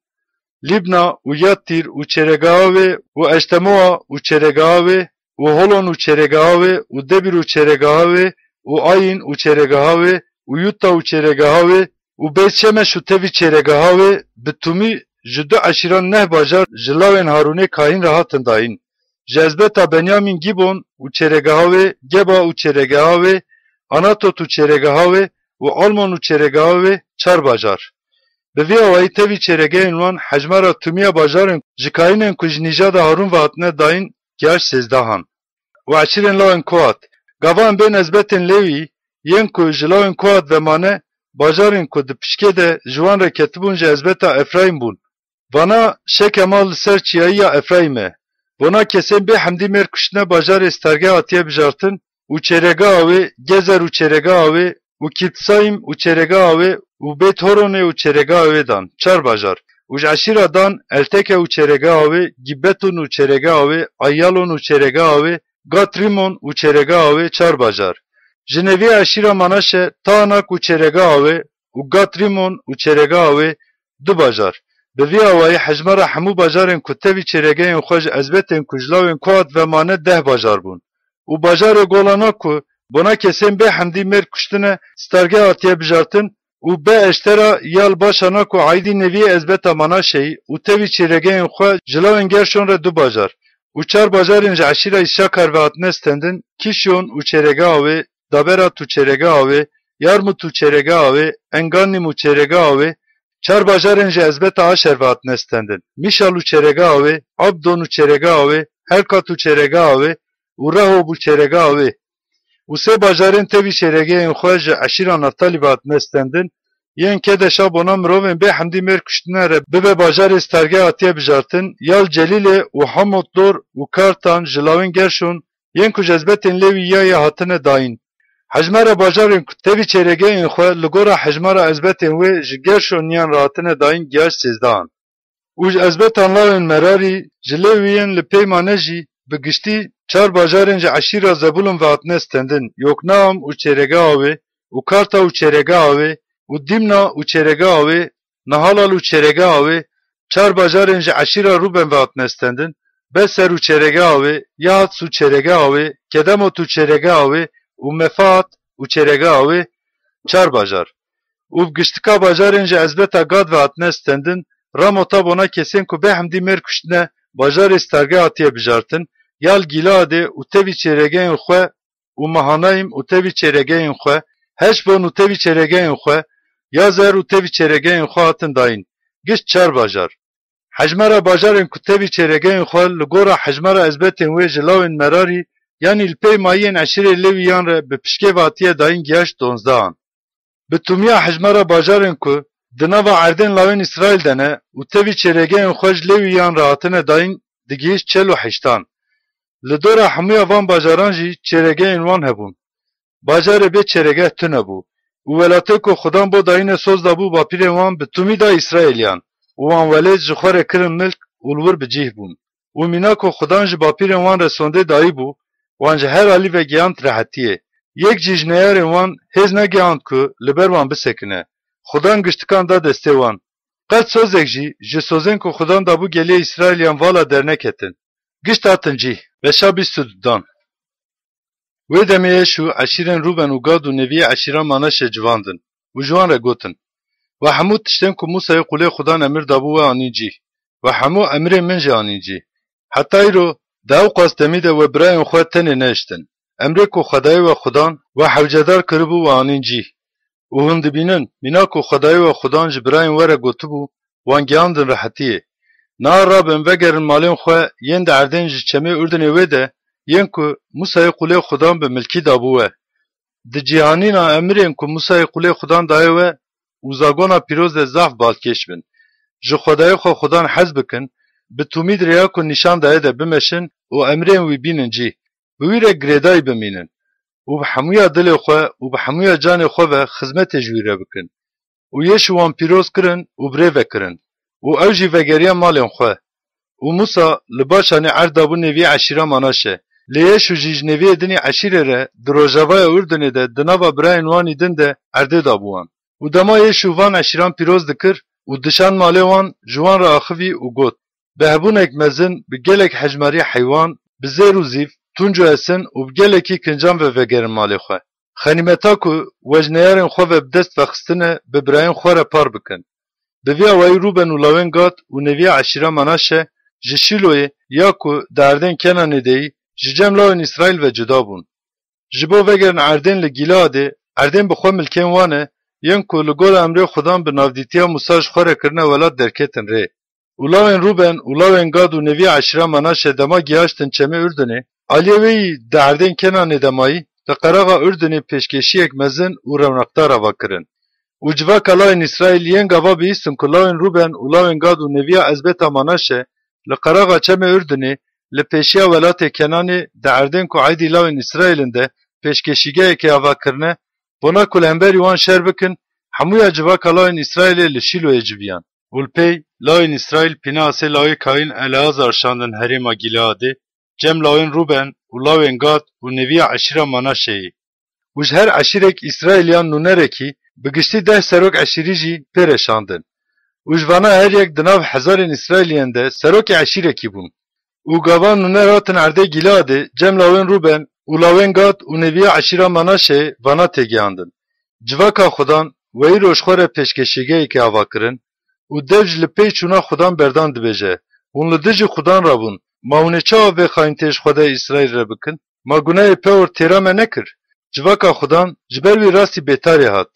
Lîbna û Yattîr û çêregeha wê û Eştemoa û çêregeha wê û Holon û çêregeha wê û Debîr û çêregeha wê û Ayîn û çêregeha wê û Yutta û çêregeha wê û Beyt Şemeş û tevî çêregeha wê, bi tûmî ji du eşîran neh bajar ji lawên Harûnê kahîn re hatin dayîn. Ji ezbeta Benyamîn Gîbon û çêregeha wê, Geba û çêregeha wê, Anatot û çêregeha wê û Almon û çêregeha wê çar bajar. Bi vî awayî tevî çêregeyên wan hejmara tûmiya bajarên ji kahînên ku ji nîjada Harûn ve hatine dayîn gihaşt sêzdehan. Û eşîrên lawên Kohat, gava em bên ezbetên Lewî, yên ku ji lawên Kohat ve mane, bajarên ku di pişkê de ji wan re ketibûn ji ezbeta Efraîm bûn. Vana Şekema li ser çiyayî ya Efraîm e. Bona kesên bê hemdî mêr kuştine bajarê stargeh hatiye bijartin û çêregeha wê, Gezer û çêregeha wê û Kîtsayîm û çêregeha wê û Bêt Horonê û çêregeha wê dan, çar bajar. Û ji eşîra Dan Elteke û çêregeha wê, Gîbetûn û çêregeha wê, Ayyalon û çêregeha wê, Gat Rîmon û çêregeha wê, çar bajar. Ji neviyê eşîra Manaşe Taanak û çêregeha wê û Gat Rîmon û çêregeha wê, du bajar. Bi vî awayî hejmara hemû bajarên ku tevî çêregeyên xwe ji ezbetên ku ji lawên Kohat ve mane deh bajar bûn. Û bajarê Golana ku bona kesên bê hemdî mêr kuştine, stargeh hatiye bijartin û be eştera ya li Başana ku aîdî neviyê ezbeta Manaşeyî û tevî çêregeyên xwe ji lawên Gerşon re du bajar û çar bajarên ji eşîra Îsakar ve hatine stendin, Kîşyon û çêregeha wê, Daberat û çêregeha wê, Yarmut û çêregeha wê, Enganîm û çêregeha wê, çar bajarên ji ezbeta Aşer ve hatine stendin, Mîşal û çêregeha wê, Abdon û çêregeha wê, Helkat û çêregeha wê û Rehob û çêregeha wê. Û sê bajarên tevî çêregeyên xwe ji eşîra Neftalî ve hatine stendin, yên Kedeşa bona mirovên bê hemdî mêr kuştine re bibe bajarê stargeh hatiye bijartin, ya li Celîlê û Hamot Dor û Kartan ji lawên Gerşon, yên ku ji ezbetên Lewî ya ye hatine dayîn. Hejmara bajarên ku tevî çêregeyên xwe li gora hejmara ezbetên wê ji Gerşoniyan re hatine dayîn gihaşt sêzdehan. Û ji ezbetan lawên Merarî, ji Lewiyên li pey mane jî, bi giştî çar bajarên ji eşîra Zebûlûn ve hatine stendin, Yokneam û çêregeha wê û Karta û çêregeha wê û Dîmna û çêregeha wê, Nahalal û çêregeha wê, çar bajarên ji eşîra Rûben ve hatine stendin, Beser û çêregeha wê, Yahats û çêregeha wê, Kedemot û çêregeha wê û Mefaat û çêregeha wê, çar bajar. Û bi giştika bajarên ji ezbeta Gad ve hatine stendin, Ramota bona kesên ku bê hemdî mêr kuştine, bajarê stargeh hatiye bijartin, ya li Gîleadê û tevî çêregeyên xwe û Mahanayim û tevî çêregeyên xwe, Heşbon û tevî çêregeyên xwe, Yazer û tevî çêregeyên xwe hatin dayîn, gişt çar bajar. Hejmara bajarên ku tevî çêregeyên xwe li gora hejmara ezbetên wê ji lawên Merarî, yanî li pey mayiyên eşîrê Lewîyan re bi pişkê ve hatiye dayîn gihaşt donzdehan. Bi tûmiya hejmara bajarên ku di nava erdên lawên Îsraîl de ne û tevî çêregeyên xwe ji Lewîyan re hatine dayîn digihîşt çel û heştan. Li dora hemûya van bajaran jî çêregehên wan hebûn. Bajarê bê çêregeh tune bû û welatê ku Xudan bo dayîne soz dabû bapîrên wan bi tûmî da Îsraêliyan û wan welêt ji xwe re kirin milk û li wir bi cih bûn. Û mîna ku Xudan ji bapîrên wan re sondê dayî bû, wan ji her alî ve gihand rehetiyê. Yek jî ji neyarên wan hêz negihand ku li ber wan bisekine. Xudan giştikan da destê wan. Qet sozek jî ji sozên ku Xudan dabû gelê Îsraêliyan vala derneketin. Giş hatin cih. Beşa bîst û dudan. Wê demê Yeşû eşîrên Rûben û Gad û neviyê eşîra Manaşe civandin û ji wan re gotin, We hemû tiştên ku Musayê qulê Xudan emir dabû we anîn cî. We hemû emirên min jî anîn cî. Heta îro di ewqas demî de we birayên xwe tenê nehiştin. Emrê ku Xwedayê we Xudan we hewcedar kiribû we anîn cî. Û hûn dibînin, mîna ku Xwedayê we Xudan ji birayên we re gotibû, wan gihandin rehetiyê. Niha rabin, vegerin malên xwe yên di erdên ji çemê Urdinê wê de, yên ku Musayê qulê Xudan bi milkî dabû we. Di cîhanîna emirên ku Musayê qulê Xudan daye we û zagona pîroz de zaf balkêş bin. Ji Xwedayê xwe Xudan hez bikin, bi tûmî di rêya ku nîşan daye de bimeşin û emirên wî bînin cî. Bi wî re girêdayî bimînin û bi hemûya dilê xwe û bi hemûya canê xwe ve xizmetê ji wî re bikin. Û Yeşû wan pîroz kirin û bi rê ve kirin û ew jî vegeriya malên xwe. Û Musa li Başanê erd dabû neviyê eşîra Manaşe. Lê Yeşû jî ji neviyê din ê eşîrê re di rojavaya Urdinê de di nava birayên wan î din de erdê dabû wan. Û dema Yeşû van eşîran pîroz dikir û dişand malê wan, ji wan re axivî û got, Bi hebûnek mezin, bi gelek hejmarî heywan, bi zêr û zîv, tunc û esin û bi gelekî kincan ve vegerin malê xwe. Xenîmeta ku we ji neyarên xwe ve bi dest vexistine, bi birayên xwe re par bikin. Bi vî awayî Rûben û lawên Gad û neviya eşîra Manaşe ji Şîloyê ya ku di erdên Kenanê de yî, ji cem lawên Îsraîl ve cuda bûn. Ji bo vegerin erdên li Gîleadê, erdên bi xwe milkên wan e, yên ku li gora emrê Xudan bi navdîtiya Musa ji xwe re kirine welat derketin rê. Û lawên Rûben û lawên Gad û neviya eşîra Manaşe dema gihaştin çemê Urdinê, aliyê wê yî di erdên Kenanê de mayî, li qeraxa Urdinê pêşkêşiyek mezin û rewnaqdar ava kirin. Û civaka lawên Îsraîl yên gava bihîstin ku lawên Rûben û lawên Gad û neviya ezbeta Manaşe li qeraxa çemê Urdinê, li pêşiya welatê Kenanê, di erdên ku eydî lawên Îsraîl in de pêşkêşîgehekê ava kirine, bona ku li hemberî wan şer bikin, hemûya civaka lawên Îsraîlê li Şîloyê civiyan. Û li pey lawên Îsraîl pîna asê lawê kayîn Eleazar şandin herêma Gîleadê, cem lawên Rûben û lawên Gad û neviya eşîra Manaşeyê. Û ji her eşîrek Îsraîliyan nûnerekî, bi giştî deh serok eşîrî jî pê re şandin. Û ji vana her yek di nav hezarên Îsraîliyan de serokê eşîrekî bûn. Û gava nûner hatin erdê Gîleadê, cem lawên Rûben û lawên Gad û neviya eşîra Manaşeyê vana têgihandin, Civaka Xudan, we îro ji xwe re pêşkêşîgehekê ava kirin û dev ji li pey çûna Xudan berdan dibêje, Hûn li dijî Xudan re bûn, ma hûn ê çawa vê xayîntiyê ji Xwedayê Îsraîl re bikin? Ma gunehê Peor têra me nekir? Civaka Xudan ji ber wî rastî bêtarê hat.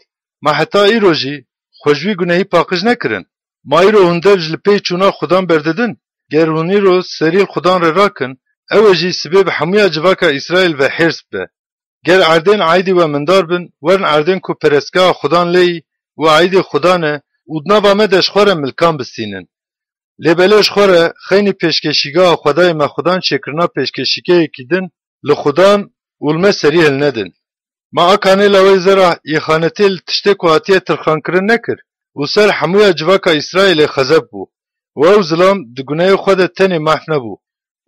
Ma heta îro jî xwe ji wî gunehî paqij nekirin? Ma îro hûn dev ji li pey çûna Xudan berdidin? Ger hûn îro serî li Xudan re rakin, ew ê jî sibê bi hemûya civaka Îsraîl ve hêrs bibe. Ger erdên eydî we mindar bin, werin erdên ku perestgeha Xudan lê yî û eydê Xudan e û di nava me de ji xwe re milkan bistînin. Lê belê ji xwe re xeynî pêşkêşîgeha Xwedayê me Xudan çêkirina pêşkêşîgehekî din li Xudan û li me serî hilnedin. Ma a kanê lawê Zerah îxanetê li tiştê ku hatiye tirxankirin nekir û ser hemûya civaka Îsraîlê xezeb bû û ew zilam di guneyê xwe de tenê mahf nebû.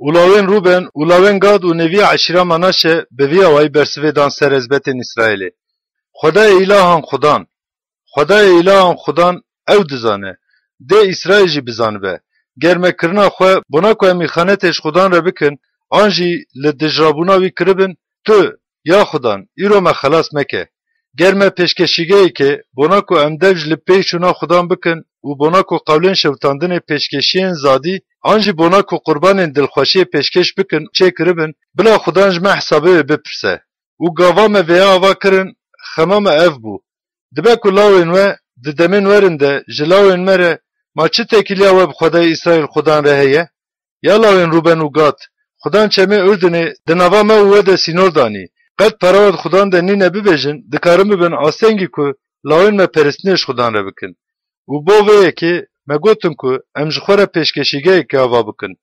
Û lawên Rûben û lawên Gad û neviya eşîra Manaşe bi vî awayî bersivê dan ser hezbetên Îsraîlê. Xwedayê îlahan Xudan, Xwedayê îlahan Xudan ew dizane, dê Îsraîl jî bizanibe. Ger me kirina xwe bona ku em îxanetê ji Xudan re bikin, an jî li dijrabûna wî kiribin, tu, ya Xudan, îro me xelas meke. Ger me pêşkêşîgehekê, bona ku em dev ji li pey çûna Xudan bikin û bona ku qewlên şewitandinê pêşkêşiyên zadî, an jî bona ku qurbanên dilxweşiyê pêşkêş bikin, çêkiribin, bila Xudan ji me hesabê wê bipirse. Û gava me vêya ava kirin, xema me ev bû. Dibe ku lawên we di demên werin de ji lawên me re, ma çi têkiliya we bi Xwedayê Îsraîl Xudan re heye? Ya lawên Rûben û Gad, Xudan çemê Urdinê di nava me û we de sînor danî. Qet pera we di Xudan de nîne bibêjin, dikarin bibin astengî ku lawên me peristinê ji Xudan re bikin. Û bo vê yekê me gotin ku em ji xwe re pêşkêşîgehekê ava bikin.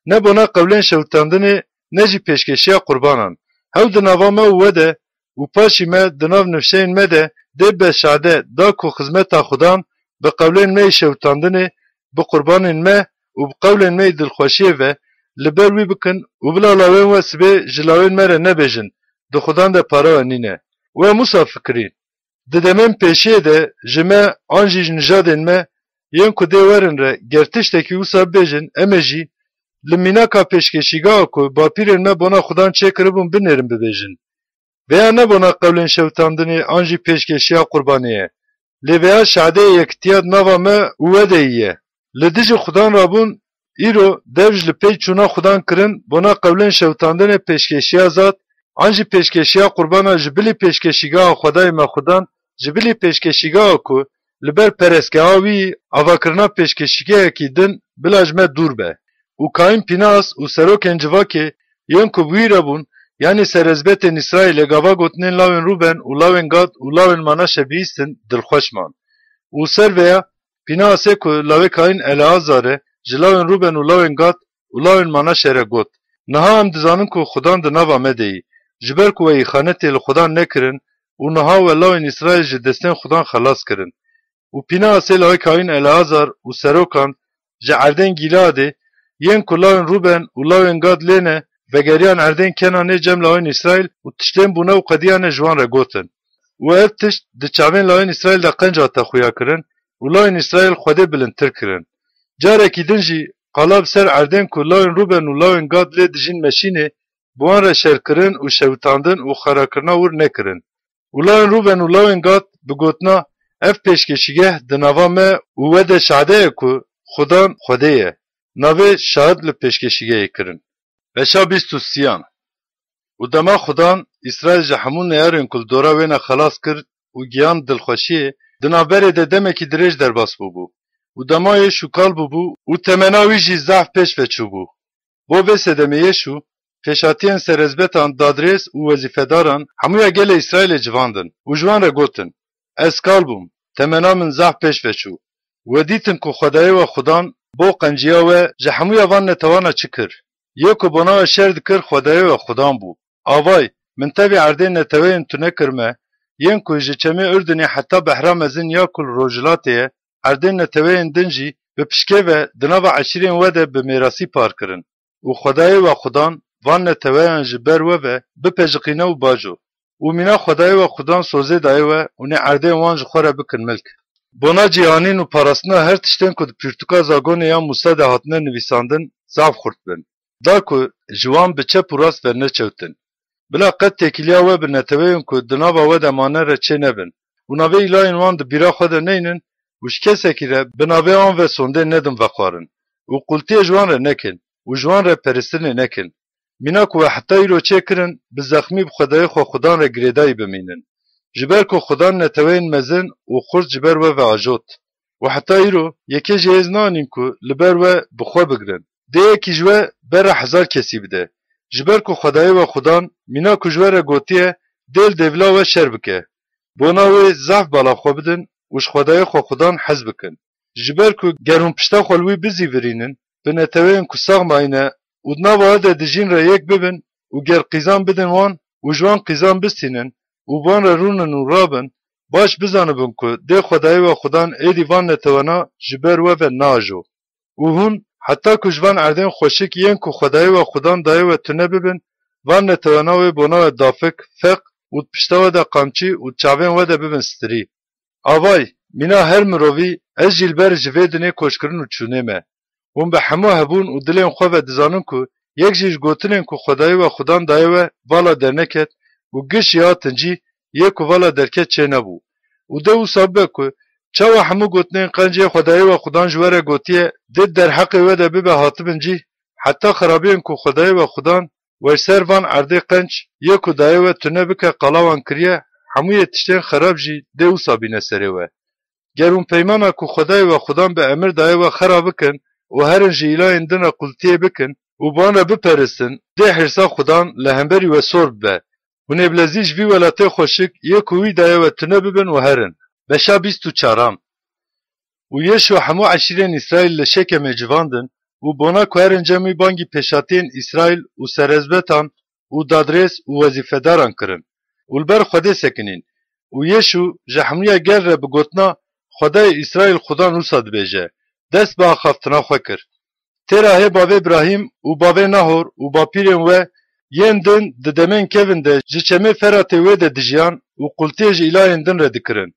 Ne bona qewlên şewitandinê ne jî pêşkêşiya qurbanan. Hew di nava me û we de û paşî me di nav nifşeyên me de dê be şade da ku xizmeta Xudan bi qewlên me yê şewitandinê, bi qurbanên me û bi qewlên me yê dilxweşiyê ve li ber wî bikin û bila lawên we sibê ji lawên me re nebêjin, di Xudan de para we nîne. We Musa fikirîn. Di demên pêşiyê de ji me an jî ji nijadên me yên ku dê werin re ger tiştekî wisa bibêjin, em ê jî li mînaka pêşkêşîgeha ku bapîrên me bona Xudan çêkiribûn binêrin bibêjin. Vêya ne bona qewlên şewitandinê an jî pêşkêşiya qurbanê ye. Lê vêya şadeyê yekitiya di nava me û we de yî ye. Li dijî Xudan rabûn, îro dev ji li pey çûna Xudan kirin, bona qewlên şewitandinê pêşkêşiya zat, an jî pêşkêşiya qurbana ji bilî pêşkêşîgeha Xwedayê me Xudan, ji bilî pêşkêşîgeha ku li ber perestgeha wî yî, avakirina pêşkêşîgehekî din bila ji me dûr be. Û Kayîn Pînas û serokên civakê yên ku bi wî re bûn, yanî serezbetên Îsraîlê gava gotinên lawên Rûben û lawên Gad û lawên Manaşe bihîstin, dilxweş man. Û ser vêya, Pînehasê ku lawê Kayîn Eleazar e, ji lawên Rûben û lawên Gad û lawên Manaşe re got, Niha em dizanin ku Xudan di nava me de yî, ji ber ku we îxanetê li Xudan nekirin û niha we lawên Îsraîl ji destên Xudan xelas kirin. Û Pînehasê lawê Kayîn Eleazar û serokan ji erdên Gîleadê, yên ku lawên Rûben û lawên Gad lê ne, vegeriyan erdên Kenanê cem lawên Îsraîl û tiştên bûne û qediyane ji wan re gotin. Û ev tişt di çavên lawên Îsraîl de qenc hate xuya kirin û lawên Îsraîl Xwedê bilindtir kirin. Carekî din jî qala bi ser erdên ku lawên Rûben û lawên Gad lê dijîn meşînê, bi wan re şer kirin û şewitandin û xerakirina wir nekirin. Û lawên Rûben û lawên Gad bi gotina, Ev pêşkêşîgeh di nava me û we de şade ye ku Xudan Xwedê ye, navê şahid li pêşkêşîgehê kirin. Beşa bîst û sêyan. Û dema Xudan Îsraîl ji hemû neyarên ku li dora wê ne xelas kir û gihan dilxweşiyê, di navberê de demekî dirêj derbas bûbû. Û dema Yêşû kal bûbû û temena wî jî zehf pêş ve çûbû. Bo vê sedemê Yêşû, pêşhatiyên serezbetan, dadrêz û wezîfedaran hemûya gelê Îsraîlê civandin û ji wan re gotin, Ez kal bûm, temena min zehf pêş ve çû. We dîtin ku Xwedayê we Xudan bo qenciya we ji hemûya van netewana çi kir. Yê ku bona we şer dikir Xwedayê we Xudan bû. Avay, min tevî erdê neteweyên tune kirme, yên ku ji çemê Urdunê heta Behra Mezin ya ku li rojhilatê ye, erdên neteweyên din jî bi pişkê ve di nava eşîrên we de bi mêrasî par kirin. Û Xwedayê we Xudan van neteweyan ji ber we ve bipejiqîne û bajo. Û mîna Xwedayê we Xudan sozê daye we û nê erdên wan ji xwe re bikin milk. Bona cîhanîn û parastina her tiştên ku di pirtûka zagonê ya Mûsa de hatine nivîsandin zaf xurt bin. Da ku ji wan bi çep û rast ve neçewtin. Bila qet têkiliya we bi neteweyên ku di nava we de mane re çê nebin û navê îlahên wan di bîra xwe de neynin û ji kesekî re bi navê an ve sondê nedin vexwarin û qultiyê ji wan re nekin û ji wan re peristinê nekin. Mîna ku we heta îro çêkirin, bi zexmî bi Xwedayê xwe Xudan re girêdayî bimînin. Ji ber ku Xudan neteweyên mezin û xurt ji ber we ve ajot. Û heta îro yekê jî hêz nanîn ku li ber we bi xwe bigrin. Dê yekî ji we bera hezar kesî bide. Ji ber ku Xwedayê we Xudan mîna ku ji we re gotiye, dê li dêvila we şer bike. Bona wê zehf bala xwe bidin û ji Xwedayê xwe Xudan hez bikin. Ji ber ku ger hûn pişta xwe li wî bizîvirînin, bi neteweyên ku sax mayîne û di nava we de dijîn re yek bibin û ger qîzan bidin wan û ji wan qîzan bistînin û bi wan re rûnin û rabin, baş bizanibin ku dê Xwedayê we Xudan êdî van netewana ji ber we ve naajo. Û hûn, heta ku ji van erdên xweşik yên ku Xwedayê we Xudan daye we tune bibin, van netewana wê bona we dafik, feq û di pişta we de qamçî û di çavên we de bibin stirî. Avay, mîna her mirovî, ez jî li ber ji vê dinê koçkirin û çûnê me. Hûn bi hemû hebûn û dilên xwe ve dizanin ku yek jî ji gotinên ku Xwedayê we Xudan daye we vala derneket û giş jê hatin cî, yê ku vala derket çê nebû. Û dê wisa bibe ku çawa hemû gotinên qencê Xwedayê we Xudan ji we re gotiye, dê derheqê we de bibe hatibin cî, heta xerabiyên ku Xwedayê we Xudan we ji ser van erdê qenc yê ku dayê we tune bike qala wan kiriye, hemûyê tiştên xerab jî dê wisa bîne serê we. Ger hûn peymana ku Xwedayê we Xudan bi emir daye we xera bikin û herin ji îlahên din re qultiyê bikin û bi wan re biperistin, dê hêrsa Xudan li hemberî we sor bibe. Hûn ê bilezî ji vî welatê xweşik yê ku wî daye we tune bibin û herin. Beşa bîst û çaran. Û Yêşû hemû eşîrên Îsraîl li Şekemê civandin û bona ku herin cem wî bangî pêşatiyên Îsraîl û serezbetan û dadrês û wezîfedaran kirin û li ber Xwedê sekinîn. Û Yêşû ji hemûya gel re bi gotina Xwedayê Îsraîl Xudan wisa dibêje, dest bi axaftina xwe kir. Têra hê bavê Birahîm û bavê Nahor û bapîrên we yên din di demên kevin de ji çemê Feratê wê de dijiyan û qultiyê ji îlahên din re dikirin.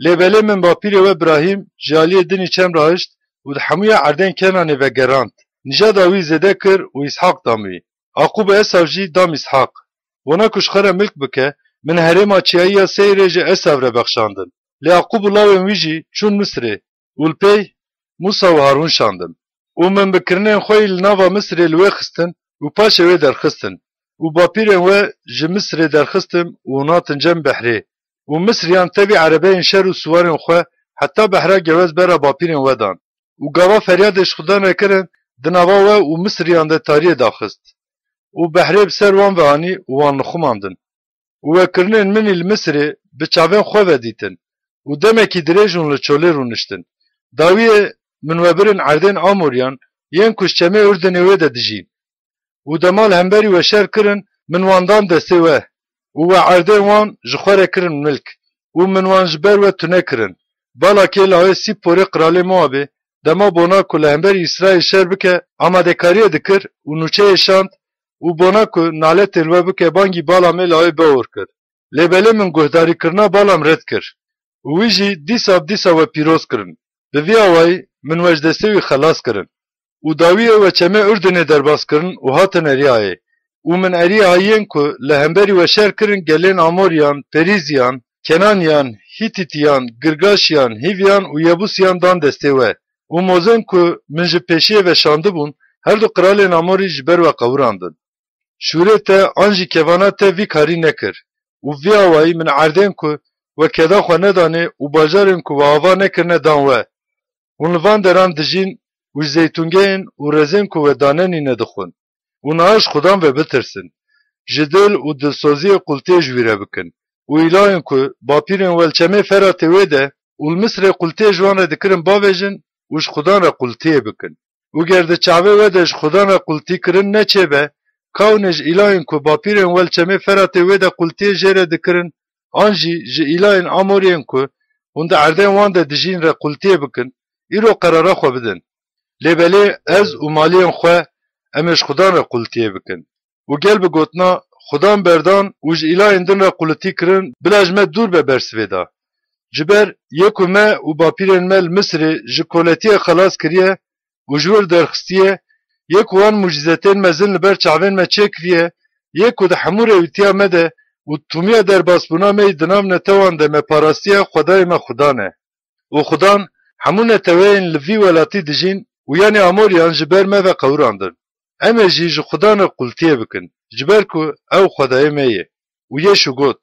Lê belê min bapîrê we Birahîm ji aliyê dinî çem rahişt û di hemûya erdên Kenanê vegerand. Nîjada wî zêde kir û Îshaq dam wî. Aqûb û Esav jî dam Îshaq. Wana ku ji xwe re milk bike, min herêma çiyayî ya Seyrê ji Esav re bexşandin. Lê Aqûb û lawên wî jî çûn Misrê û li pey Mûsa û Harûn şandim. Û min bi kirinên xwe yî li nava Misrê li wê xistin û paşê wê derxistin. Û bapîrên we ji Misrê derxistim û hûn hatin cem behrê. Û Misriyan tevî erebeyên şer û siwarên xwe heta behra gewez bera bapîrên we dan. Û gava feryadê ji Xudan re kirin, di nava we û Misriyan de tariyê daxist. Û behrê bi ser wan ve anî û wan nixumandin. Û we kirinên min î li Misirê bi çavên xwe ve dîtin. Û demekî dirêj hûn li çolê rûniştin. Dawiyê min we birin erdên Amoriyan, yên ku ji çemê Urdinê wê de dijîn. Û dema li hemberî we şer kirin, min wan dan destê we. Û we erdên wan ji xwe re kirin milk. Û min wan ji ber we tune kirin. Balakê lawê Sîpporê qiralê Moabê, dema bona ku li hemberî Îsraîl şer bike, amadekariyê dikir û nûçeyê şand û bona ku naletê li we bike bangî Balamê lawê Beor kir. Lê belê min guhdarîkirina Balam red kir û wî jî dîsa bi dîsa we pîroz kirin. Bi vî awayî min we ji destê wî xelas kirin. Û dawiyê we çemê Urdinê derbas kirin û hatin Eriyayê. Û min Eriyahayên ku li hemberî we şer kirin gelên Amoriyan, Perîziyan, Kenaniyan, Hîtîtiyan, Girgaşiyan, Hîviyan û Yebûsiyan dan destê we. Û mozên ku min ji pêşiyê ve şandibûn, her du qiralên Amorî ji ber we qewirandin. Şûrê te an jî kevana te vî karî nekir. Û vî awayî min erdên ku we keda xwe nedanê û bajarên ku we ava nekirine dan we. Hûn li van deran dijîn û ji zeytûngehên û rezên ku we danenîne dixwin. Û niha ji Xudan ve bitirsin. Ji dil û dilsoziyê qultiyê ji wî re bikin. Û îlahên ku bapîrên we li çemê Feratê wê de û li Misirê qultiyê ji wan re dikirin bavêjin û ji Xudan re qultiyê bikin. Û ger di çavê we de ji Xudan re qultî kirin neçêbe, ka hûn ê ji îlahên ku bapîrên we li çemê Feratê wê de qultiyê jê re dikirin, an jî ji îlahên Amoriyên ku hûn di erdên wan de dijîn re qultiyê bikin, îro qerara xwe bidin. Lê belê ez û maliyên xwe em ê ji Xudan re qultiyê bikin. Û gel bi gotina Xudan berdan û ji îlahên din re qulitî kirin, bila ji me dûr be bersivê da. Ji ber yê ku me û bapîrên me li Misirê ji koletiyê xelas kiriye û ji wir derxistiye, yê ku wan mucîzetên mezin li ber çavên me çêkiriye, yê ku di hemû rêwîtiya me de û tûmiya derbasbûna me yî di nav netewan de me parastiye, Xwedayê me Xudan e. Û Xudan hemû neteweyên li vî welatî dijîn û yanî Amoriyan ji ber me ve qewirandin. Em ê jî ji Xudan re qultiyê bikin, ji ber ku ew Xwedayê me ye. Û Yêşû got,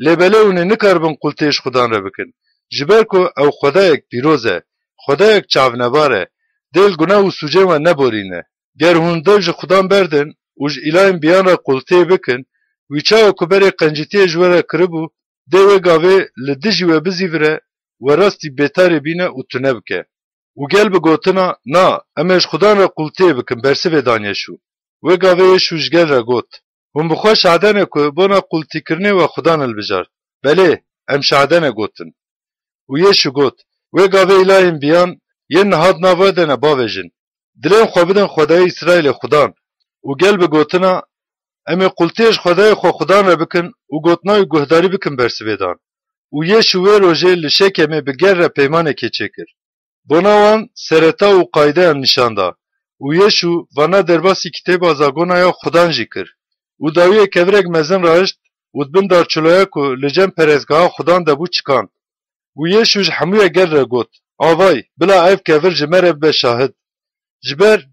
Lê belê hûn ê nikaribin qultiyê ji Xudan re bikin, ji ber ku ew Xwedayek pîroz e, Xwedayek çavnebar e, dê li guneh û sûcên we neborîne. Ger hûn dev ji Xudan berdin û ji îlahên biyan re qultiyê bikin, wî çawa ku berê qencîtiyê ji we re kiribû, dê wê gavê li dijî we bizîvire, we rastî bêtarê bîne û tune bike. Û gel bi gotina, Na, em ê ji Xudan re qultiyê bikin, bersivê dan Yêşû. Wê gavê Yêşû ji gel re got, Hûn bi xwe şahde ne ku bona qultîkirinê we Xudan hilbijart. Belê, em şahde ne gotin. Û Yêşû got, Wê gavê îlahên biyan yên niha di nav we de ne bavêjin. Dilên xwe bidin Xwedayê Îsraîlê Xudan. Û gel bi gotina, Em ê qultiyê ji Xwedayê xwe Xudan re bikin û gotina wî guhdarî bikin bersivê dan. Û Yêşû wê rojê li Şekemê bi gel re peymanekê çêkir. Bona wan sereta û qaydeyan nîşan da. Û Yêşû vana derbasî kitêba zagona ya Xudan jî kir. Û dawiyê kevirek mezin rahişt û di bin darçiloya ku li cem perestgeha Xudan de bû çikand. Û Yêşû ji hemûya gel re got, Avay, bila ev kevir ji me re bibe şahid. Ji ber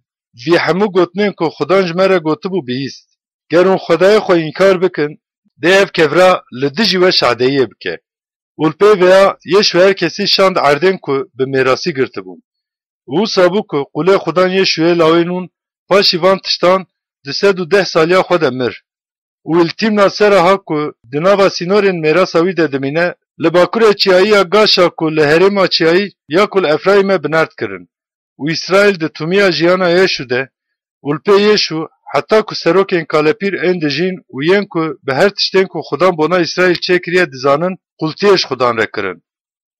vî hemû gotinên ku Xudan ji me re gotibû bihîst. Ger hûn Xwedayê xwe înkar bikin, dê ev kevra li dijî we şahdeyiyê bike. Û li pey vêya Yêşû her kesî şand erdên ku bi mêrasî girtibûn. Û wisa bû ku qûlê Xudan Yêşûyê lawê nûn paşî van tiştan di sed û deh saliya xwe de mir. Û li Tîmna Seraha ku di nava sînorên mêrasa wî de dimîne, li bakurê çiyayî ya Gaşa ku li herêma çiyayî ya ku li Efrayîm e bi nerd kirin. û Îsraîl di tumiya jiyana Yêşû de û li pê Yêşû, heta ku serokên kalepîr ên dijîn û yên ku bi her tiştên ku Xudan bona Îsraîl çêkiriye dizanin, qultiyê ji Xudan re kirin.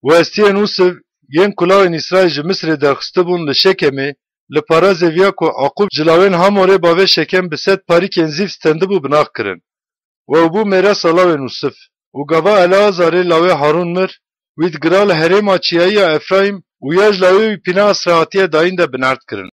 Û hestiyên Ûsiv yên ku lawên Îsraîl ji Misirê derxistibûn li Şekemê, li parazê viya ku Aqûb ji lawên Hamorê bavê Şekem bi sed parîkên zîv stendibû, binax kirin. Û ew bû mêresa lawên Ûsiv. Û gava Eleazarê lawê Harûn mir, wî digira li herêma çiyayî ya Efrayîm û ya ji lawê wî pîna Esra hatiye dayîn de binerd kirin.